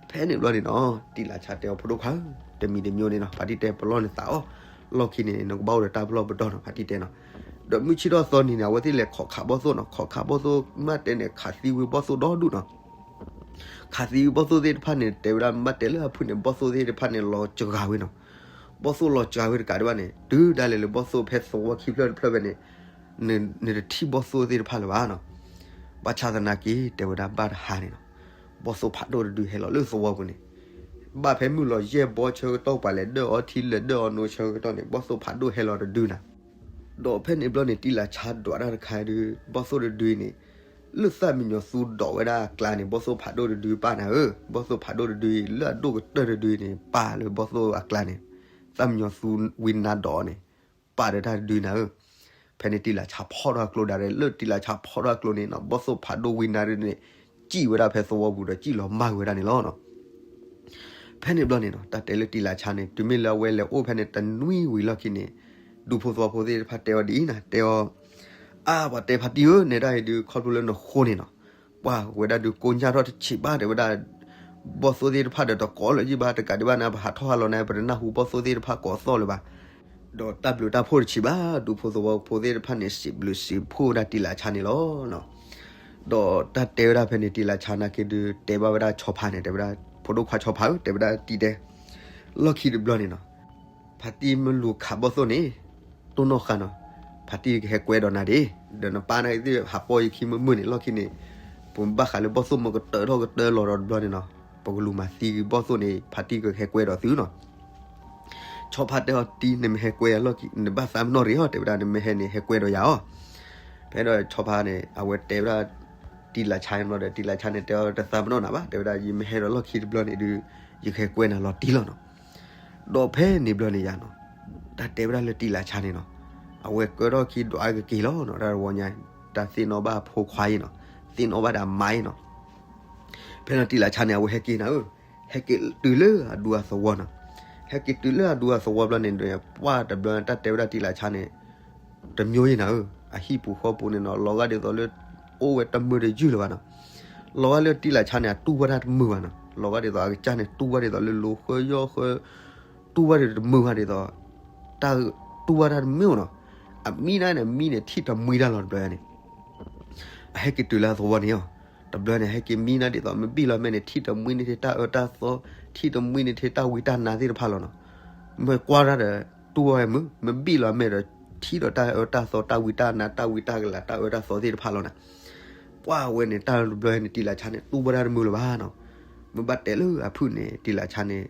ဖဲန့ၣ်ဘျီန့ၣ်နီၤ တံၢ်လၢ်ဆါတဲအီၤ ဖိဒိၣ်ခွါဧၢ, တမံၤတမံၤန့ၣ်နီၤ ဖါတံၢ်တဲပလီၢ်နသးအီၤ, လီၢ်ခံန့ၣ် နကဘၣ်အိၣ်ဒီးတၢ်ပလီၢ်ပဒီနီၤ ဖါတံၢ်တဲနီၤ, ဒီးမုၢ်ဆ့ၣ်ထီၣ်သီနံၤန့ၣ် အဝဲသ့ၣ်လဲၤခိးခးဘီၣ်သိၣ်နီၤ ခိးခးဘီၣ်သိၣ် မ့ၢ်တဲန့ၣ် ခးသံဝံၤဘီၣ်သိၣ်ဒီဒူၣ်နီၤ ခးသံဝံၤဘီၣ်သိၣ်သ့ၣ်တဖၣ်န့ၣ် တဲဝဲဒၣ် မ့ၢ်တဲလၢအဖုၣ်န့ၣ် ဘီၣ်သိၣ်သ့ၣ်တဖၣ်န့ၣ် လီၤစှၤဝဲနီၤ, ဘီၣ်သိၣ်လီၤစှၤဝဲတကးဒံးဘၣ်န့ၣ် တုၤဒၣ်လဲာ်လၢဘီၣ်သိၣ်ဖဲသဝီခံဖျၢၣ်တဖျၢၣ်ဖဲန့ၣ် နတထံၣ်ဘီၣ်သိၣ်သ့ၣ်တဖၣ်လၢၤဘၣ်နီၤ, ဘၣ်ဆၣ်သနာ်က့ တဲဝဲဒၣ်ဘၣ်တဟါန့ၣ်နီၤ, ဘီၣ်သိၣ်ဖးဒိၣ်တဒုဟဲလီၤလၢသဝီပူၤန့ၣ်, ဘၣ်ဖဲမုၢ်လီၤယဲၢ်ဘီဆၢကတီၢ် ပှၤလဲၤဒၢၣ်အီထံလဲၤဒၢၣ်အီနိဆၢကတီၢ်န့ၣ် ဘီၣ်သိၣ်ဖးဒိၣ်ဟဲလီၤတဒုနၤ ဒီးဖဲန့ၣ်ဘျီန့ၣ် တံၢ်လၢ်ဆါဒွးတၢ်တခါဒုး ဘီၣ်သိၣ်တဒုအံၤန့ၣ် လၢသၣ်မံညီၤသူဒိးဝဲဒၣ်အကျါန့ၣ် ဘီၣ်သိၣ်ဖးဒိၣ်တဒုပၢ်နၤဧၢ, ဘီၣ်သိၣ်ဖးဒိၣ်တဒုအံၤ လၢအဒိၣ်ကတၢၢ်တဒုအံၤန့ၣ် ပၢ်လၢဘီၣ်သိၣ်အကျါန့ၣ်, သၣ်မံညီၤသူဝံနါဒိးန့ၣ် ပၢ်ဒီးတၢ်တဒုနၤဧၢ, ဖဲန့ၣ်တံၢ်လၢ်ဆါဖီၣ်ထီၣ်အကျိဒၣ်ရဲၣ် လၢတံၢ်လၢ်ဆါဖီၣ်ထီၣ်အကျိန့ၣ်နီၤ ဘီၣ်သိၣ်ဖးဒိၣ်ဝံနါဒိးန့ၣ် စံၣ်ဝဲဒၣ်ဖဲသဝီပူၤဒီးစံၣ်လီၤမၢ်ဝဲဒၣ်န့ၣ်လီၤနီၤ. ဖဲန့ၣ်ဘျီန့ၣ်နီၤ တၢ်တဲလၢတံၢ်လၢ်ဆါန့ၣ် တုၤမ့ၢ်လၢအဝဲလဲၤအိၣ်ဖဲန့ၣ်တနွံဝံၤလီၢ်ခံန့ၣ် ဒူဖိသဝီဖိသ့ၣ်တဖၣ်တဲအီၤဒ်အံၤနၤ တဲအီၤ, အါ ပှၤတဲဖါတံၢ်ဧၢ နဲဒၣ်အံၤဒုး ခီဖျိလၢနဃိန့ၣ်နီၤ ပှၤဝဲဒၣ်ဒုးကိညၢ်ထီၣ်တဆံးဘၣ် တဲဝဲဒၣ် ဘီၣ်သိၣ်သ့ၣ်တဖၣ်ဒီးတကိးလၢၤယံၣ်ဘၣ် တကးဒံးဘၣ်န့ၣ် ပဟးထီၣ်ဟးလီၤန့ၣ် ပတနၢ်ဟူဘီၣ်သိၣ်သ့ၣ်တဖၣ်ကိးသီၣ်လၢၤဘၣ် ဒီးတၢ်ဘျုးတၢ်ဖှိၣ်တဆံးဘၣ် ဒူဖိသဝီဖိသ့ၣ်တဖၣ်န့ၣ် စံးဘျုးစံးဖှိၣ်ဝဲဒၣ်တံၢ်လၢ်ဆါန့ၣ်လီၤ. ဒီးတၢ်တဲဝဲဒၣ်ဖဲန့ၣ် တံၢ်လၢ်ဆါနာ်က့ဒုး တဲဘၣ်ဝဲဒၣ်ဆီဖါန့ၣ် တဲဝဲဒၣ် ဖိဒိၣ်ခွါဆီဖါဧၢ တဲဝဲဒၣ်တံၢ်တဲ လီၢ်ခံတဘျီန့ၣ်နီၤ ဖါတံၢ်မ့ၢ်လူၤခးဘီၣ်သိၣ်န့ၣ် တိၢ်နီၣ်ဃာ်နီၤ ဖါတံၢ်ကဟဲကွဲဒီးနၤဒၣ် ဒီးနပၢ်နာ်က့သ့ၣ်ဟးပီၢ်ယခံမုာ်မုာ်န့ၣ် လီၢ်ခံန့ၣ် ပဘၣ်ဃးလၢဘီၣ်သိၣ်မ့ၢ်ကတၢၢ်ထီၣ်ကတၢၢ်လီၤဒီးတဘျီန့ၣ်နီၤ ပကလူၤမၤသံဘီၣ်သိၣ်န့ၣ် ဖါတံၢ်ကဟဲကွဲဒီးသုနီၤ ဆီဖါတဲအီၤ တံၢ်နမ့ၢ်ဟဲကွဲယၤလီၢ်ခံ နဘၣ်သးပ့ၤနီၣ်ရ့ၣ်အီၤ တဲဝဲဒၣ် နမ့ၢ်ဟဲန့ၣ် ဟဲကွဲဒီးယၤအီၤ ဖဲဒီးဆီဖါန့ၣ် အဝဲတဲဝဲဒၣ် တံၢ်လၢ်ဆါန့ၣ်ဘျီဒီး တံၢ်လၢ်ဆါန့ၣ် တဲအီၤတသးပ့ၤနီၣ်နၤဘၣ် တဲဝဲဒၣ် ယမ့ၢ်ဟဲဒီးလီၢ်ခံတဘျီန့ၣ်ဒုး ယကဟဲကွဲနၤလီၤတံၢ်လီၤနီၤ ဒီးဖဲန့ၣ်ဘျီန့ၣ်ယၤနီၤ တၢ်တဲဝဲဒၣ်လၢတံၢ်လၢ်ဆါန့ၣ်နီၤ အဝဲကၢထီၣ်ခံဒွးကက့ၤလီၤနီၤ တၢ်တဝီညါ တၢ်သ့ၣ်နီၣ်ဘၣ်အဖိခွါအံၤနီၤ သ့ၣ်နီၣ်ဘၣ်ဒီးအမါအံၤနီၤ ဖဲန့ၣ်တံၢ်လၢ်ဆါန့ၣ် အဝဲဟဲက့ၤနၤဧၢ ဟဲက့ၤတုၤလၢအဒူအသဝီနီၤ ဟဲက့ၤတုၤလၢအဒူအသဝီဘျီန့ၣ် ပှၢ်တဘျီန့ၣ် တၢ်တဲဝဲဒၣ်တံၢ်လၢ်ဆါန့ၣ် တမျိုးအံၤနၤဧၢ အဟံၣ်ပူၤဃီပူၤန့ၣ်နီၤ လီၤဂာ်ဒ်သိးလၢ အိၣ်ဝဲတမုာ်တယုၢ်လၢၤဘၣ်နီၤ လီၤဂာ်လၢတံၢ်လၢ်ဆါန့ၣ် အတူၢ်ဘၣ်တၢ်တမုာ်ဘၣ်နီၤ လီၤဂာ်ဒ်သိးအကစၢ်န့ၣ် တူၢ်ဘၣ်ဒ်သိးလၢလိၤဃၢယီၢ်ဃၢ တူၢ်ဘၣ်ဒ်သိးတမုာ်ဘၣ်ဒ်သိး တၢ်တူၢ်ဘၣ်တၢ်တမုာ်နီၤ အမံန့ၣ် မံန့ၣ် ထံၣ်တမှံတၢ်လီၤတဘျီန့ၣ် အဟဲက့ၤတုၤလၢအသဝီန့ၣ်အီၤ တဘျီန့ၣ် ဟဲက့ၤမံန့ၣ်ဒ်သိး မ့ၢ်ဘံၣ်လီၤမဲာ်န့ၣ် ထံၣ်တမှံန့ၣ်ထဲတၢ်အၢတၢ်သီ ထံၣ်တမှံန့ၣ်ထဲတၢ်ဝံတၢ်နါသ့ၣ်တဖၣ်လီၤနီၤ မ့ၢ်ကွၢ်တၢ်ဒီး တူၢ်ဝဲမုာ် မ့ၢ်ဘံၣ်လီၤမဲာ်ဒီး ထံၣ်ဒီးတၢ်အၢတၢ်သီ တၢ်ဝံတၢ်နါ တၢ်ဝံတၢ်ကလၤ တၢ်အၢတၢ်သီသ့ၣ်တဖၣ်လီၤနီၤ ပှၢ်ဝဲန့ၣ် တၢ်တဘျီန့ၣ် တံၢ်လၢ်ဆါန့ၣ် တူၢ်ဘၣ်တၢ်တမုာ်လၢၤဘၣ်နီၤ မ့ၢ်ဘၣ်တဲလၢအဖုၣ်န့ၣ် တံၢ်လၢ်ဆါန့ၣ်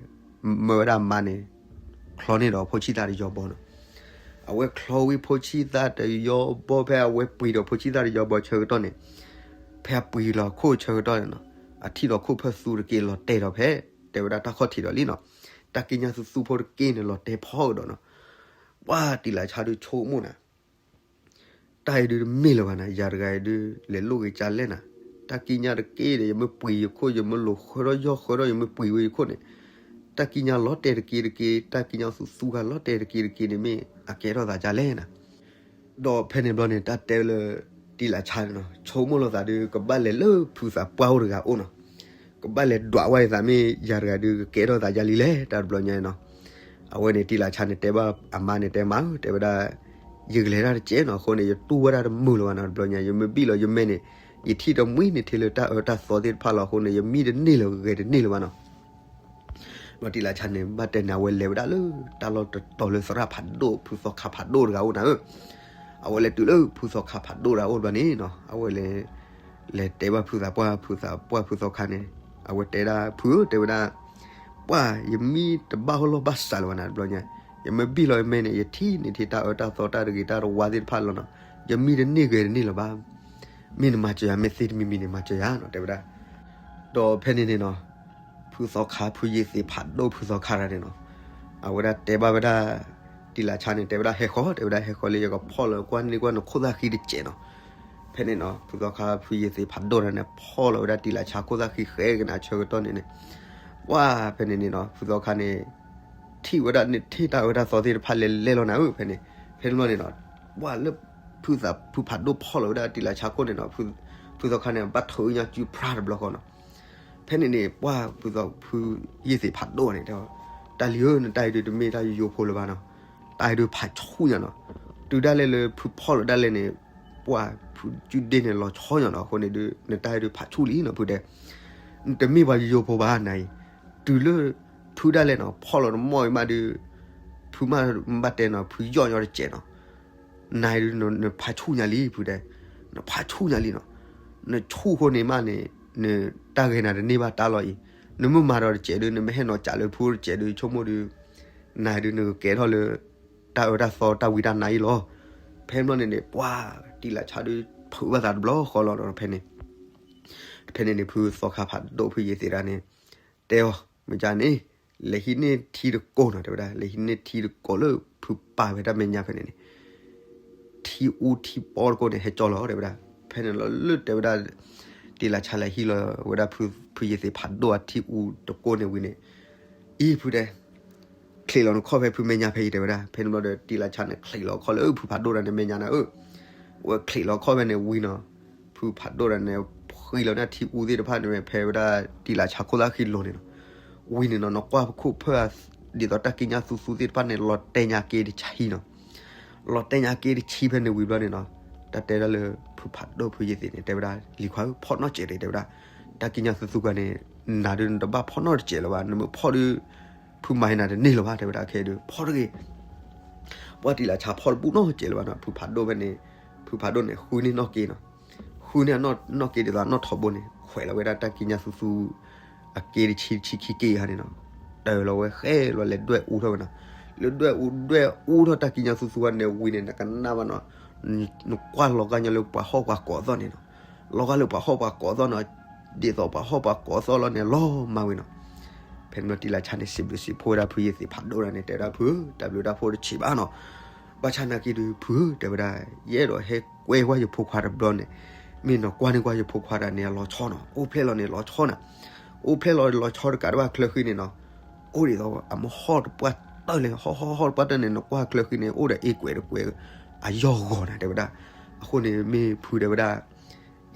မၢဝဲဒၣ်အမါန့ၣ် ချီန့ၢ်ဒီးဖိဆံၣ်သၣ်တယီဘီနီၤ အဝဲချီဝံၤဖိဆံၣ်သၣ်တယီဘီ ဖဲအဝဲပှ့ၤဒီးဖိဆံၣ်သၣ်တယီဘီဆၢကတီၢ်န့ၣ် ဖဲအပှ့ၤလီၤခိၣ်ဆၢကတီၢ်န့ၣ်နီၤ အထံၣ်ဒီးခိၣ်ဖၢၣ်သူတက့ၢ်လီၤတဲာ်ဒီးဖဲ တဲဝဲဒၣ်တၢ်ခီၣ်ထံးဒီးလံနီၤ တၢ်ကံးညာ်သူသူဖိတက့ၢ်န့ၣ် လီၤတဲာ်ဖီကဒီးနီၤ ပှၢ်တံၢ်လၢ်ဆါဒုးဆိကမိၣ်နၤ တၢ်အံၤဒုးတမ့ၢ်လၢၤဘၣ်နၤ ယၤတဂၤအံၤဒုး လဲၤလိၣ်ဂ့ၤကၢ်လဲၣ်နၤ တၢ်ကံးညာ်တက့ၢ်ဒီး ယမ့ၢ်ပှ့ၤယခိၣ် ယမ့ၢ်လိာ်ဃၢထီၣ်ယီၢ်ဃၢထီၣ် ယမ့ၢ်ပှ့ၤဝဲယခိၣ်န့ၣ် တၢ်ကံးညာ်လီၤတဲာ်တက့ၢ်တက့ၢ် တၢ်ကံးညာ်သူသူဂၤလီၤတဲာ်တက့ၢ်တက့ၢ်န့ၣ်မ့ၢ် အကဲထီၣ်သးကၢ်လဲၣ်နၤ ဒီးဖဲန့ၣ်ဘျီန့ၣ် တၢ်တဲလၢ တံာ်လၢ်ဆါန့ၣ်နီၤ ဆိကမိၣ်လိာ်သးဒုး ကဘၣ်လဲၤလၢဖုသးပှၢ်အိၣ်တဂၤအိၣ်နီၤ, ကဘၣ်လဲၤဒွးဝဲသးမ့ၢ်ယၤတဂၤဒုး ကကဲထီၣ်သးယါလံလဲၣ် တၢ်တဘျီညါနီၤ. အဝဲန့ၣ် တံာ်လၢ်ဆါန့ၣ် တဲဘၣ်အမါန့ၣ် တဲမါဧၢ တဲဝဲဒၣ် ယကလဲၤတၢ်တစဲးနီၤ အဃိန့ၣ် ယတူၢ်ဝဲဒၣ်တမုာ်လၢၤဘၣ်နီၤ တဘျီညါ ယမ့ၢ်ဘံၣ်လီၤယမဲန့ၣ် ယထံၣ်တမှံန့ၣ်ထံလၢတၢ်အၢတၢ်သီသ့ၣ်တဖၣ်လီၤ အဃိန့ၣ် ယမံတန့ၢ်လၢၤဂဲၤတန့ၢ်လၢၤဘၣ်နီၤ. ဘျီတံာ်လၢ်ဆါန့ၣ် ဘၣ်တဲန့ၣ် အဝဲလဲၤဝဲဒၣ်လၢ တၢ်လီၢ်တတီၤလၢသရၣ်ဖးဒိၣ် ဖုသီခါဖးဒိၣ်တဂၤအိၣ်နၤဧၢ, အဝဲလဲၤတုၤလၢဖုသီခါဖးဒိၣ်တဂၤအိၣ်ဘျီန့ၣ်နီၤ အဝဲလဲၤ လဲၤတဲဘၣ်ဖုသးပှၢ် ဖုသးပှၢ်ဖုသီခါန့ၣ် အဝဲတဲဒၣ် ဖုဧၢ တဲဝဲဒၣ် ပှၢ် ယမံတဘၣ်ဟီၣ်လီၢ်ဘၣ်စးလၢၤဘၣ်နၤ တဘျီညါ ယမ့ၢ်ဘံၣ်လီၤယမဲန့ၣ် ယထံၣ်န့ၣ်ထံၣ်တၢ်အၢတၢ်သီတၢ်တဂ့ၤတၢ်တဝါသ့ၣ်တဖၣ်လီၤနီၤ, ယမံတန့ၢ်ဂဲၤတန့ၢ်လၢၤဘၣ် မ့ၢ်နမၤစၢၤယၤ မ့ၢ်သ့တမံၤမံၤန့ၣ် မၤစၢၤယၤနီၤ တဲဝဲဒၣ်. ဒီးဖဲန့ၣ်န့ၣ်နီၤ ဖုသီခါ ဖုယ့ၢ်သ့းဖးဒိၣ်ဖုသီခါတဂၤန့ၣ်နီၤ အဝဲဒၣ်တဲဘၣ်ဝဲဒၣ် တံာ်လၢ်ဆါန့ၣ် တဲဝဲဒၣ် ဟဲဃီ တဲဝဲဒၣ် ဟဲဃီလၢယကဖီၣ်လီၤကွၢ်န့ၢ်ကွၢ်နခိၣ်သၣ်ဃံတစဲးနီၤ. ဖဲန့ၣ်နီၤ ဖုသီခါ ဖုယ့ၢ်သ့းဖးဒိၣ်တဂၤန့ၣ် ဖီၣ်လီၤဝဲဒၣ်တံာ်လၢ်ဆါခိၣ်သၣ်ဃံဃဲကနၤဆၢကတီၢ်န့ၣ်န့ၣ် ပှၢ် ဖဲန့ၣ်န့ၣ်နီၤ ဖုသီခါန့ၣ် ထံၣ်ဝဲဒၣ်န့ၣ်ထံၣ်တၢ်အၢတၢ်သီသ့ၣ်တဖၣ်လဲၤလဲၤလီၤနၤဧၢ ဖဲန့ၣ် ဖဲန့ၣ်ဘျီန့ၣ်နီၤ ပှၢ်လၢ ဖုသး ဖုဖးဒိၣ်ဖီၣ်လီၤဝဲဒၣ်တံာ်လၢ်ဆါခိၣ်န့ၣ်နီၤ ဖုသီခါန့ၣ် ဘၣ်ထုးညါစုဖျါတဘျီဃီနီၤ. ဖဲန့ၣ်န့ၣ် ပှၢ် ဖုသီ ဖုယ့ၢ်သ့းဖးဒိၣ်န့ၣ် တဲ တၢ်လံၤဧၢ နတၢ်အံၤဒုးတမ့ၢ်တၢ်ယိယိဖိလၢၤဘၣ်နီၤ, တၢ်အံၤဒုးဖးဆူၣ်ညါနီၤ. တုၤဒၣ်လဲာ်လၢဖုဖီၣ်လီၤဒၣ်လဲာ်န့ၣ် ပှၢ် ဖုစုဒ့န့ၣ်လီၤဆီညါနီၤ အဃိန့ၣ်ဒုး နတၢ်အံၤဒုးဖးဆူၣ်လံနီၤ ဖုတဲ နတမ့ၢ်ပှၤယိယိဖိဘၣ်နၤအံၤ, တုၤလၢ ဖုဒၣ်လဲာ်နီၤ ဖီၣ်လီၤနမီၢ်အံၤမးဒုး ဖုမး ဘၣ်တဲနီၤ ဖုယီၣ်ညီတစဲးနီၤ. နၤအံၤဒုး နဖးဆူၣ်ညါလံ ဖုတဲ, နဖးဆူၣ်ညါလံနီၤ. နဆူၣ်ဃိန့ၣ်မးန့ၣ် နတၢ်ဂဲၤနၤတန့ၢ်ဘၣ်တၢ်လီၤအံၤ, နမ့ၢ်မၤဒီးတစဲးဒုး နမ့ၢ်ဟဲနီၤစးလၢဖုတစဲးဒုး ဆိကမိၣ်ဒုး နၤအံၤဒုး နကကဲထီၣ်လၢ တၢ်အၢတၢ်သီတၢ်ဝံတၢ်နါအံၤလီၤ. ဖဲဘျီန့ၣ်န့ၣ် ပှၢ်တံာ်လၢ်ဆါဒုး ဖုးဘၣ်သးတဘျီဃီလီၤဒီးဖဲန့ၣ် ဖဲန့ၣ်န့ၣ် ဖုသီခါဖးဒိၣ်ဖုယ့ၢ်သ့းတဂၤန့ၣ် တဲအီၤ မ့ၢ်ကန့ၣ် လဲၤဟံးန့ၢ်ထံတကိးနီၤ တဲဝဲဒၣ် လဲၤဟံးန့ၢ်ထံတကိးလၢဖုပာ်ဝဲတၢ်မဲာ်ညါဖဲန့ၣ်န့ၣ် ထံအူထံပီတကိးန့ၣ် ဟဲကၠီလီၤ တဲဝဲဒၣ်. ဖဲန့ၣ်လီၤလၢတဲဝဲဒၣ် တံာ်လၢ်ဆါလဲၤဟံးလီၤဝဲဒၣ် ဖုယ့ၢ်သ့းဖးဒိၣ်အထံအူတကိးန့ၣ်ဝံၤန့ၣ် အံၤဖုတဲ ချံးလီၤနခီၣ်ဖဲဖုမဲာ်ညါဖဲအံၤ တဲဝဲဒၣ်. ဖဲန့ၣ်ဘျီဒီး တံာ်လၢ်ဆါန့ၣ် ချံးလီၤခီၣ်လၢဖုဖးဒိၣ်တဂၤန့ၣ်မဲာ်ညါနၤဧၢ ဝဲချံးလီၤခီၣ်ဖဲန့ၣ်ဝံၤနီၤ ဖုဖးဒိၣ်တဂၤန့ၣ် ဖှံလီၤန့ၢ်ထံအူသ့ၣ်တဖၣ်န့ၣ် ဖဲဝဲဒၣ်တံာ်လၢ်ဆါခိၣ်သၣ်ဃံလိၤန့ၣ်နီၤ. ဝံၤန့ၣ်နီၤ နကွၢ်ပခိၣ်ဖၢၣ် ဒ်သိးတၢ်ကံးညာ်သူသူသ့ၣ်တဖၣ်န့ၣ် လီၤတဲာ်ညါက့တဆံနီၤ. လီၤတဲာ်ညါက့တဆံဖဲန့ၣ်ဝံၤဘျီန့ၣ်နီၤ တၢ်တဲဒၣ်လၢ ဖုဖးဒိၣ်ဖုယ့ၢ်သ့းန့ၣ် တဲဝဲဒၣ် လံၤခွါဧၢ ဖီၣ်နီၢ်စဲးတဂ့ၤ တဲဝဲဒၣ်. တၢ်ကံးညာ်သူသူဂၤန့ၣ် နၤဒုးနတဘၣ်ဖီၣ်နီၢ်တစဲးလၢၤဘၣ် နမ့ၢ်ဖီၣ်ဒုး ဖုမၤဟ့နၤတန့ၢ်လၢၤဘၣ် တဲဝဲဒၣ် ခဲဒုး ဖီၣ်တဂ့ၤ ပှၢ်တံာ်လၢ်ဆါဖီၣ်တဘူၣ်နီၢ်စဲးလၢၤဘၣ်နီၤ ဖုဖးဒိၣ်ဖဲန့ၣ် ဖုဖးဒိၣ်န့ၣ် ဃုန့ၢ်နီၢ်က့နီၤ. ဃုန့ၢ်နီၢ်က့ဒ်သိးနီၢ်ထိးဘိန့ၣ် ခွဲးလီၤဝဲဒၣ်တၢ်ကံးညာ်သူသူ အက့တဆံတဆံခံက့ဟါန့ၣ်နီၤ. တၢၢ်လီၤဝဲဃဲလီၤလဲၤဒွဲၣ်အူထီၣ်ဝဲနီၤ. လၢဒွဲၣ်အူဒွဲၣ်အူထီၣ်တၢ်ကံးညာ်သူသူဝဲန့ၣ်ဝံၤန့ၣ် နကနၣ်ဘၣ်နီၤ နကွၢ်လီၤဂာ်ညီလၢပှၤဟီၣ်ပှၤကိးသီၣ်န့ၣ်နီၤ. လီၤဂာ်လၢပှၤဟီၣ်ပှၤကိးသီၣ်နီၤ ဒ်သိးပှၤဟီၣ်ပှၤကိးသီၣ်လီၤန့ၣ် လီၤမၢ်ဝဲနီၤ. ဖဲန့ၣ်ဘျီတံာ်လၢ်ဆါန့ၣ် စံးဘျုးစံးဖှိၣ်ဝဲဒၣ်ဖုယ့ၢ်သ့းဖးဒိၣ်တဂၤန့ၣ် တဲဝဲဒၣ် ဖု တၢ်ဘျုးတၢ်ဖှိၣ်တဆံးဘၣ်နီၤ. ဘၣ်ဆၣ်နာ်က့ဒုး ဖု တဲဝဲဒၣ် ယအဲၣ်ဒိးဟဲကွဲကွၢ်ယဖိခွါတဘျီန့ၣ် မ့ၢ်နကွၢ်န့ၢ်ကွၢ်ယဖိခွါတဂၤန့ၣ် အလီၤဆီနီၤ အိၣ်ဖျဲၣ်လီၤန့ၣ်လီၤဆီနီၤ. အိၣ်ဖျဲၣ်လီၤလီၤဆီတကးဒံးဘၣ်ချၢဃံန့ၣ်နီၤ အိၣ်ဒ်သိးအမ့ၢ်ဟီၣ်တပှၢ်တၢၢ်လဲၣ် ဟီၣ်ဟီၣ်ဟီၣ်တပှၢ်တၢၢ်န့ၣ် နကွၢ်ချၢဃံန့ၣ် အိၣ်ဒီးအ့ကွဲးတကွဲး အယီၢ်ဂီၤနၤ တဲဝဲဒၣ်. အဃိန့ၣ်မ့ၢ်ဖု တဲဝဲဒၣ်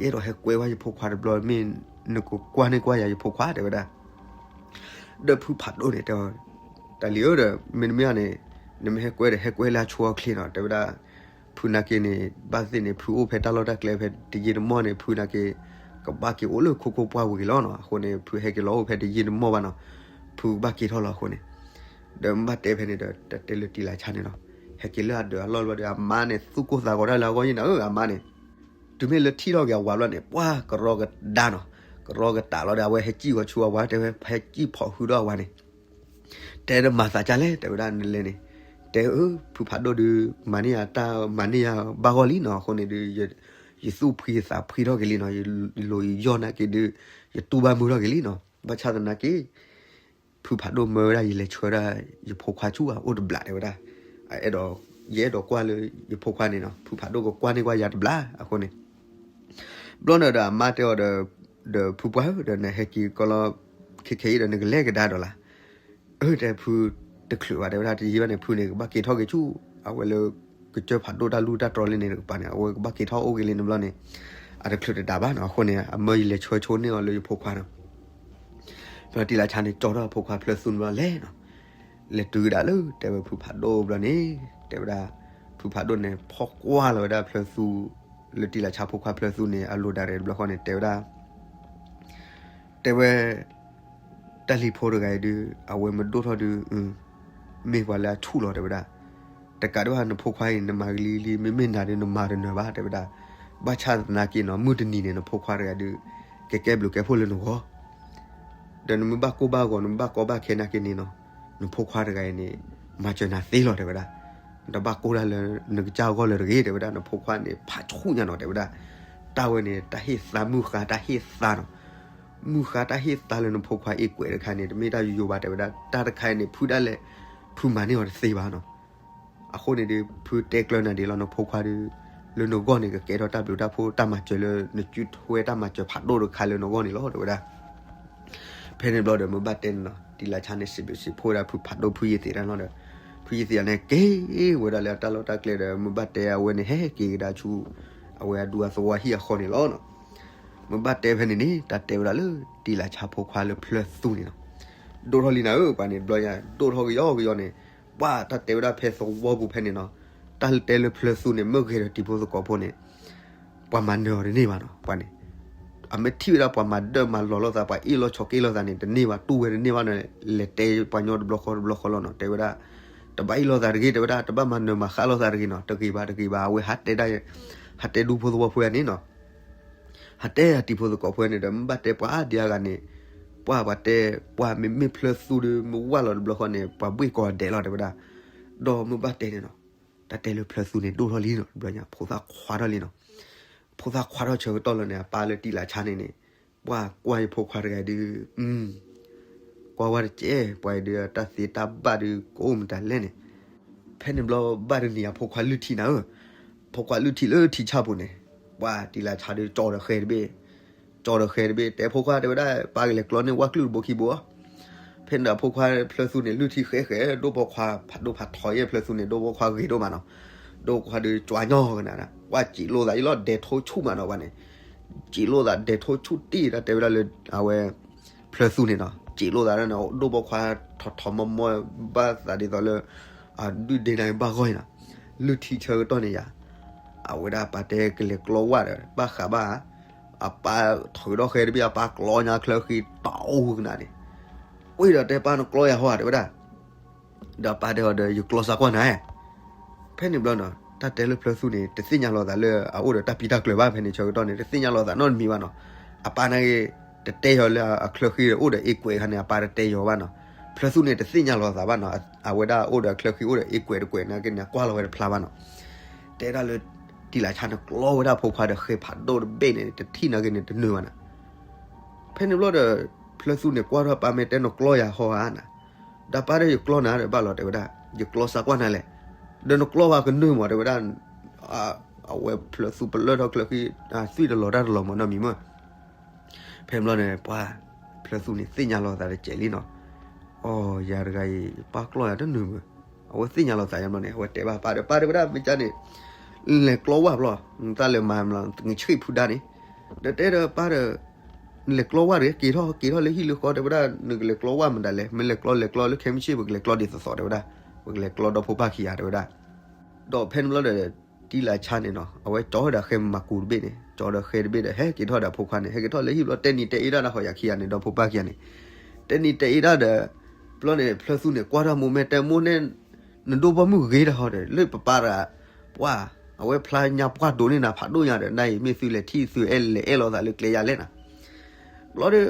ယအဲၣ်ဒိးဟဲကွဲဝဲယဖိခွါတဘျီ မ့ၢ်နကကွၢ်န့ၢ်ကွၢ်ယၤယဖိခွါ တဲဝဲဒၣ်. ဒီးဖုဖးဒိၣ်န့ၣ်တဲ တၢ်လံၤဧၢဒီး မ့တမ့ၢ်န့ၣ် နမ့ၢ်ဟဲကွဲဒီး ဟဲကွဲလၢအဆိအချ့နီၤ တဲဝဲဒၣ်. ဖုနာ်က့န့ၣ် ဘၣ်သ့ၣ်န့ၣ် ဖုအိၣ်ဖဲတၢ်လီၢ်တၢ်ကျဲဖဲတယံာ်တမီၢ်န့ၣ် ဖုနာ်က့ ကဘၣ်က့ၤအိၣ်လၢခိခိၣ်ပှၢ်ဝံၤလီၤနီၤ. အဃိန့ၣ် ဖုဟဲက့ၤလီၤအိၣ်ဖဲတယံာ်တမီၢ်ဘၣ်နီၤ ဖုကဘၣ်က့ၤထီၣ်လီၤအဃိန့ၣ် ဒီးမ့ၢ်ဘၣ်တဲဖဲန့ၣ်ဒီး တၢ်တဲလၢတံာ်လၢ်ဆါန့ၣ်နီၤ ဟဲက့ၤလၢအဒၢးအလီၢ်လီၤဒီး အမါန့ၣ် သူၣ်ကိၢ်သးဂီၤတၢ်လၢအဂီၢ်ယံၤနၤဧၢ အမါန့ၣ် တုၤမ့ၢ်လၢထံၣ်ထီၣ်က့ၤအဝၤဘျီန့ၣ် ပှၢ်ကရီကဒါနီၤ ကရီကဒါလီၤဒီး အဝဲဟဲစံၣ်ဂီၤဆူအဝၤ တဲဝဲ ဟဲစံၣ်ဖီၣ်ဃုာ်ဒီးအဝၤန့ၣ် တဲဒီးမၤသးဒ်လဲၣ် တဲဝဲဒၣ်နလဲၤန့ၣ် တဲအၢ ဖုဖးဒိၣ်ဒုး မၤန့ၢ်ယၤတၢ်မၤန့ၢ်ယၤဘၣ်ဂီၢ်လံနီၤ အဃိန့ၣ်ဒုး ယသူၣ်ဖှံယသးဖှံထီၣ်က့ၤလံနီၤ ယလိၤယယီၢ်နာ်က့ဒုး ယတူၢ်ဘၣ်မုာ်ထီၣ်က့ၤလံနီၤ ဘၣ်ဆၣ်သနာ်က့ ဖုဖးဒိၣ်မၢဝဲဒၣ် ယလဲၤဆှၢဒၣ် ယဖိခွါဆူၣ် အအိၣ်တဘျးတဲဝဲဒၣ် အဲၣ်ဒိး ယအဲၣ်ဒိးကွၢ်လၢ ယဖိခွါန့ၣ်နီၤ ဖုဖးဒိၣ်ကကွၢ်န့ၢ်ကွၢ်ယၤတဘျး အဃိန့ၣ် ဘျီန့ၣ်ဒီးအမါတဲအီၤဒီး ဒီးဖုပှၢ်ဧၢ ဒီးနဟဲက့ၤကီလီၤ ခဲခဲအံၤဒီးနကလဲၤကဒါဒီးလၢ် အၢ တဲဖု တချုးဘၣ် တဲဝဲဒၣ် တယံာ်ဘၣ်န့ၣ် ဖုန့ၣ် ကဘၣ်က့ၤထီၣ်က့ၤဆူၣ် အဝဲလၢ ကစၢၢ်ဖးဒိၣ်တၢ်လူၢ်တၢ်တြီၤလံန့ၣ်တကပၤန့ၣ် အဝဲကဘၣ်က့ၤထီၣ်အိၣ်က့ၤလံန့ၣ်ဘျီန့ၣ် အတချုးတဒးဘၣ်နီၤ. အဃိန့ၣ် အမၢယလဲၤဆှၢဆိန့ၢ်အီၤလၢယဖိခွါနီၤ. ဖဲတံာ်လၤဆါန့ၣ် ကၠီထီၣ်အဖိခွါဖျၢၣ်သူန့ၣ်ဘျီလဲၤနီၤ. လဲၤတုၤဒၣ်လၢတဲဝဲဖုဖးဒိၣ်ဘျီန့ၣ် တဲဝဲဒၣ် ဖုဖးဒိၣ်န့ၣ် ဖီၣ်ကွၢ်လီၤဝဲဒၣ်ဖျၢၣ်သူ လၢတံာ်လၤဆါဖိခွါဖျၢၣ်သူန့ၣ် အလိၤဒၣ်ရဲၣ်တဘျီဃီန့ၣ် တဲဝဲဒၣ် တဲဝဲ တၢ်လံၤဖိတဂၤအံၤဒုး အဝဲမ့ၢ်ဒိၣ်ထီၣ်ဒုး မ့ၢ်ပှၤလၢအဆူၣ်လီၤ တဲဝဲဒၣ်. တကးဒံးဘၣ် နဖိခွါအံၤ နမၤကလံၤလံ မ့မ့ၢ်နၤဒုး နမၤတနၢၤဘၣ် တဲဝဲဒၣ်. ဘၣ်ဆၣ်သနာ်က့နီၤ မုၢ်တနံၤန့ၣ် နဖိခွါတဂၤဒုး ကကဲဘျုးကဲဖှိၣ်လၢနဂီၢ် ဒီးနမ့ၢ်ဘၣ်ကိၢ်ဘၣ်ဂီၤ နမ့ၢ်ဘၣ်ကီဘၣ်ခဲနာ်က့န့ၣ်နီၤ နဖိခွါတဂၤအံၤန့ၣ် မၤစၢၤနၤသ့လီၤ တဲဝဲဒၣ်. တဘၣ်ကိၢ်တၢ်လၢနကစၢ်ဂီၢ်လၢၤတဂ့ၤ တဲဝဲဒၣ်. နဖိခွါန့ၣ် ဖးဆူၣ်ညါနီၤ တဲဝဲဒၣ်. တၢ်ဝဲန့ၣ် တၢ်ဟ့ၣ်သါ မုၢ်ဃါတၢ်ဟ့ၣ်သါနီၤ. မုၢ်ဃါတၢ်ဟ့ၣ်သါလၢနဖိခွါအ့ၣ်ကွဲးတခါန့ၣ် တမ့ၢ်တၢ်ယိယိဘၣ် တဲဝဲဒၣ်. တၢ်တခါအံၤန့ၣ် ဖုဒၣ်လဲာ် ဖုမၤန့ၢ်အီၤတသ့ဘၣ်နီၤ. အဃိန့ၣ်ဒီး ဖုတဲကျၢၤနၤဒ်လီၤ နဖိခွါဒီး လၢနဂီၢ်န့ၣ် ကကဲထီၣ်တၢ်ဘျုးတၢ်ဖှိၣ် တၢ်မၤစၢၤလၢ နစုထွဲတၢ်မၤစၢၤဖးဒိၣ်တခါလၢနဂီၢ်န့ၣ်လီၤ တဲဝဲဒၣ်. ဖဲန့ၣ်ဘျီဒီး မ့ၢ်ဘၣ်တဲန့ၣ်နီၤ တံာ်လၤဆါန့ၣ် စံးဘျုးစံးဖှိၣ်ဝဲဒၣ်ဖုဖးဒိၣ်ဖုယ့ၤသ့းတၢ်လီၤဒီး ဖုယ့ၤသ့းန့ၣ် က့ၤဝဲဒၣ်လၢအတၢ်လီၢ်တၢ်ကျဲဒီး မ့ၢ်ဘၣ်တဲအဝဲန့ၣ် ဟဲက့ၤကဒါဆူ အဝဲအဒူအသဝီဟံၣ်အဃီန့ၣ်လီၤနီၤ. မ့ၢ်ဘၣ်တဲဖဲန့ၣ်န့ၣ် တၢ်တဲဝဲဒၣ်လၢ တံာ်လၤဆါဖိခွါလၢဖျၢၣ်သူန့ၣ်နီၤ ဒိၣ်ထီၣ်လံနၤဧၢ ပှၤန့ၣ် တဘျီညါ ဒိၣ်ထီၣ်ကယီကယီန့ၣ် ပှၤတၢ်တဲဝဲဒၣ်ဖဲသဝီပူၤဖဲန့ၣ်နီၤ တၢ်တဲလၢဖျၢၣ်သူန့ၣ် မ့ၢ်ဂ့ၤဒီးတံၤဖိသကိးဖိန့ၣ် ပှၤမၤနၢၤအီၤတန့ၢ်ဘၣ်နီၤ ပှၤန့ၣ် အမ့ၢ်ထံၣ်ဝဲဒၣ်ပှၤမၤဒၢၣ်မၤလီၤလိာ်သး ပှၤအ့ၣ်လိာ်ဆိးက့လိာ်သးန့ၣ် တန့ၢ်ဘၣ် တူၢ်ဝဲတန့ၢ်ဘၣ်န့ၣ် လဲၤတဲပှၤညီတဘျီဃီတဘျီဃီလီၤနီၤ တဲဝဲဒၣ် တဘၣ်အ့ၣ်လိာ်သးတဂ့ၤ တဲဝဲဒၣ် တဘၣ်မၤနၢၤမၤဃၣ်လိာ်သးတဂ့ၤနီၤ တဂ့ၤဘၣ်တဂ့ၤဘၣ် အဝဲဟးတဲဒၣ် ဟးတဲဒူဖိသဝီဖိယါန့ၣ်နီၤ ဟးတဲတံၤဖိသကိးဖိန့ၣ်ဒီး မ့ၢ်ဘၣ်တဲပှၤဒံးအါဂၤန့ၣ် ပှၤပှၤတဲ ပှၤမ့မ့ၢ်ဖျၢၣ်သူဒီး မ့ၢ်ဝၢ်လီၤတဘျီဃီန့ၣ် ပှၤဘှ့ၣ်ကီၤဒဲးလီၤ တဲဝဲဒၣ် ဒီးမ့ၢ်ဘၣ်တဲန့ၣ်နီၤ တၢ်တဲလၢဖျၢၣ်သူန့ၣ် ဒိၣ်ထီၣ်လံနီၤ တဘျီညါ ဖိသၣ်ခွါထီၣ်လံနီၤ ဖိသၣ်ခွါထီၣ်ဆၢကတီၢ်လီၤန့ၣ် အပၢ်လၢတံာ်လၤဆါန့ၣ်န့ၣ် ပှၤကွၢ်ယဖိခွါတဂၤဒုး ကွၢ်ဝဲတကဲ ပှၤအံၤဒုး တၢ်သ့တၢ်ဘၣ်ဒုး ကအိၣ်မတၤလဲၣ်န့ၣ် ဖဲန့ၣ်ဘျီဘၣ်တနံၤအဖိခွါလုၢ်ထံနၤဧၢ, ဖိခွါလုၢ်ထံလၢထံဆၣ်ပူၤန့ၣ်, ပှၤတံာ်လၤဆါဒုး ကၠီဒီးဃဲတဘ့ၣ်, ကၠီဒီးဃဲတဘ့ၣ် တဲဖိခွါတဲဝဲဒၣ် ပၢ်ကလဲၤကျီန့ၢ်ဝၣ်ကျုၢ်တဘိခံဘိ, ဖဲန့ၣ်ဒီးအဖိခွါဖျၢၣ်သူန့ၣ် လုၢ်ထံဃဲဃဲ ဒိၣ်ပိာ်ခွါဖးဒိၣ်ဖးထီယဲၢ်ဖျၢၣ်သူန့ၣ် ဒိၣ်ပိာ်ခွါဂ့ၤဒိၣ်မးနီၤ, ဒိၣ်ပိာ်ခွါဒုး ကၠွါညီကနၤဒၣ် ပှၤစံးလိာ်သးအံၤလီၤ ဒဲးထိဆူၣ်မးနီၤ ပှၤန့ၣ် စံးလိာ်သးဒဲးထိဆူၣ်တံၢ် တၢ်တဲဝဲဒၣ်လၢ အဝဲ ဖျၢၣ်သူန့ၣ်နီၤ စံးလိာ်သးန့ၣ် ဒိၣ်ပိာ်ခွါထီၣ်ထီၣ်မီၢ်မီၢ် ဘၣ်သးဒ်သိးလၢ အဒုၣ်ဒ့နၤဘၣ်ဂီၢ်အံၤနီၤ, လုၢ်ထံဆၢကတီၢ်န့ၣ်ယါ, အဝဲဒၣ်အပၢ်တဲကလဲၤကျီဝၣ်ဒီး ဘၣ်ဃးဘၣ်ဧါ, အပၢ်ထုးထီၣ်ဃဲတဘ့ၣ် အပၢ်ကျီညါချၢဃံတအိၣ်ကနၤန့ၣ်, ဝံၤဒီးတဲပၢ်နကျီယၤဟီဧါ တဲဝဲဒၣ် ဒီးပၢ်တဲအီၤဒီး ယကျီစးကွၢ်နၤ, ဖဲန့ၣ်ဘျီနီၤ တၢ်တဲလၢဖျၢၣ်သူန့ၣ် တသ့ၣ်ညါလီၤသးလၢအအိၣ်ဒီးတၢ်ပံတၢ်ကျၢၤဘၣ် ဖဲန့ၣ်ဆၢကတီၢ်န့ၣ် တသ့ၣ်ညါလီၤသးနီတမံၤဘၣ်နီၤ, အပၢ်န့ၣ်ဂ့ၤ တတဲယီၤလၢအချၢဃံအိၣ်ဒီးအ့ၣ်ကွဲးခါန့ၣ် အပၢ်တတဲယီၤဘၣ်နီၤ, ဖျၢၣ်သူန့ၣ် တသ့ၣ်ညါလီၤသးဘၣ်နီၤ, အဝဲဒၣ်အိၣ်ဒီးအချၢဃံအိၣ်ဒီးအ့ၣ်ကွဲးတကွဲးနာ်က့န့ၣ် အကွၢ်လီၤဝဲတဖျါဘၣ်နီၤ, တဲဒၣ်လၢ တံာ်လၤဆါန့ၣ် ကျီဝဲဒၣ်ဖိခွါဒီးဃဲဖးဒိၣ်တဘ့ၣ်န့ၣ် တထံၣ်နာ်က့န့ၣ် တနၢၤဘၣ်နီၤ ဖဲန့ၣ်ဘျီဒီး ဖျၢၣ်သူန့ၣ် ကွၢ်ထီၣ်ပၢ်မ့ၢ်တဲနကျီယၤဟီဧါနၤ, ဒီးပၢ်ဒီးယကျီနၤဒီးဘၣ်လီၤတဲဝဲဒၣ်, ယကျီစးကွၢ်နၤလဲၣ်, ဒီးနကျီဘၣ်ကနၢၤမးတဲဝဲဒၣ်, အဝဲဖျၢၣ်သူပလၢထီၣ်ချၢဃံ, သွံၣ်တလီၤတၢ်တလီၤမးနီတမံၤမး, ဖဲန့ၣ်ဘျီန့ၣ် ပှၤ ဖျၢၣ်သူန့ၣ် သ့ၣ်ညါလီၤသးတစဲးလံနီၤ, အိ ယၤတဂၤအံၤ ပၢ်ကျီယၤတနၢၤမး, အဝဲသ့ၣ်ညါလီၤသးယါဘျီန့ၣ် အဝဲတဲဘၣ်ပၢ်ဒီး ပၢ်တဲဝဲဒၣ်မ့ၢ်ကါန့ၣ် လဲၤကျီဝၣ်ဘျီ, တၢ်လဲၤမၤမး တဆံၣ်ဖုဒါန့ၣ်, ဒီးတဲဒီးပၢ်ဒီး နလဲၤကျီဝၣ်တဂ့ၤ က့ၤထီၣ် က့ၤထီၣ်လၢဟံၣ်လၢဃီတဲဝဲဒၣ် နကလဲၤကျီဝၣ်မတၤလဲၣ် မ့ၢ်လဲၤကျီလဲၤကျီလၢခဲမုၢ်ဆ့ၣ် ပကလဲၤကျီဒ်သိးသိးတဲဝဲဒၣ်, ပကလဲၤကျီဒီဖိပၢ်ခံဂၤတဲဝဲဒၣ်, ဒီးဖဲန့ၣ်ဘျီဒီး တံာ်လၤဆါန့ၣ်နီၤ အဝဲကၠီဒီးဃဲမၤကူးတဘ့ၣ်န့ၣ် ကၠီဒီးဃဲတဘ့ၣ်ဒီး ဟဲက့ၤထီၣ်ဒီးဖိခွါန့ၣ် ဟဲက့ၤထီၣ်လၢဟံၣ်ဘျီ တဲနံၤတဲအ့ဒၣ်တၢ်ဃီယၤခံဂၤန့ၣ် ဒီဖိပၢ်ခံဂၤန့ၣ်, တဲနံၤတဲအ့ဒၣ်ဒီး ဘျီန့ၣ် ဖျၢၣ်သူန့ၣ် ကွၢ်ထီၣ်မိၢ်မဲာ်တဲမိၢ်န့ၣ် နဒိၣ်ပိာ်မုၣ်ဂ့ၤတၢ်ဟီဒီး လၢပပၢ်တဂၤ ပှၤ အဝဲဖျါညါပှၢ်ဒိးန့ၢ်နၤဖးဒိၣ်ညါဒီး နၤအံၤမ့ၢ်သုလဲၤထံၣ်သုအဲၣ်လဲၤအဲၣ်လိာ်သး လၢကျဲယၤလဲၣ်နၤ, ဘျီဒီး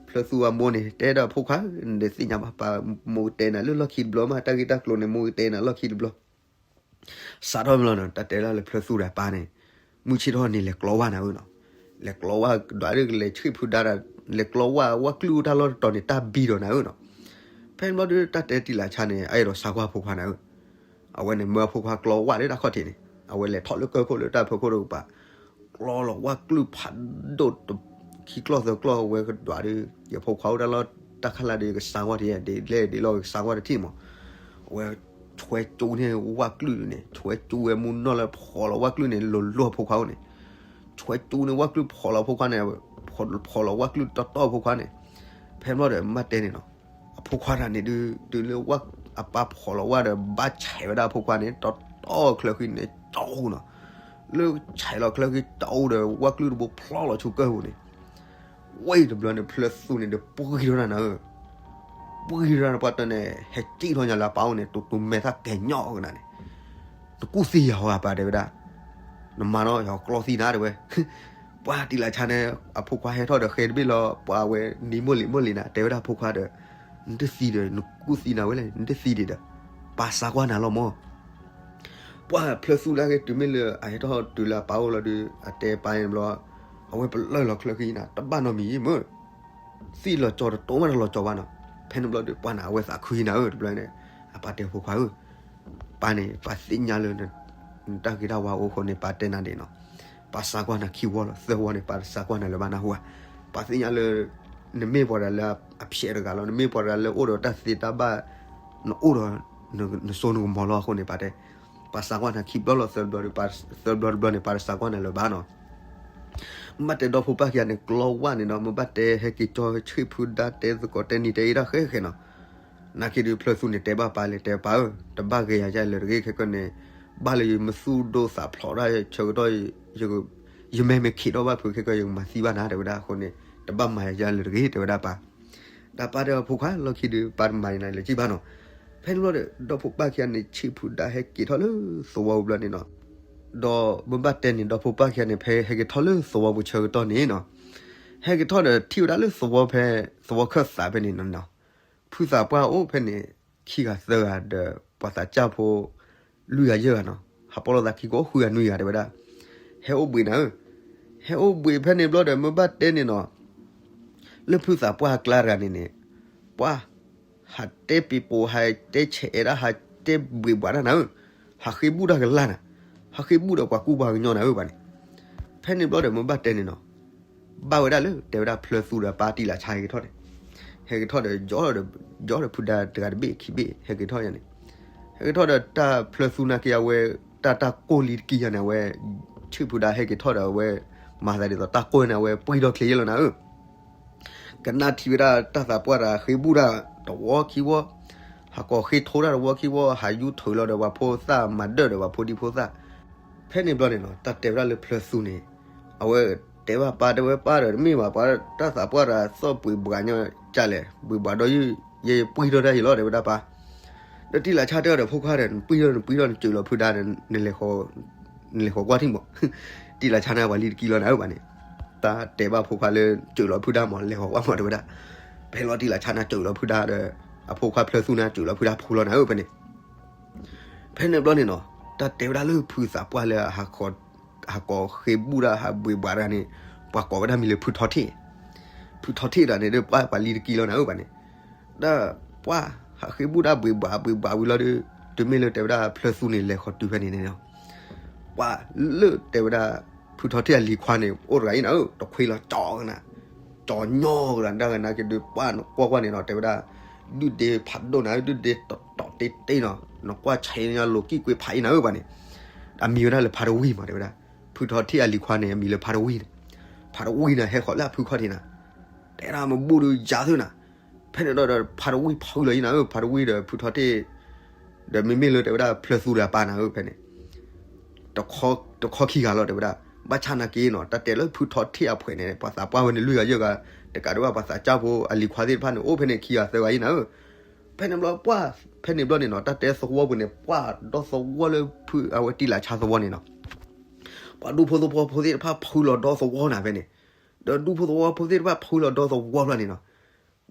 ဖျၢၣ်သူအမိၢ်န့ၣ် တဲဒီးဖိခွါ နတသ့ၣ်ညါဘၣ် ပၢ်မိၢ်ကတဲနၤလၢလီၢ်ခံတဘျီမး တၢ်ဂ့ၢ်တၢ်ကျိၤန့ၣ် မိၢ်ကတဲနၤလီၢ်ခံတဘျီ စးထီၣ်ဘျီနီၤ တၢ်တဲဒၣ်လၢဖျၢၣ်သူဒီးပၢ်န့ၣ် မုၢ်ဆ့ၣ်ထီၣ်န့ၣ် လဲၤကျီဝၣ်နၤဧၢနီၤ, လဲၤကျီဝၣ်ဒွးဒ်ကလဲၤဆံၣ်ဖုဒါဒီး လဲၤကျီဝၣ် ဝၣ်ကျုၢ်တၢ်လီၢ်တတီၤန့ၣ် တၢ်ဘံဒီးနၤဧၢနီၤ, ဖဲန့ၣ်ဘျီဒီး တၢ်တဲတံာ်လၤဆါန့ၣ် အအဲၣ်ဒိးစါကွၢ်ဖိခွါနၤဧၢ, အဝဲန့ၣ်မၢအဖိခွါကျီဝၣ်လၢတၢ်ခီၣ်ထံးန့ၣ် အဝဲလဲၤထီၣ်လၢကၢၢ်ခိၣ်လၢတၢ်ဖၢခိၣ်တကပၤ ကျီလီၤဝၣ်ကျုၢ်ဖးဒိၣ် ခံကျီၢ်သၢကျီၢ် အဝဲကဒွးဒီး ယဖိခွါအိၣ်တၢ်လီၢ်တၢ်ခါလၢ်ဒီး ယကစါကွၢ်တယဲၢ် ဒ်လဲၣ်ဒ်လဲၣ် ယကစါကွၢ်တထံၣ်မး, အဝဲဆိ ဆွဲကၠူန့ၢ်ဝၣ်ကလုၢ်န့ၣ် ဆွဲကၠူဝဲမူနီၢ်လၢဖီၣ်လီၤဝၣ်ကလုၢ်န့ၣ် လိၤလိၤအဖိခွါအိၣ်န့ၣ်, ဆွဲကၠူန့ၢ်ဝၣ်ကလုၢ်ဖီၣ်လီၤအဖိခွါန့ၣ်, ဖီၣ်လီၤဝၣ်ကလုၢ်တီတီအဖိခွါန့ၣ်, ဖဲဘျီဒီးမ့ၢ်တဲန့ၣ်နီၤ, အဖိခွါတဂၤန့ၣ်ဒုး တုၤလၢဝၣ်အပၢ်ဖီၣ်လီၤဝၣ်ဒီး ဘၣ်ဆဲးဝဲဒၣ်အဖိခွါန့ၣ် တီတီချၢဃံန့ၣ် ကၠီဃူနီၤ, လၢဆဲးလီၤချၢဃံကၠီဃူဒီး ဝၣ်ကလုၢ်တဘိဖျီလီၤဆူကၢၢ်ပူၤန့ၣ် ဝဲတဘျီန့ၣ် ဖျၢၣ်သူန့ၣ်ဒီး ပှံၤထီၣ်နၤဧၢ, ပှံၤထီၣ်နၤပှၤတၢ်န့ၣ် ဟဲစံၣ်ထီၣ်ညါလၢအပၢ်အိၣ်န့ၣ် တူတူမဲာ်သၣ်ကဲၤညီၣ်ကနၤန့ၣ်, နကူၣ်သံယၤဟီအပၢ်တဲဝဲဒၣ်, နမၤနီၢ်ယၤကျီသံနၤတဲဝဲ, ပှၤတံးလးဆါန့ၣ် အဖိခွါဟဲထီၣ်ဒီးဃဲတဘ့ၣ်လီၤ ပှၤဝဲနံၤမိၢ်လံၤမိၢ်လံၤနၤ တဲဝဲဒၣ်အဖိခွါဒီး, နတသံဒီး နကူၣ်သံနၤဝဲလဲၣ် နတသံဒံးဒီး, ပၢ်သံကွၢ်နၤလီၤမၢ် ပှၤဖျၢၣ်သူလၢက့ၤတုၤမ့ၢ်လၢ အဟဲထီၣ်တုၤလၢအပၢ်အိၣ်လီၤဒီး အတဲပၢ်န့ၣ်ဘျီ, အဝဲပလၢၢ်လီၤချၢဃံနၤ တဘၣ်နီတမံၤမၢ်, သံၣ်လီၤကၠီတတိၢ်မးတလီၤကၠီဘၣ်နီၤ, ဖဲန့ၣ်ဘျီဒီး ပှၤန့ၣ် အဝဲသးခုနၤဧၢ တဘျီန့ၣ်, အပၢ်တဲဖိခွါဧၢ, ပၢ်န့ၣ် ပၢ်သ့ၣ်ညါလၢ နတၢ်ဂ့ၤတၢ်ဝါအိၣ်အဃိန့ၣ် ပၢ်တဲနၤဒ်နီၤ, ပၢ်သံကွၢ်နၤခံဝီလီၤ သၢဝီန့ၣ် ပၢ်တသံကွၢ်နၤလၢၤဘၣ်နၢ်ဟူဧါ, ပၢ်သ့ၣ်ညါလၢ နမ့ၢ်ပှၤတဂၤလၢအဖျဲးတဂၤလီၤ နမ့ၢ်ပှၤတဂၤလၢအိၣ်ဒီးတၢ်သ့တၢ်ဘၣ်, နအိၣ်ဒီး နစိနကမီၤလီၤအဃိန့ၣ် ပၢ်တဲ, ပၢ်သံကွၢ်နၤခံဘျီလီၤသၢဘျီဒီး သၢဘျီတဘျီန့ၣ် ပၢ်တသံကွၢ်နၤလၢၤဘၣ်နီၤ မ့ၢ်ဘၣ်တဲဒီဖိပၢ်ခံဂၤန့ၣ် ကျီဝဲန့ၣ်နီၤ မ့ၢ်ဘၣ်တဲဟဲက့ၤကၠီဆံၣ်ဖုဒါတဲသကိးတဲနံၤတဲအံၤတၢ်ဃဲဃဲနီၤ, နာ်က့ဒုးဖျၢၣ်သူန့ၣ် တဲဘၣ်ပၢ်လဲၣ် တဲပၢ်ဧၢ, တဘၣ်ဂဲၤယၤယဲလၢၤတဂ့ၤ ခဲကၢန့ၣ်, ဘၣ်လၢယမ့ၢ်သူၣ်ဒိၣ်သးဖျိးဒၣ်ဆၢကတီၢ်, ယမ့ၢ်မ့ၢ်ခံးထီၣ်ဘၣ်ဖုးခဲကၢ ယကမၤသံဘၣ်နၤ တဲဝဲဒၣ်အဃိန့ၣ်, တဘၣ်မၤယၤယဲလၢၤတဂ့ၤ တဲဝဲဒၣ်ပၢ်, ဒီးပၢ်တဲအဖိခွါလီၢ်ခံဒုး ပၢ်တမၤန့ၣ်နၤလၢၤကံဘၣ်နီၤ, ဖဲန့ၣ်ဘျီဒီး ဒီဖိပၢ်ခံဂၤန့ၣ် ဆံၣ်ဖုဒါဟဲက့ၤထီၣ်လၢသဝီပူၤဘျီန့ၣ်နီၤ ဒီးမ့ၢ်ဘၣ်တဲန့ၣ် ဒီဖိပၢ်ခံဂၤန့ၣ် ဖဲဟဲက့ၤထီၣ်လၢသဝီပူၤဆၢကတီၢ်န့ၣ်နီၤ, ဟဲက့ၤထီၣ်ဒီးထံၣ်ဝဲဒၣ်လၢသဝီဖဲ, သဝီခၢၣ်သးဖဲန့ၣ်နီၤ, ဖုသးပှၢ်အိၣ်ဖဲန့ၣ်, ခံဂၤသၢဂၤဒီး ပှၤသးစၢ်ဖိ, လွံၢ်ဂၤယဲၢ်ဂၤနီၤ, ဟးပီၣ်လိာ်သးခံကအိၣ်ဃုဂၤနွံဂၤတဲဝဲဒၣ်, ဟဲအိၣ်ဘှံးနၤဧၢ, ဟဲအိၣ်ဘှံးဖဲန့ၣ်ဘျီဒီး မ့ၢ်ဘၣ်တဲန့ၣ်နီၤ လၢဖုသးပှၢ်အကျါတဂၤန့ၣ်န့ၣ်, ပှၤ, ဟးတဲပ့ၤပိာ် ဟးတဲဆဲးအဲၣ်ဒၣ် ဟးတဲဘှံးဘှးတၢ်နၤဧၢ, ဟးဃ့ဘူၣ်တၢ်ကလၢ်နၤ, ဟးဃ့ဘူၣ်ဒီးပှၤကူပှၤကညီနၤဧၢဘၣ်န့ၣ်, ဖဲန့ၣ်ဘျီဒီး မ့ၢ်ဘၣ်တဲန့ၣ်နီၤ, ဘၣ်ဝဲဒၣ်လၢ တဲဝဲဒၣ်ဖျၢၣ်သူဒီးပၢ်တံးလးဆါဟဲက့ၤထီၣ်န့ၣ်, ဟဲက့ၤထီၣ်ဒီး ယီဒီးဖုဒါတဂၤတဘ့ၣ်ခံဘ့ၣ် ဟဲက့ၤထီၣ်ယၤန့ၣ်, ဟဲက့ၤထီၣ်ဒီးတၢ်ဖျၢၣ်သူနာ်က့အဝဲ, တၢ်တၢ်ကိၢ်လံတကံယၤန့ၣ် အဝဲ, ဆံၣ်ဖုဒါဟဲက့ၤထီၣ်ဒီးအဝဲ, မၤသးဒ်သိးတၢ်ကိၢ်န့ၣ် အဝဲပှံၢ်ထီၣ်ချ့ယဲလီၤနၤဧၢ ကနၣ်ထံၣ်ဝဲဒၣ်တၢ်သးပှၢ်တဂၤဃ့ဘူၣ်တၢ်တဝီခံဝီ, ဟးကိးဃ့ထိတၢ်တဝီခံဝီ ဟးယူထၢလီၤဒီးပှၤဖိသၣ်မၤဒၢၣ်ဒီးပှၤဖိဒံဖိသၣ်, ဖဲန့ၣ်ဘျီန့ၣ်နီၤ တၢ်တဲဝဲဒၣ်လၢဖျၢၣ်သူန့ၣ်, အဝဲတဲဘၣ်ပၢ်တဲဝဲပၢ်ဒီးတမ့ၢ်ဘၣ်ပှၤတၢ်သးပှၢ်တဂၤသီၣ်ပှ့ၤဘှးညီကလဲၣ် ဘှံးဘှးဒီးယဲယပှံၢ်ထီၣ်တၢ်ယံၤလီၤတဲဝဲဒၣ်ပၢ် ဒီးတံးလးဆါတဲအီၤဒီးဖိခွါဒီး နပှံၢ်ထီၣ်နပှံၢ်ထီၣ်နစၢၤလီၤဖုဒါဒီး နလဲၤဃီၤကွၢ်ထံၣ်မး, တံးလးဆါန့ၣ်ပှၤလံတကံလီၤနၤဧၢဘၣ်န့ၣ်, တၢ်တဲဘၣ်ဖိခွါလၢစၢၤလီၤဖုဒါမး လဲၤဃီၤကွၢ်မးတဲဝဲဒၣ်, ဖဲလီၤတံးလးဆါန့ၣ်စၢၤလီၤဖုဒါဒီး, အဖိခွါဖျၢၣ်သူန့ၣ်စၢၤလီၤဖုဒါဖိလီၤနၤဧၢဖဲန့ၣ်, ဖဲန့ၣ်ဘျီန့ၣ်နီၤ တၢ်တဲဝဲဒၣ်လၢဖုသးပှၢ်လၢ ဟးကိးဃ့ဘူၣ်ဒၣ်ဟးဘှံးဘှးတဂၤန့ၣ်, ပှၤကိးဝဲဒၣ်မံၤလၢဖုထီထ့ၣ်, ဖုထီထ့ၣ်တဂၤန့ၣ်ဒီးပှၤပှၤလံတကံလီၤနၤဧၢဘၣ်န့ၣ်, ဒီးပှၤဟးဃ့ဘူၣ်တၢ်ဘှံးဘှးဘှံးဘှးဝံၤလီၤဒီး, တုၤမ့ၢ်လၢတဲဝဲဒၣ်ဖျၢၣ်သူန့ၣ်လဲၤဃီၤတုၤဖဲန့ၣ်န့ၣ်လီၤ, ပှၤလၢတဲဝဲဒၣ်, ဖုထီထ့ၣ်အလံၤခွါန့ၣ် အိၣ်တဂၤအံၤနၤဧၢ တခွ့လီၤကၠီကနၤ, ကၠီညီကနၤတၢ်ဂ့ၤနာ်က့ဒုးပှၤနကွၢ်ကွၢ်န့ၣ်နီၤ တဲဝဲဒၣ်, ဒုၣ်ဒ့ဖးဒိၣ်နၤဧၢ ဒုၣ်ဒ့တီတီတ့တ့နီၤ နကွၢ်ဆဲးညါလိၤကံၣ်ကွ့ဖးအံၤနၤဧၢဘၣ်န့ၣ်, အမံၤဝဲဒၣ်လၢဖးတဝံၢ်မးတဲဝဲဒၣ်, ဖုထီထ့ၣ်အလံၤခွါန့ၣ် အမံၤလၢဖးတဝံၢ်န့ၣ်, ဖးတဝံၢ်န့ၣ်ဟဲဃီၤလၢအဖုခီၣ်ထံးနၤ, တဲဒၣ်မ့ၢ်ဘူၣ်ဒီးယၤသ့ၣ်နၤ, ဖဲန့ၣ်ဒီးဖးတဝံၢ်ဖုလီၤအံၤနၤဧၢ ဖးတဝံၢ်ဒီးဖုထီထ့ၣ်, ဒီးမ့မ့ၢ်လၢတဲဝဲဒၣ်ဖျၢၣ်သူဒီးအပၢ်နၤဧၢဖဲန့ၣ် တခီခံဂၤလီၤတဲဝဲဒၣ်, ဘၣ်ဆၣ်နာ်က့နီၤ တၢ်တဲလၢဖုထီထ့ၣ်အဖှဲးန့ၣ် ပှၤသးပှၢ်ဝဲန့ၣ်လွံၢ်ဂၤယဲၢ်ဂၤ, တကးဒံးဘၣ်ပှၤသးစၢ်ဖိအလံၤခွါသ့ၣ်တဖၣ်န့ၣ် အိၣ်ဖဲန့ၣ်ခံဂၤသၢဂၤအံၤနၤဧၢ, ဖဲန့ၣ်ဘျီပှၤ, ဖဲန့ၣ်ဘျီန့ၣ်နီၤ တၢ်တဲသဝီပူၤန့ၣ် ပှၤဒီသဝီလၢဖုအဝဲတံးလးဆါသဝီန့ၣ်နီၤ, ပှၤဒူဖိသဝီဖိသ့ၣ်တဖၣ်ဖုလီၤဒီသဝီနၤဖဲန့ၣ်, ဒီးဒူဖိသဝီဖိသ့ၣ်တဖၣ်ဖုလီၤဒီသဝီဖျီန့ၣ်နီၤ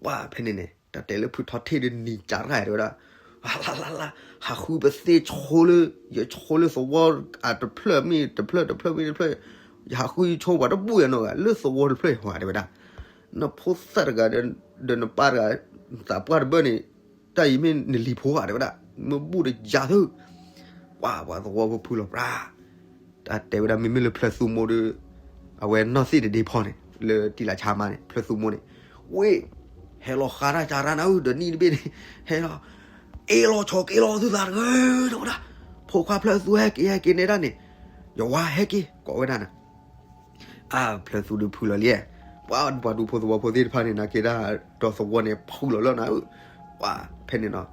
ပှၤဖဲန့ၣ်န့ၣ် တၢ်တဲလၢဖုထီထ့ၣ်ဒီးနံၤကၢ်တခါတဲဝဲဒၣ်, လၢ်လၢ်လၢ် ဟးဃုပသ့ၣ်ဆိလၢ, ယဆိလၢသဝီအတဖျၢၣ်မ့ၢ်တဖျၢၣ်တဖျၢၣ်မ့ၢ်တဖျၢၣ်, ယဟးဃုယဆိပှၤတဘူၣ်ယၤနီတဂၤ လၢသဝီတဖျၢၣ်ယဟီတဲဝဲဒၣ်, နဖိသၣ်တဂၤဒီးနပၢ်တဂၤ, သးပှၢ်တဘၢၣ်န့ၣ်, တၢ်အံၤမ့ၢ်နလံၤဖိဧါတဲဝဲဒၣ်, မ့ၢ်ဘူၣ်ဒီးယၤသၢ ပှၤပှၤသဝီဖိဖုလီၤပြၤ တၢ်တဲဝဲဒၣ်မ့မ့ၢ်လၢဖျၢၣ်သူမိၢ်ဒီး, အဝဲနီၢ်သ့ၣ်တဒ့ဖီန့ၣ် လၢတံးလးဆါမါန့ၣ် ဖျၢၣ်သူမိၢ်န့ၣ်, ဝ့ၢ်, ဟဲလီၤဃါတၢ်ကၢ်ရၢ်နၤဧၢ ဒီးနံၣ်တဘ့ၣ်န့ၣ်, ဟဲလီၤ, အ့ၣ်လီၤဆီက့ၤလီၤသုသးတဂ့ၤ တဲဝဲဒၣ်, ဖိခွါဖျၢၣ်သူဟဲက့ၤ ဟဲက့ၤနဲဒၣ်န့ၣ်, ယဝၤဟဲက့ၤ ကိးဝဲဒၣ်န့ၣ်, အါ ဖျၢၣ်သူဒုးဖုလီၤလံ, ပှၤပှၤဒူဖိသဝီဖိသ့ၣ်တဖၣ်န့ၣ် နာ်က့ၤဒၣ်ဒီးသဝီန့ၣ် ဖုလီၤလၢနၤဧၢ, ပှၤဖဲန့ၣ်နီၤ,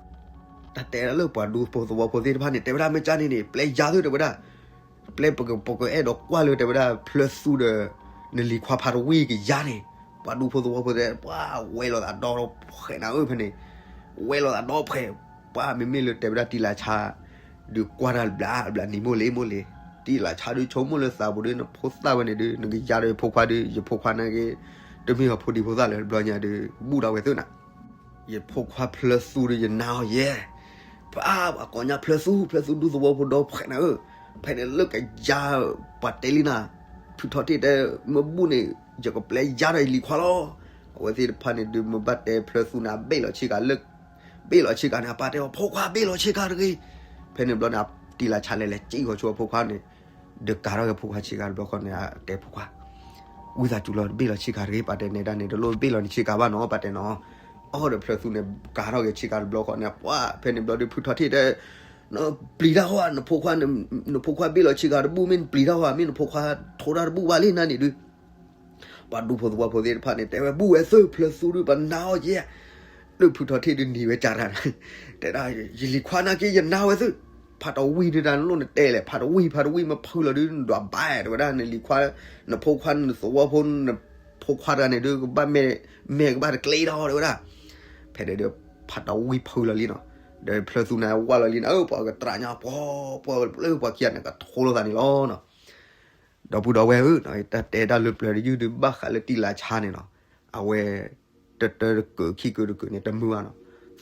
တၢ်တဲဒၣ်လၢပှၤဒူဖိသဝီဖိသ့ၣ်တဖၣ်န့ၣ် တဲဝဲဒၣ်မ့ၢ်ကၢ်န့ၣ်န့ၣ် ပျဲယၤသုတဲဝဲဒၣ်, ပျဲပကပကအဲၣ်ဒိးကွၢ်လၢတဲဝဲဒၣ် ဖျၢၣ်သူဒီး နလံၤခွါဖးတဝံၣ်ကယၤန့ၣ်, ပှၤဒူဖိသဝီဖိသ့ၣ် ပှၤဝဲလိာ်သးဒီဖှဲးနၤဧၢ ဖဲန့ၣ်, ဝဲလိာ်သးဒီဖှဲး, ပှၤမ့မ့ၢ်လၢတဲဝဲဒၣ်တံၤလၤဆါ ဒုးကွၢ်တၢ်ဘျးဘျးနံၤမိၢ်လံမိၢ်လံ, တံၤလၤဆါဒုးဆိကမိၣ်လၢသးပူၤဒီး နဖိသၣ်ဝဲန့ၣ်ဒီး နကယၤဒီးယဖိခွါဒီး ယဖိခွါန့ၣ်က့ၤ တမ့ၢ်အဖိဒံဖိသၣ်လၢၤ တဘျီညါဒီး ဘူးဒၣ်ဝဲသုနၤ ယဖိခွါဖျၢၣ်သူဒီးယနာ်အီၤယဲ, ပှၤကိးညါဖျၢၣ်သူ ဖျၢၣ်သူဒူသဝီဖိဒီဖှဲးနၤဧၢ, ဖဲန့ၣ်လၢကယၤ ပှၤတဲလံနၤ, ဖုထီၣ်ထံၣ်တဲ မ့ၢ်ဘူးန့ၣ် ယကပျဲယၤဒီးယလံၤခွါလီၤ, အဝဲသ့ၣ်တဖၣ်န့ၣ်ဒုးမ့ၢ်ဘၣ်တဲဖျၢၣ်သူန့ၣ် ဘ့ၣ်လီၤဆ့ကၤလၢ ဘ့ၣ်လီၤဆ့ကၤန့ၣ် အပၢ်တဲအီၤ ဖိခွါဘ့ၣ်လီၤဆ့ကၤတဂ့ၤ, ဖဲန့ၣ်ဘျီန့ၣ် တံၤလၤဆါလဲၤလဲၤစံၣ်ဃီၤဆိအဖိခွါန့ၣ်, ဒုးကၤထီၣ်က့ၤဖိခွါဆ့ကၤတဘျီဃီန့ၣ် တဲဖိခွါ ဝံသးစူၤလီၤ တဘ့ၣ်လီၤဆ့ကၤတဂ့ၤ ပာ်တဲနဲဒၣ်န့ၣ် တလိၣ်ဘ့ၣ်လီၤနဆ့ကၤဘၣ်နီၤ ပာ်တဲနီၤ, အီၤဒီးဖျၢၣ်သူန့ၣ် ကၤထီၣ်က့ၤဆ့ကၤတဘျီဃီန့ၣ် ပှၤဖဲန့ၣ်ဘျီဒီးဖုထီၣ်ထံၣ်တဲ ပျံၤတၢ်ဟီၣ် နဖိခွါ နဖိခွါဘ့ၣ်လီၤဆ့ကၤတဘူၣ် မ့ၢ်နပျံၤတၢ်ဟီၣ် မ့ၢ်နဖိခွါထိတၢ်တဘူၣ်ဘၣ်လံနၤန့ၣ်ဒုး ပှၤဒူဖိသဝီဖိသ့ၣ်တဖၣ်န့ၣ် တဲဝဲဘူးဝဲသ့ၣ် ဖျၢၣ်သူဒုး ပနာ်အီၤယဲ, လၢဖုထီၣ်ထံၣ်ဒုးနံၤဝဲကၢ်တၢ်န့ၣ်, တဲဒၣ် ယလံၤခွါနာ်က့ၤ ယနာ်ဝဲသ့ၣ်, ဖးတဝံၣ်ဒုးတၢ်နလိၣ်နတဲလဲၣ် ဖးတဝံၣ် ဖးတဝံၣ်မ့ၢ်ဖုလီၤဒုး နဒွးဘၣ်တဲဝဲဒၣ် နလံၤခွါ နဖိခွါ နသဝီဖိ နဖိခွါတဂၤန့ၣ်ဒုး ကဘၣ်မဲာ် မဲာ်ကဘၣ်တကျဲဒီးတဲဝဲဒၣ်, ဖဲန့ၣ်ဒီး ဖးတဝံၣ်ဖုလီၤလံနီၤ, ဒီးဖျၢၣ်သူန့ၣ်ဝဲလီၤလံန့ၣ် အၢ ပှၤကတြၢ်ညါ ပှၤ ပှၤလၢပှၤခံဂၤန့ၣ် ကထိလိာ်သးန့ၣ်လီၤနီၤ. ဒီပုၢ်ဒီဝဲၢ်ဧၢ, တၢ်တဲတၢ်လၢပျၢၤတယုၢ်ဒုး ဘၣ်ဃးလၢတံၤလၤဆါန့ၣ်နီၤ, အဝဲ တတၢတကုာ်ခံကုာ်တကုာ်န့ၣ် တမုာ်ဘၣ်နီၤ,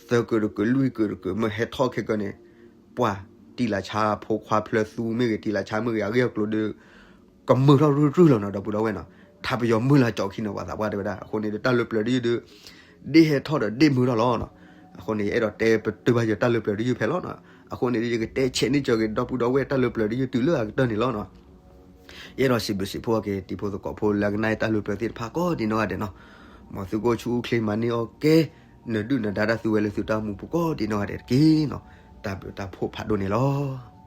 သၢကုာ်တကုာ်လွံၢ်ကုာ်တကုာ် မ့ၢ်ဟဲထီၣ်ခဲကၢန့ၣ် ပှၤတံၤလၤဆါဖိခွါဖျၢၣ်သူမ့ၢ်ဂ့ၤ တံၤလၤဆါမ့ၢ်ဂ့ၤ အဂ့ၢ်အကျိၤဒီး ကမုာ်ထီၣ်ရုၢ်ရုၢ်လီၤနီၤ ဒီပုၢ်ဒီဝဲၢ်နီၤ, ထါပယီၤမုၢ်လၢ်ကၠီခံနီၤ ပှၤသးပှၢ်တဲဝဲဒၣ်, အဃိန့ၣ်ဒီးတၢ်လၢပျၢၤတယုၢ်ဒုး ဒ်ဟဲထီၣ်ဒီးဒ်မုာ်ထီၣ်လီၤနီၤ. အဃိန့ၣ် ယအဲၣ်ဒိးတဲပတုာ်ဘၣ်ယတၢ်လၢပျၢၤတယုၢ်ဖဲလီၤနီၤ. အဃိန့ၣ်ဒီး ယကတဲဆဲးန့ၢ်ကၢၤက့ၤ ဒီပုၢ်ဒီဝဲၢ်တၢ်လၢပျၢၤတယုၢ်တုၤလၢအကတၢၢ်န့ၣ်လီၤနီၤ. ယအဲၣ်ဒိးစံးဘျုးစံးဖှိၣ်က့ၤ တံၤဖိသကိးဖိလၢအကနၣ်ယတၢ်လၢပျၢၤသ့ၣ်တဖၣ်ကိးဒ်နီၢ်ဂၤဒဲးနီၤ. မ်သုကအိၣ်ဆူၣ်အိၣ်ချ့မၤန့ၢ်အီၣ်ကဲ နဒုၣ်နဒါတၢ်သုဝဲလၢသုတၢ်မူပူၤကိးဒ်နီၢ်ဂၤဒဲးတက့ၢ်နီၤ. တၢ်ဘျုးတၢ်ဖှိၣ်ဖးဒိၣ်န့ၣ်လီၤ.